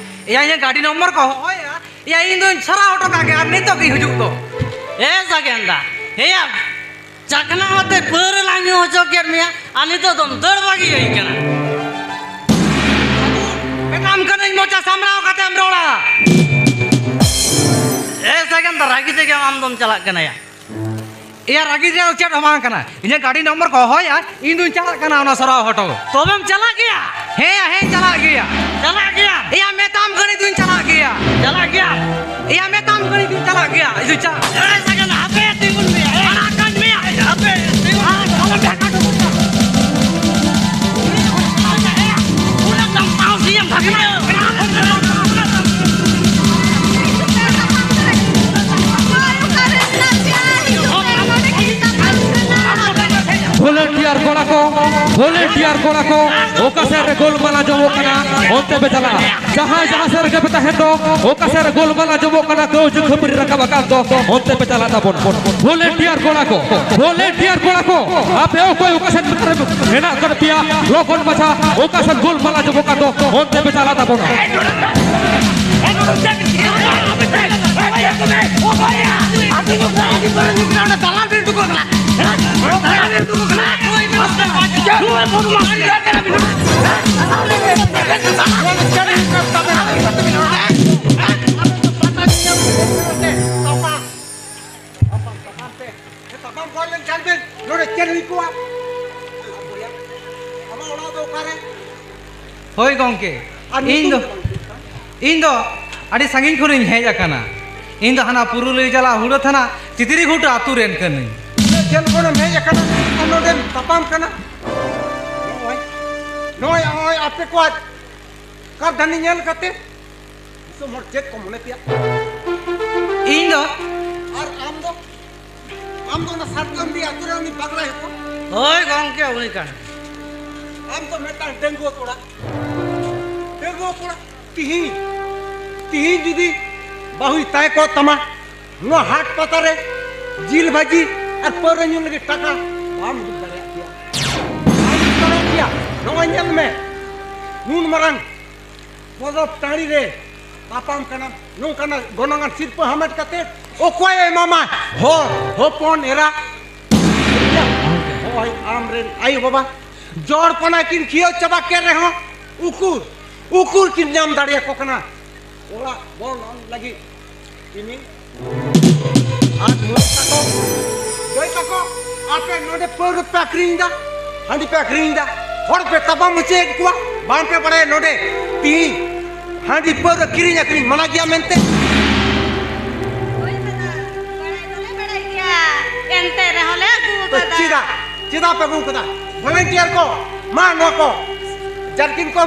ᱮᱭᱟ ᱤᱧᱟᱹᱜ ᱜᱟᱹᱰᱤ ᱱᱚᱢᱵᱚᱨ ᱠᱚ ᱦᱚᱦᱚᱭᱟ, ᱮᱭᱟ ᱤᱧ ᱫᱚᱧ ᱥᱟᱨᱟᱣ ᱦᱚᱴᱚ ᱠᱟᱜ ᱜᱮ, ᱟᱨ ᱱᱤᱛᱚᱜ ᱜᱤᱧ ᱦᱤᱡᱩᱜ ᱫᱚ᱾ ᱮ ᱥᱟᱜᱮᱱ ᱫᱟ, ᱮᱭᱟ ᱪᱟᱠᱷᱱᱟ ᱟᱛᱮ ᱯᱟᱹᱣᱨᱟᱹ ᱞᱟᱝ ᱧᱩ ᱦᱚᱪᱚ ᱠᱮᱫ ᱢᱮᱭᱟ, ᱟᱨ ᱱᱤᱛᱚᱜ ᱫᱚᱢ ᱫᱟᱹᱲ ᱵᱟᱹᱜᱤᱭᱟᱹᱧ ᱠᱟᱱᱟ᱾ ᱢᱮᱛᱟᱢ ᱠᱟᱹᱱᱟᱹᱧ ᱢᱚᱪᱟ ᱥᱟᱢᱵᱲᱟᱣ ᱠᱟᱛᱮᱢ ᱨᱚᱲᱟ᱾ ᱮ ᱥᱟᱜᱮᱱ ᱫᱟ, ᱨᱟᱹᱜᱤ ᱛᱮᱜᱮ ᱟᱢ ᱫᱚᱢ ᱪᱟᱞᱟᱜ ᱠᱟᱱᱟ ᱭᱟ᱾ ᱮᱭᱟ, ᱨᱟᱹᱜᱤ ᱨᱮᱭᱟᱜ ᱫᱚ ᱪᱮᱫ ᱦᱚᱸ ᱵᱟᱝ ᱠᱟᱱᱟ᱾ ᱤᱧᱟᱹᱜ ᱜᱟᱹᱰᱤ ᱱᱚᱢᱵᱚᱨ ᱠᱚ ᱦᱚᱦᱚᱭᱟ, ᱤᱧ ᱫᱩᱧ ᱪᱟᱞᱟᱜ ᱠᱟᱱᱟ ᱚᱱᱟ ᱥᱚᱨᱟᱣ ᱦᱚᱴᱚ᱾ ᱛᱚᱵᱮᱢ ᱪᱟᱞᱟᱜ ᱜᱮᱭᱟ? ᱦᱮᱸᱭᱟ, ᱦᱮᱸᱧ ᱪᱟᱞᱟᱜ ᱜᱮᱭᱟ᱾ ᱪᱟᱞᱟᱜ ᱜᱮᱭᱟ? ᱮᱭᱟ, ᱢᱮᱛᱟᱢ ᱠᱟᱹᱱᱟᱹᱧ ᱫᱩᱧ ᱪᱟᱞᱟᱜ ᱜᱮᱭᱟ᱾ ᱪᱟᱞᱟᱜ ᱜᱮᱭᱟ? ᱮᱭᱟ, ᱢᱮᱛᱟᱢ ᱠᱟᱹᱱᱟᱹᱧ ᱫᱩᱧ ᱪᱟᱞᱟᱜ ᱜᱮᱭᱟ᱾ ᱤᱧ ᱫᱩᱧ ᱪᱟᱞᱟᱜ ᱮᱭ, ᱥᱟᱜᱮᱱ, ᱦᱟᱯᱮ, ᱛᱤᱸᱜᱩᱱ ᱢᱮ᱾ ᱮᱭ, ᱟᱲᱟᱜ ᱠᱟᱱ ᱢᱮᱭᱟ᱾ ᱦᱟᱯᱮ, ᱛᱤᱸᱜᱩᱱ ᱢᱮ᱾ ᱟᱨ ᱟᱞᱚᱢ ᱰᱷᱟᱠᱟ ᱰᱷᱩᱠᱟ᱾ ᱩᱱᱟᱹᱜ ᱫᱟᱢ ᱯᱟᱣ ᱥᱤᱭᱟᱢ ᱵᱷᱟᱜᱽᱱᱟ᱾ ᱵᱷᱚᱞᱮᱱᱴᱤᱭᱟᱨ ᱠᱚᱲᱟ ᱠᱚ, ᱵᱷᱚᱞᱮᱱᱴᱤᱭᱟᱨ ᱠᱚᱲᱟ ᱠᱚ, ᱚᱠᱟ ᱥᱮᱫ ᱨᱮ ᱜᱳᱞᱢᱟᱞ ᱟᱸᱡᱚᱢᱚᱜ ᱠᱟᱱᱟ, ᱚᱱᱛᱮ ᱯᱮ ᱪᱟᱞᱟᱜᱼᱟ᱾ ᱡᱟᱦᱟᱸᱭ ᱡᱟᱦᱟᱸ ᱥᱮᱫ ᱨᱮᱜᱮ ᱯᱮ ᱛᱟᱦᱮᱱ ᱫᱚ, ᱚᱠᱟ ᱥᱮᱫ ᱨᱮ ᱜᱳᱞᱢᱟᱞ ᱟᱸᱡᱚᱢᱚᱜ ᱠᱟᱱᱟ, ᱠᱟᱹᱣᱡᱟᱹ ᱠᱷᱟᱹᱯᱟᱹᱨᱤ ᱨᱟᱠᱟᱵ ᱟᱠᱟᱱ ᱫᱚ, ᱚᱱᱛᱮ ᱯᱮ ᱪᱟᱞᱟᱜ ᱛᱟᱵᱚᱱ᱾ ᱵᱷᱚᱞᱮᱱᱴᱤᱭᱟᱨ ᱠᱚᱲᱟ ᱠᱚ, ᱵᱷᱚᱞᱮᱱᱴᱤᱭᱟᱨ ᱠᱚᱲᱟ ᱠᱚ, ᱟᱯᱮ ᱚᱠᱚᱭ ᱚᱠᱟ ᱥᱮᱫ ᱨᱮ ᱦᱮᱱᱟᱜ ᱟᱠᱟᱫ ᱯᱮᱭᱟ, ᱞᱚᱜᱚᱱ ᱢᱟᱪᱷᱟ ᱚᱠᱟ ᱥᱮᱫ ᱜᱳᱞᱢᱟᱞ ᱟᱸᱡᱚᱢᱚᱜ ᱠᱟᱱ ᱫᱚ, ᱚᱱᱛᱮ ᱯᱮ ᱪᱟᱞᱟᱜ ᱛᱟᱵᱚᱱᱟ᱾ ᱛᱟᱯᱟᱢ ᱜᱚᱲ ᱞᱮᱱᱠᱷᱟᱱ ᱵᱮᱱ ᱱᱚᱰᱮ ᱪᱮᱫ ᱦᱩᱭ ᱠᱚᱜᱼᱟ? ᱟᱢᱟᱜ ᱚᱲᱟᱜ ᱫᱚ ᱚᱠᱟᱨᱮ? ᱦᱳᱭ ᱜᱚᱢᱠᱮ, ᱟᱨ ᱤᱧ ᱧᱩᱛᱩᱢ ᱫᱚ, ᱫᱚ ᱵᱟᱝ? ᱤᱧ ᱫᱚ ᱟᱹᱰᱤ ᱥᱟᱺᱜᱤᱧ ᱠᱷᱚᱱᱤᱧ ᱦᱮᱡ ᱟᱠᱟᱱᱟ᱾ ᱤᱧ ᱫᱚ ᱦᱟᱱᱟ ᱯᱩᱨᱩᱞᱤᱭᱟᱹ ᱡᱮᱞᱟ ᱦᱩᱲᱟᱹ ᱛᱷᱟᱱᱟ ᱪᱤᱛᱨᱤᱜᱷᱩᱴᱩ ᱟᱹᱛᱩ ᱨᱮᱱ ᱠᱟᱹᱱᱟᱹᱧ᱾ ᱩᱱᱟᱹᱜ ᱡᱷᱟᱹᱞ ᱠᱷᱚᱱᱮᱢ ᱦᱮᱡ ᱟᱠᱟᱱᱟ ᱟᱨ ᱱᱚᱰᱮᱢ ᱛᱟᱯᱟᱢ ᱠᱟᱱᱟ? ᱱᱚᱜᱼᱚᱭ, ᱱᱚᱜᱼᱚᱭ, ᱱᱚᱜᱼᱚᱭ ᱟᱯᱮ ᱠᱚᱣᱟᱜ ᱠᱟᱨᱫᱷᱟᱹᱱᱤ ᱧᱮᱞ ᱠᱟᱛᱮ ᱫᱤᱥᱚᱢ ᱦᱚᱲ ᱪᱮᱫ ᱠᱚ ᱢᱚᱱᱮ ᱯᱮᱭᱟ? ᱤᱧ ᱫᱚ ᱟᱨ ᱟᱢ ᱫᱚ? ᱟᱢ ᱫᱚ ᱚᱱᱟ ᱥᱟᱨᱡᱚᱢᱰᱤ ᱟᱹᱛᱩ ᱨᱮ ᱩᱱᱤ ᱵᱟᱜᱽᱞᱟ ᱦᱚᱯᱚᱱ? ᱦᱳᱭ ᱜᱚᱢᱠᱮ, ᱩᱱᱤ ᱠᱟᱱ᱾ ᱟᱢ ᱫᱚ ᱢᱤᱫᱴᱟᱝ ᱰᱟᱺᱜᱩᱣᱟᱹ ᱠᱚᱲᱟ, ᱰᱟᱺᱜᱩᱣᱟᱹ ᱠᱚᱲᱟ᱾ ᱛᱤᱦᱤᱧ, ᱛᱤᱦᱤᱧ ᱡᱩᱫᱤ ᱵᱟᱹᱦᱩᱭ ᱛᱟᱦᱮᱸ ᱠᱚᱜ ᱛᱟᱢᱟ, ᱱᱚᱣᱟ ᱦᱟᱴ ᱯᱟᱛᱟ ᱨᱮ ᱡᱤᱞ ᱵᱷᱟᱹᱡᱤ ᱟᱨ ᱯᱟᱹᱣᱨᱟᱹ ᱧᱩ ᱞᱟᱹᱜᱤᱫ ᱴᱟᱠᱟ ᱵᱟᱢ ᱤᱫᱤ ᱫᱟᱲᱮᱭᱟᱜ ᱠᱮᱭᱟ᱾ ᱵᱟᱢ ᱤᱫᱤ ᱫᱟᱲᱮᱭᱟᱜ ᱠᱮᱭᱟ᱾ ᱱᱚᱜᱼᱚᱭ ᱧᱮᱞ ᱢᱮ, ᱱᱩᱱ ᱢᱟᱨᱟᱝ ᱯᱚᱨᱚᱵᱽ ᱴᱟᱺᱰᱤ ᱨᱮ ᱛᱟᱯᱟᱢ ᱠᱟᱱᱟᱢ, ᱱᱚᱝᱠᱟᱱᱟᱜ ᱜᱚᱱᱚᱝᱟᱱ ᱥᱤᱨᱯᱟᱹ ᱦᱟᱢᱮᱴ ᱠᱟᱛᱮ ᱚᱠᱚᱭᱮ ᱮᱢᱟᱢᱟ? ᱦᱚᱲ ᱦᱚᱯᱚᱱ ᱮᱨᱟ᱾ ᱱᱚᱜᱼᱚᱭ ᱟᱢᱨᱮᱱ ᱟᱭᱳ ᱵᱟᱵᱟ ᱡᱚᱲ ᱯᱟᱱᱟ ᱠᱤᱱ ᱠᱷᱤᱭᱟᱹᱣ ᱪᱟᱵᱟ ᱠᱮᱫ ᱨᱮᱦᱚᱸ, ᱩᱠᱩᱨ, ᱩᱠᱩᱨ ᱠᱤᱱ ᱧᱟᱢ ᱫᱟᱲᱮᱭᱟᱠᱚ ᱠᱟᱱᱟ ᱚᱲᱟᱜ ᱵᱚᱞᱚᱱ ᱞᱟᱹᱜᱤᱫ? ᱤᱧ ᱟᱨ ᱢᱚᱬᱮ ᱛᱟᱠᱚ ᱫᱟᱹᱭ ᱛᱟᱠᱚ, ᱟᱯᱮ ᱱᱚᱰᱮ ᱯᱟᱹᱣᱨᱟᱹ ᱯᱮ ᱟᱹᱠᱷᱨᱤᱧ ᱮᱫᱟ, ᱦᱟᱺᱰᱤ ᱯᱮ ᱟᱹᱠᱷᱨᱤᱧ ᱮᱫᱟ, ᱦᱚᱲ ᱯᱮ ᱛᱟᱯᱟᱢ ᱦᱚᱪᱚᱭᱮᱫ ᱠᱚᱣᱟ, ᱵᱟᱝ ᱯᱮ ᱵᱟᱲᱟᱭᱟ ᱱᱚᱰᱮ ᱛᱤᱦᱤᱧ ᱦᱟᱺᱰᱤ ᱯᱟᱹᱣᱨᱟᱹ ᱠᱤᱨᱤᱧ ᱟᱹᱠᱷᱨᱤᱧ ᱢᱟᱱᱟ ᱜᱮᱭᱟ ᱢᱮᱱᱛᱮ? ᱦᱳᱭ ᱫᱟᱫᱟ, ᱵᱟᱲᱟᱭ ᱫᱚᱞᱮ ᱵᱟᱲᱟᱭ ᱜᱮᱭᱟ, ᱮᱱᱛᱮ ᱨᱮᱦᱚᱸ ᱞᱮ ᱟᱹᱜᱩ ᱛᱚ ᱟᱠᱟᱫᱟ᱾ ᱪᱮᱫᱟᱜ, ᱪᱮᱫᱟᱜ ᱯᱮ ᱟᱹᱜᱩ ᱟᱠᱟᱫᱟ? ᱵᱷᱚᱞᱮᱱᱴᱤᱭᱟᱨ ᱠᱚ, ᱢᱟ ᱱᱚᱣᱟ ᱠᱚ, ᱡᱟᱨᱠᱤᱱ ᱠᱚ,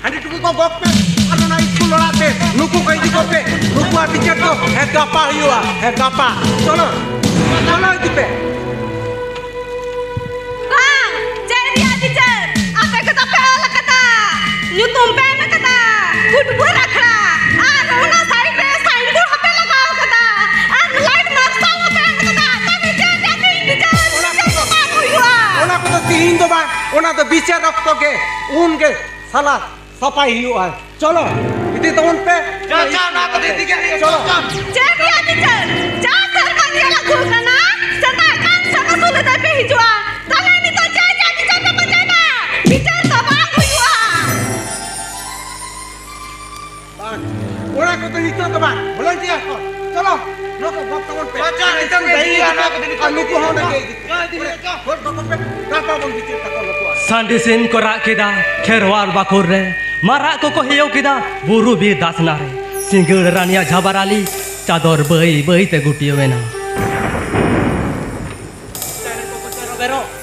ᱦᱟᱺᱰᱤ ᱴᱩᱠᱩᱡ ᱠᱚ ᱜᱚᱜ ᱯᱮ ᱟᱨ ᱚᱱᱟ ᱤᱥᱠᱩᱞ ᱚᱲᱟᱜ ᱛᱮ ᱱᱩᱠᱩ ᱠᱚ ᱤᱫᱤ ᱠᱚᱯᱮ᱾ ᱱᱩᱠᱩᱣᱟᱜ ᱵᱤᱪᱟᱹᱨ ᱫᱚ ᱦᱮᱸ ᱜᱟᱯᱟ ᱦᱩᱭᱩᱜᱼᱟ, ᱦᱮᱸ ᱜᱟᱯᱟ᱾ ᱪᱚᱞᱚ, ᱪᱚᱞᱚ ᱤᱫᱤ ᱯᱮ᱾ ᱵᱟᱝ, ᱪᱮᱫ ᱨᱮᱭᱟᱜ ᱵᱤᱪᱟᱹᱨ? ᱟᱯᱮ ᱠᱚᱫᱚ ᱯᱮ ᱚᱞ ᱟᱠᱟᱫᱟ, ᱧᱩᱛᱩᱢ ᱯᱮ ᱮᱢ ᱟᱠᱟᱫᱟ, ᱠᱩᱴᱵᱩᱨ ᱟᱠᱷᱲᱟ, ᱟᱨ ᱚᱱᱟ ᱥᱟᱭᱤᱰ ᱨᱮ ᱥᱟᱭᱤᱱ ᱵᱳᱨᱰ ᱦᱚᱸᱯᱮ ᱞᱟᱜᱟᱣ ᱟᱠᱟᱫᱟ, ᱟᱨ ᱞᱟᱭᱤᱴ ᱢᱟᱨᱥᱟᱞ ᱦᱚᱸᱯᱮ ᱮᱢ ᱟᱠᱟᱫᱟ᱾ ᱛᱚᱵᱮ ᱪᱮᱫ ᱨᱮᱭᱟᱜ ᱛᱮᱦᱮᱧ ᱵᱤᱪᱟᱹᱨ? ᱚᱱᱟ ᱵᱤᱪᱟᱹᱨ ᱫᱚ ᱵᱟᱝ ᱦᱩᱭᱩᱜᱼᱟ᱾ ᱚᱱᱟ ᱠᱚᱫᱚ ᱛᱤᱦᱤᱧ ᱫᱚ ᱵᱟᱝ, ᱚᱱᱟ ᱫᱚ ᱵᱤᱪᱟᱹᱨ ᱚᱠᱛᱚ ᱜᱮ, ᱩᱱ ᱜᱮ ᱥᱟᱞᱟ ᱥᱟᱯᱷᱟᱭ ᱦᱩᱭᱩᱜᱼᱟ᱾ ᱪᱚᱞᱚ, ᱤᱫᱤ ᱛᱟᱵᱚᱱ ᱯᱮ᱾ ᱪᱚ, ᱪᱚ, ᱚᱱᱟ ᱠᱚᱫᱚ ᱤᱫᱤ ᱜᱮ ᱦᱩᱭᱩᱜᱼᱟ᱾ ᱪᱚᱞᱚ᱾ ᱪᱚ, ᱪᱚ᱾ ᱪᱮᱫ ᱨᱮᱭᱟᱜ ᱵᱤᱪᱟᱹᱨ? ᱡᱟ ᱥᱮᱨᱢᱟ ᱧᱮᱞ ᱟᱹᱜᱩ ᱟᱠᱟᱱᱟ, ᱥᱮᱛᱟᱜ ᱠᱷᱟᱱ ᱥᱟᱢᱟ ᱥᱩᱞ ᱟᱫᱮ ᱯᱮ ᱦᱤᱡᱩᱜᱼᱟ᱾ ᱛᱟᱦᱞᱮ ᱱᱤᱛᱚᱜ ᱪᱮᱫ ᱨᱮᱭᱟᱜ ᱵᱤᱪᱟᱹᱨ ᱯᱮ ᱯᱟᱸᱡᱟᱭᱮᱫᱟ? ᱵᱤᱪᱟᱹᱨ ᱫᱚ ᱵᱟᱝ ᱦᱩᱭᱩᱜᱼᱟ᱾ ᱵᱟᱝ, ᱚᱱᱟ ᱠᱚᱫᱚ ᱱᱤᱛᱚᱜ ᱫᱚ ᱵᱟᱝ᱾ ᱵᱷᱚᱞᱮᱱᱴᱤᱭᱟᱨ ᱠᱚ, ᱪᱚᱞᱚ, ᱱᱚᱣᱟ ᱠᱚ ᱜᱚᱜ ᱛᱟᱵᱚᱱ ᱯᱮ᱾ ᱪᱚ, ᱪᱚ, ᱱᱤᱛᱚᱜ ᱫᱚ ᱤᱫᱤ ᱦᱩᱭᱩᱜᱼᱟ, ᱱᱚᱣᱟ ᱠᱚᱫᱚ ᱱᱤᱛᱚᱜ ᱟᱨ ᱱᱩᱠᱩ ᱦᱚᱸ ᱚᱸᱰᱮ ᱜᱮ ᱤᱫᱤ ᱠᱚᱣᱟ᱾ ᱪᱚ, ᱤᱫᱤ ᱦᱩᱭᱩᱜᱼᱟ, ᱪᱚ᱾ ᱜᱚᱜ ᱠᱟᱠᱚ ᱯᱮ, ᱜᱟᱯᱟ ᱵᱚᱱ ᱵᱤᱪᱟᱹᱨ ᱛᱟᱠᱚᱣᱟ ᱱᱩᱠᱩᱣᱟᱜ᱾ ᱥᱟᱸᱰᱮᱥᱤᱧ ᱠᱚ ᱨᱟᱜ ᱠᱮᱫᱟ ᱠᱷᱮᱨᱣᱟᱞ ᱵᱟᱠᱷᱳᱞ ᱨᱮ, ᱢᱟᱨᱟᱜ ᱠᱚᱠᱚ ᱦᱮᱭᱚ ᱠᱮᱫᱟ ᱵᱩᱨᱩ ᱵᱤᱨ ᱫᱟᱥᱱᱟ ᱨᱮ᱾ ᱥᱤᱸᱜᱟᱹᱲ ᱨᱟᱱᱤᱭᱟ ᱡᱷᱟᱵᱟᱨ ᱟᱞᱤ ᱪᱟᱫᱚᱨ ᱵᱟᱹᱭ ᱵᱟᱹᱭ ᱛᱮ ᱜᱩᱴᱭᱟᱹᱣ ᱮᱱᱟ᱾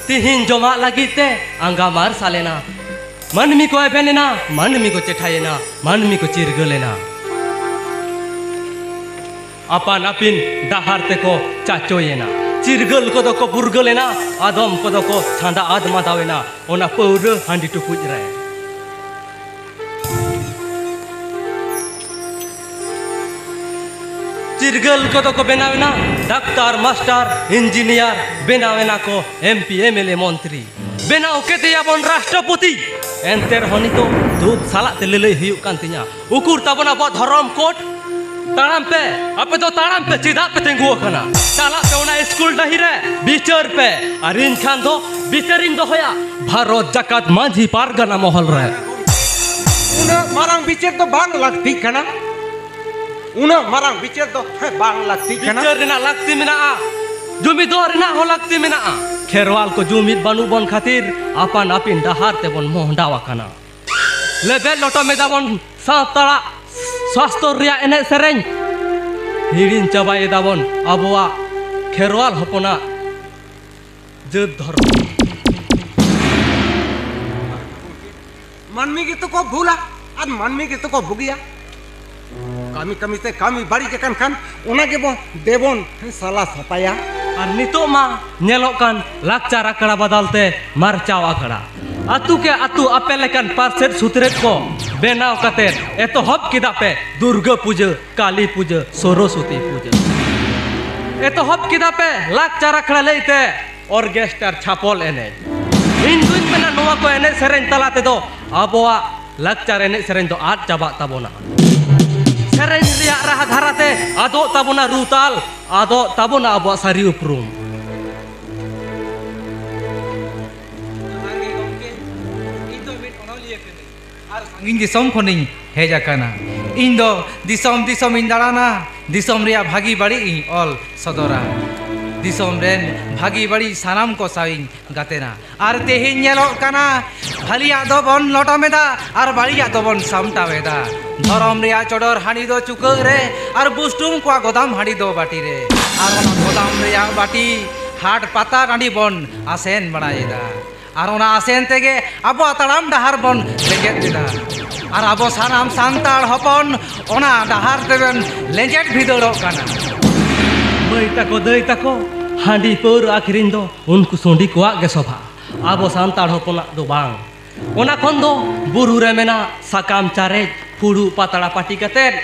ᱛᱤᱦᱤᱧ ᱡᱚᱢᱟᱜ ᱞᱟᱹᱜᱤᱫ ᱛᱮ ᱟᱸᱜᱟ ᱢᱟᱨᱥᱟᱞ ᱮᱱᱟ᱾ ᱢᱟᱹᱱᱢᱤ ᱠᱚ ᱮᱵᱷᱮᱱ ᱮᱱᱟ, ᱢᱟᱹᱱᱢᱤ ᱠᱚ ᱪᱮᱴᱷᱟᱭᱮᱱᱟ, ᱢᱟᱹᱱᱢᱤ ᱠᱚ ᱪᱤᱨᱜᱟᱹᱞ ᱮᱱᱟ᱾ ᱟᱯᱟᱱ ᱟᱹᱯᱤᱱ ᱰᱟᱦᱟᱨ ᱛᱮᱠᱚ ᱪᱟᱪᱚᱭᱮᱱᱟ᱾ ᱪᱤᱨᱜᱟᱹᱞ ᱠᱚᱫᱚ ᱠᱚ ᱵᱩᱨᱜᱟᱹᱞ ᱮᱱᱟ, ᱟᱫᱚᱢ ᱠᱚᱫᱚ ᱠᱚ ᱪᱷᱟᱸᱫᱟ ᱟᱫ ᱢᱟᱫᱟᱣ ᱮᱱᱟ ᱚᱱᱟ ᱯᱟᱹᱣᱨᱟᱹ ᱦᱟᱺᱰᱤ ᱴᱩᱠᱩᱡ ᱨᱮ᱾ ᱪᱤᱨᱜᱟᱹᱞ ᱠᱚᱫᱚ ᱠᱚ ᱵᱮᱱᱟᱣ ᱮᱱᱟ ᱰᱟᱠᱛᱟᱨ, ᱢᱟᱥᱴᱟᱨ, ᱤᱧᱡᱤᱱᱤᱭᱟᱨ, ᱵᱮᱱᱟᱣ ᱮᱱᱟ ᱠᱚ M P, M L A, ᱢᱚᱱᱛᱨᱤ᱾ ᱵᱮᱱᱟᱣ ᱠᱮᱫᱮᱭᱟᱵᱚᱱ ᱨᱟᱥᱴᱨᱚᱯᱚᱛᱤ᱾ ᱮᱱᱛᱮ ᱨᱮᱦᱚᱸ ᱱᱤᱛᱚᱜ ᱫᱩᱠ ᱥᱟᱞᱟᱜ ᱛᱮ ᱞᱟᱹᱞᱟᱹᱭ ᱦᱩᱭᱩᱜ ᱠᱟᱱ ᱛᱤᱧᱟ, ᱩᱠᱩᱨ ᱛᱟᱵᱚᱱ ᱟᱵᱚᱣᱟᱜ ᱫᱷᱚᱨᱚᱢ ᱠᱳᱰ? ᱛᱟᱲᱟᱢ ᱯᱮ, ᱟᱯᱮ ᱫᱚ ᱛᱟᱲᱟᱢ ᱯᱮ, ᱪᱮᱫᱟᱜ ᱯᱮ ᱛᱤᱸᱜᱩ ᱟᱠᱟᱱᱟ? ᱪᱟᱞᱟᱜ ᱯᱮ ᱚᱱᱟ ᱤᱥᱠᱩᱞ ᱰᱟᱹᱦᱤ ᱨᱮ, ᱵᱤᱪᱟᱹᱨ ᱯᱮ᱾ ᱟᱨ ᱤᱧ ᱠᱷᱟᱱ ᱫᱚ ᱵᱤᱪᱟᱹᱨᱤᱧ ᱫᱚᱦᱚᱭᱟ ᱵᱷᱟᱨᱚᱛ ᱡᱟᱠᱟᱛ ᱢᱟᱹᱡᱷᱤ ᱯᱟᱨᱜᱟᱱᱟ ᱢᱚᱦᱚᱞ ᱨᱮ᱾ ᱩᱱᱟᱹᱜ ᱢᱟᱨᱟᱝ ᱵᱤᱪᱟᱹᱨ ᱫᱚ ᱵᱟᱝ ᱞᱟᱹᱠᱛᱤᱜ ᱠᱟᱱᱟ᱾ ᱩᱱᱟᱹᱜ ᱢᱟᱨᱟᱝ ᱵᱤᱪᱟᱹᱨ ᱫᱚ ᱵᱟᱝ ᱞᱟᱹᱠᱛᱤᱜ ᱠᱟᱱᱟ᱾ ᱵᱤᱪᱟᱹᱨ ᱨᱮᱱᱟᱜ ᱞᱟᱹᱠᱛᱤ ᱢᱮᱱᱟᱜᱼᱟ᱾ ᱡᱩᱢᱤᱫᱚᱜ ᱨᱮᱱᱟᱜ ᱦᱚᱸ ᱞᱟᱹᱠᱛᱤ ᱢᱮᱱᱟᱜᱼᱟ᱾ ᱠᱷᱮᱨᱣᱟᱞ ᱠᱚ ᱡᱩᱢᱤᱫ ᱵᱟᱹᱱᱩᱜ ᱵᱚᱱ ᱠᱷᱟᱹᱛᱤᱨ ᱟᱯᱟᱱ ᱟᱹᱯᱤᱱ ᱰᱟᱦᱟᱨ ᱛᱮᱵᱚᱱ ᱢᱚᱦᱰᱟᱣ ᱟᱠᱟᱱᱟ᱾ ᱞᱮᱵᱮᱫ ᱞᱚᱴᱚᱢ ᱮᱫᱟᱵᱚᱱ ᱥᱟᱱᱛᱟᱲᱟᱜ ᱥᱟᱥᱛᱚᱨ ᱨᱮᱭᱟᱜ ᱮᱱᱮᱡ ᱥᱮᱨᱮᱧ᱾ ᱦᱤᱲᱤᱧ ᱪᱟᱵᱟᱭᱮᱫᱟᱵᱚᱱ ᱟᱵᱚᱣᱟᱜ ᱠᱷᱮᱨᱣᱟᱞ ᱦᱚᱯᱚᱱᱟᱜ ᱡᱟᱹᱛ ᱫᱷᱚᱨᱚᱢ᱾ ᱢᱟᱹᱱᱢᱤ ᱜᱮᱛᱚ ᱠᱚ ᱵᱷᱩᱞᱟ ᱟᱨ ᱢᱟᱹᱱᱢᱤ ᱜᱮᱛᱚ ᱠᱚ ᱵᱩᱜᱤᱭᱟ᱾ ᱠᱟᱹᱢᱤ ᱠᱟᱹᱢᱤ ᱛᱮ ᱠᱟᱹᱢᱤ ᱵᱟᱹᱲᱤᱡ ᱟᱠᱟᱱ ᱠᱷᱟᱱ ᱚᱱᱟ ᱜᱮᱵᱚᱱ ᱫᱮᱵᱚᱱ ᱥᱟᱞᱟ ᱥᱟᱯᱟᱭᱟ᱾ ᱟᱨ ᱱᱤᱛᱚᱜ ᱢᱟ ᱧᱮᱞᱚᱜ ᱠᱟᱱ ᱞᱟᱠᱪᱟᱨ ᱟᱠᱷᱲᱟ ᱵᱟᱫᱟᱞ ᱛᱮ ᱢᱟᱨᱪᱟᱣ ᱟᱠᱷᱲᱟ᱾ ᱟᱛᱩ ᱠᱮ ᱟᱛᱩ ᱟᱯᱮ ᱞᱮᱠᱟᱱ ᱯᱟᱨᱥᱮᱛ ᱥᱩᱛᱨᱮᱛ ᱠᱚ ᱵᱮᱱᱟᱣ ᱠᱟᱛᱮ ᱮᱛᱚᱦᱚᱵ ᱠᱮᱫᱟ ᱯᱮ ᱫᱩᱨᱜᱟᱹ ᱯᱩᱡᱟᱹ, ᱠᱟᱞᱤ ᱯᱩᱡᱟᱹ, ᱥᱚᱨᱚᱥᱚᱛᱤ ᱯᱩᱡᱟᱹ᱾ ᱮᱛᱚᱦᱚᱵ ᱠᱮᱫᱟ ᱯᱮ ᱞᱟᱠᱪᱟᱨ ᱟᱠᱷᱲᱟ ᱞᱟᱹᱭᱛᱮ ᱚᱨᱜᱮᱥᱴᱟᱨ, ᱪᱷᱟᱯᱚᱞ ᱮᱱᱮᱡ᱾ ᱤᱧ ᱫᱩᱧ ᱢᱮᱱᱟ ᱱᱚᱣᱟ ᱠᱚ ᱮᱱᱮᱡ ᱥᱮᱨᱮᱧ ᱛᱟᱞᱟ ᱛᱮᱫᱚ ᱟᱵᱚᱣᱟᱜ ᱞᱟᱠᱪᱟᱨ ᱮᱱᱮᱡ ᱥᱮᱨᱮᱧ ᱫᱚ ᱟᱫ ᱪᱟᱵᱟᱜ ᱛᱟᱵᱚᱱᱟ᱾ ᱥᱮᱨᱮᱧ ᱨᱮᱭᱟᱜ ᱨᱟᱦᱟ ᱫᱷᱟᱨᱟᱛᱮ ᱟᱫᱚᱜ ᱛᱟᱵᱚᱱᱟ ᱨᱩ ᱛᱟᱞ, ᱟᱫᱚᱜ ᱛᱟᱵᱚᱱᱟ ᱟᱵᱚᱣᱟᱜ ᱥᱟᱹᱨᱤ ᱩᱯᱨᱩᱢ᱾ ᱡᱚᱦᱟᱨ ᱜᱮ ᱜᱚᱢᱠᱮ, ᱤᱧ ᱫᱚ ᱢᱤᱫ ᱚᱱᱚᱞᱤᱭᱟᱹ ᱠᱟᱹᱱᱟᱹᱧ ᱟᱨ ᱥᱟᱺᱜᱤᱧ ᱫᱤᱥᱚᱢ ᱠᱷᱚᱱᱤᱧ ᱦᱮᱡ ᱟᱠᱟᱱᱟ᱾ ᱤᱧ ᱫᱚ ᱫᱤᱥᱚᱢ ᱫᱤᱥᱚᱢ ᱤᱧ ᱫᱟᱬᱟᱱᱟ, ᱫᱤᱥᱚᱢ ᱨᱮᱭᱟᱜ ᱵᱷᱟᱹᱜᱤ ᱵᱟᱹᱲᱤᱡ ᱤᱧ ᱚᱞ ᱥᱚᱫᱚᱨᱟ᱾ ᱫᱤᱥᱚᱢ ᱨᱮᱱ ᱵᱷᱟᱹᱜᱤ ᱵᱟᱹᱲᱤᱡ ᱥᱟᱱᱟᱢ ᱠᱚ ᱥᱟᱶ ᱤᱧ ᱜᱟᱛᱮᱱᱟ᱾ ᱟᱨ ᱛᱮᱦᱮᱧ ᱧᱮᱞᱚᱜ ᱠᱟᱱᱟ, ᱵᱷᱟᱹᱞᱤᱭᱟᱜ ᱫᱚᱵᱚᱱ ᱞᱚᱴᱚᱢ ᱮᱫᱟ ᱟᱨ ᱵᱟᱹᱲᱤᱡᱟᱜ ᱫᱚᱵᱚᱱ ᱥᱟᱢᱴᱟᱣ ᱮᱫᱟ᱾ ᱫᱷᱚᱨᱚᱢ ᱨᱮᱭᱟᱜ ᱪᱚᱰᱚᱨ ᱦᱟᱺᱰᱤ ᱫᱚ ᱪᱩᱠᱟᱹᱜ ᱨᱮ ᱟᱨ ᱵᱩᱥᱴᱩᱢ ᱠᱚᱣᱟᱜ ᱜᱚᱫᱟᱢ ᱦᱟᱺᱰᱤ ᱫᱚ ᱵᱟᱹᱴᱤ ᱨᱮ᱾ ᱟᱨ ᱚᱱᱟ ᱜᱚᱫᱟᱢ ᱨᱮᱭᱟᱜ ᱵᱟᱹᱴᱤ ᱦᱟᱴ ᱯᱟᱛᱟ ᱴᱟᱺᱰᱤ ᱵᱚᱱ ᱟᱥᱮᱱ ᱵᱟᱲᱟᱭᱮᱫᱟ᱾ ᱟᱨ ᱚᱱᱟ ᱟᱥᱮᱱ ᱛᱮᱜᱮ ᱟᱵᱚᱣᱟᱜ ᱛᱟᱲᱟᱢ ᱰᱟᱦᱟᱨ ᱵᱚᱱ ᱞᱮᱸᱜᱮᱫ ᱮᱫᱟ᱾ ᱟᱨ ᱟᱵᱚ ᱥᱟᱱᱟᱢ ᱥᱟᱱᱛᱟᱲ ᱦᱚᱯᱚᱱ ᱚᱱᱟ ᱰᱟᱦᱟᱨ ᱛᱮᱵᱚᱱ ᱞᱮᱸᱡᱮᱫ ᱵᱷᱤᱸᱫᱟᱹᱲᱚᱜ ᱠᱟᱱᱟ᱾ ᱢᱟᱹᱭ ᱛᱟᱠᱚ, ᱫᱟᱹᱭ ᱛᱟᱠᱚ, ᱦᱟᱺᱰᱤ ᱯᱟᱹᱣᱨᱟᱹ ᱟᱹᱠᱷᱨᱤᱧ ᱫᱚ ᱩᱱᱠᱩ ᱥᱩᱸᱰᱤ ᱠᱚᱣᱟᱜ ᱜᱮ ᱥᱚᱵᱷᱟ, ᱟᱵᱚ ᱥᱟᱱᱛᱟᱲ ᱦᱚᱯᱚᱱᱟᱜ ᱫᱚ ᱵᱟᱝ᱾ ᱚᱱᱟ ᱠᱷᱚᱱ ᱫᱚ ᱵᱩᱨᱩ ᱨᱮ ᱢᱮᱱᱟᱜ ᱥᱟᱠᱟᱢ ᱪᱟᱨᱮᱡ, ᱯᱷᱩᱲᱩᱜ ᱯᱟᱛᱲᱟ ᱯᱟᱹᱴᱤ ᱠᱟᱛᱮᱫ,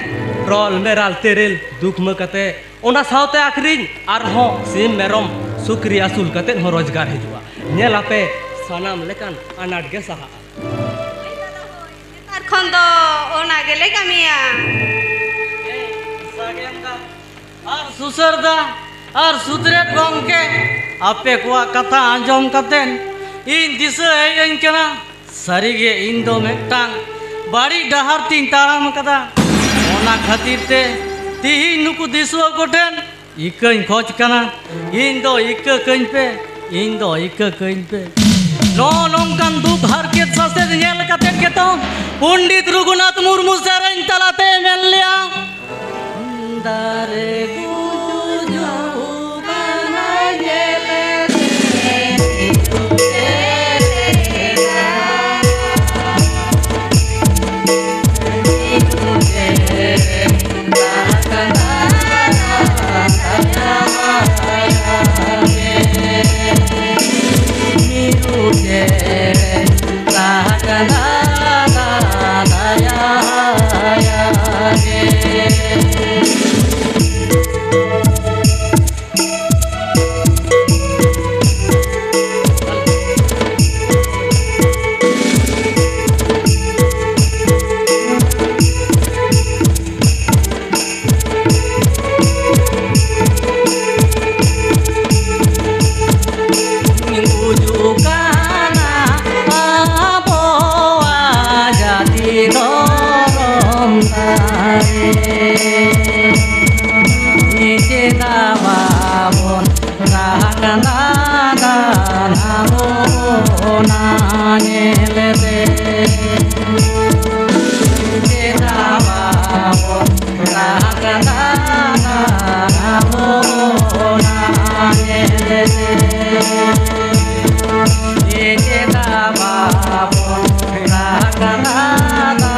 ᱨᱚᱞ ᱢᱮᱨᱟᱞ ᱛᱮᱨᱮᱞ ᱫᱩᱠᱷᱢᱟᱹ ᱠᱟᱛᱮᱫ, ᱚᱱᱟ ᱥᱟᱶᱛᱮ ᱟᱹᱠᱷᱨᱤᱧ ᱟᱨᱦᱚᱸ ᱥᱤᱢ ᱢᱮᱨᱚᱢ ᱥᱩᱠᱨᱤ ᱟᱹᱥᱩᱞ ᱠᱟᱛᱮᱫ ᱦᱚᱸ ᱨᱳᱡᱽᱜᱟᱨ ᱦᱤᱡᱩᱜᱼᱟ᱾ ᱧᱮᱞ ᱟᱯᱮ, ᱥᱟᱱᱟᱢ ᱞᱮᱠᱟᱱ ᱟᱱᱟᱴ ᱜᱮ ᱥᱟᱦᱟᱜᱼᱟ᱾ ᱦᱳᱭ ᱫᱟᱫᱟ, ᱦᱳᱭ, ᱱᱮᱛᱟᱨ ᱠᱷᱚᱱ ᱫᱚ ᱚᱱᱟ ᱜᱮᱞᱮ ᱠᱟᱹᱢᱤᱭᱟ᱾ ᱥᱟᱜᱮᱱ ᱫᱟ ᱟᱨ ᱥᱩᱥᱟᱹᱨ ᱫᱟ ᱟᱨ ᱥᱩᱛᱨᱮᱛ ᱜᱚᱢᱠᱮ, ᱟᱯᱮ ᱠᱚᱣᱟᱜ ᱠᱟᱛᱷᱟ ᱟᱸᱡᱚᱢ ᱠᱟᱛᱮᱱ ᱤᱧ ᱫᱤᱥᱟᱹ ᱦᱮᱡ ᱟᱹᱧ ᱠᱟᱱᱟ, ᱥᱟᱹᱨᱤᱜᱮ ᱤᱧ ᱫᱚ ᱢᱤᱫᱴᱟᱝ ᱵᱟᱹᱲᱤᱡ ᱰᱟᱦᱟᱨ ᱛᱤᱧ ᱛᱟᱲᱟᱢ ᱟᱠᱟᱫᱟ᱾ ᱚᱱᱟ ᱠᱷᱟᱹᱛᱤᱨ ᱛᱮ ᱛᱤᱦᱤᱧ ᱱᱩᱠᱩ ᱫᱤᱥᱩᱣᱟᱹ ᱠᱚᱴᱷᱮᱱ ᱤᱠᱟᱹᱧ ᱠᱷᱚᱡᱽ ᱠᱟᱱᱟ, ᱤᱧ ᱫᱚ ᱤᱠᱟᱹ ᱠᱟᱹᱧ ᱯᱮ, ᱤᱧ ᱫᱚ ᱤᱠᱟᱹ ᱠᱟᱹᱧ ᱯᱮ᱾ ᱱᱚᱜᱼᱚ ᱱᱚᱝᱠᱟᱱ ᱫᱩᱠ ᱦᱟᱨᱠᱮᱛ ᱥᱟᱥᱮᱛ ᱧᱮᱞ ᱠᱟᱛᱮ ᱜᱮᱛᱚ ᱯᱚᱱᱰᱤᱛ ᱨᱚᱜᱷᱩᱱᱟᱛᱷ ᱢᱩᱨᱢᱩ ᱥᱮᱨᱮᱧ ᱛᱟᱞᱟᱛᱮ ᱢᱮᱱ ᱞᱮᱭᱟ, ᱫᱟᱨᱮ ᱜᱩᱡᱩᱜ ᱠᱟᱱᱟ ᱧᱮᱞ ᱜᱩᱡᱩᱜ ᱠᱟᱱᱟ ᱟᱵᱚᱣᱟᱜ ᱡᱟᱹᱛᱤ ᱫᱷᱚᱨᱚᱢ ᱫᱟᱨᱮ᱾ ᱪᱮᱫᱟᱜ ᱵᱟᱵᱚᱱ ᱨᱟᱜ ᱠᱟᱱᱟ ᱫᱟᱱᱟ ᱚᱱᱟ ᱧᱮᱞᱛᱮ? ᱪᱮᱫᱟᱜ ᱵᱟᱵᱚᱱ ᱨᱟᱜ ᱠᱟᱱᱟ ᱫᱟᱱᱟ ᱚᱱᱟ ᱧᱮᱞᱛᱮ? ᱪᱮᱫᱟᱜ ᱵᱟᱵᱚᱱ ᱨᱟᱜ ᱠᱟᱱᱟ ᱫᱟᱱᱟ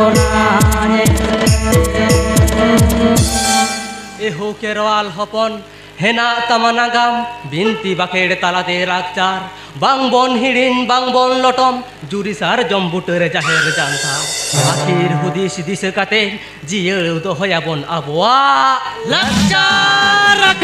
ᱚᱱᱟ ᱧᱮᱞᱛᱮ? ᱮᱦᱳ ᱠᱷᱮᱨᱣᱟᱞ ᱦᱚᱯᱚᱱ, ᱦᱮᱱᱟᱜ ᱛᱟᱢᱟ ᱱᱟᱜᱟᱢ, ᱵᱤᱱᱛᱤ ᱵᱟᱠᱷᱮᱲ ᱛᱟᱞᱟᱛᱮ ᱞᱟᱠᱪᱟᱨ᱾ ᱵᱟᱝ ᱵᱚᱱ ᱦᱤᱲᱤᱧ, ᱵᱟᱝ ᱵᱚᱱ ᱞᱚᱴᱚᱢ, ᱡᱩᱨᱤ ᱥᱟᱨᱡᱚᱢ ᱵᱩᱴᱟᱹᱨᱮ ᱡᱟᱦᱮᱨ ᱡᱟᱱᱛᱷᱟᱲ᱾ ᱟᱹᱠᱷᱤᱨ ᱦᱩᱫᱤᱥ ᱫᱤᱥᱟᱹ ᱠᱟᱛᱮ ᱡᱤᱭᱟᱹᱲ ᱫᱚᱦᱚᱭᱟᱵᱚᱱ ᱟᱵᱚᱣᱟᱜ ᱞᱟᱠᱪᱟᱨ᱾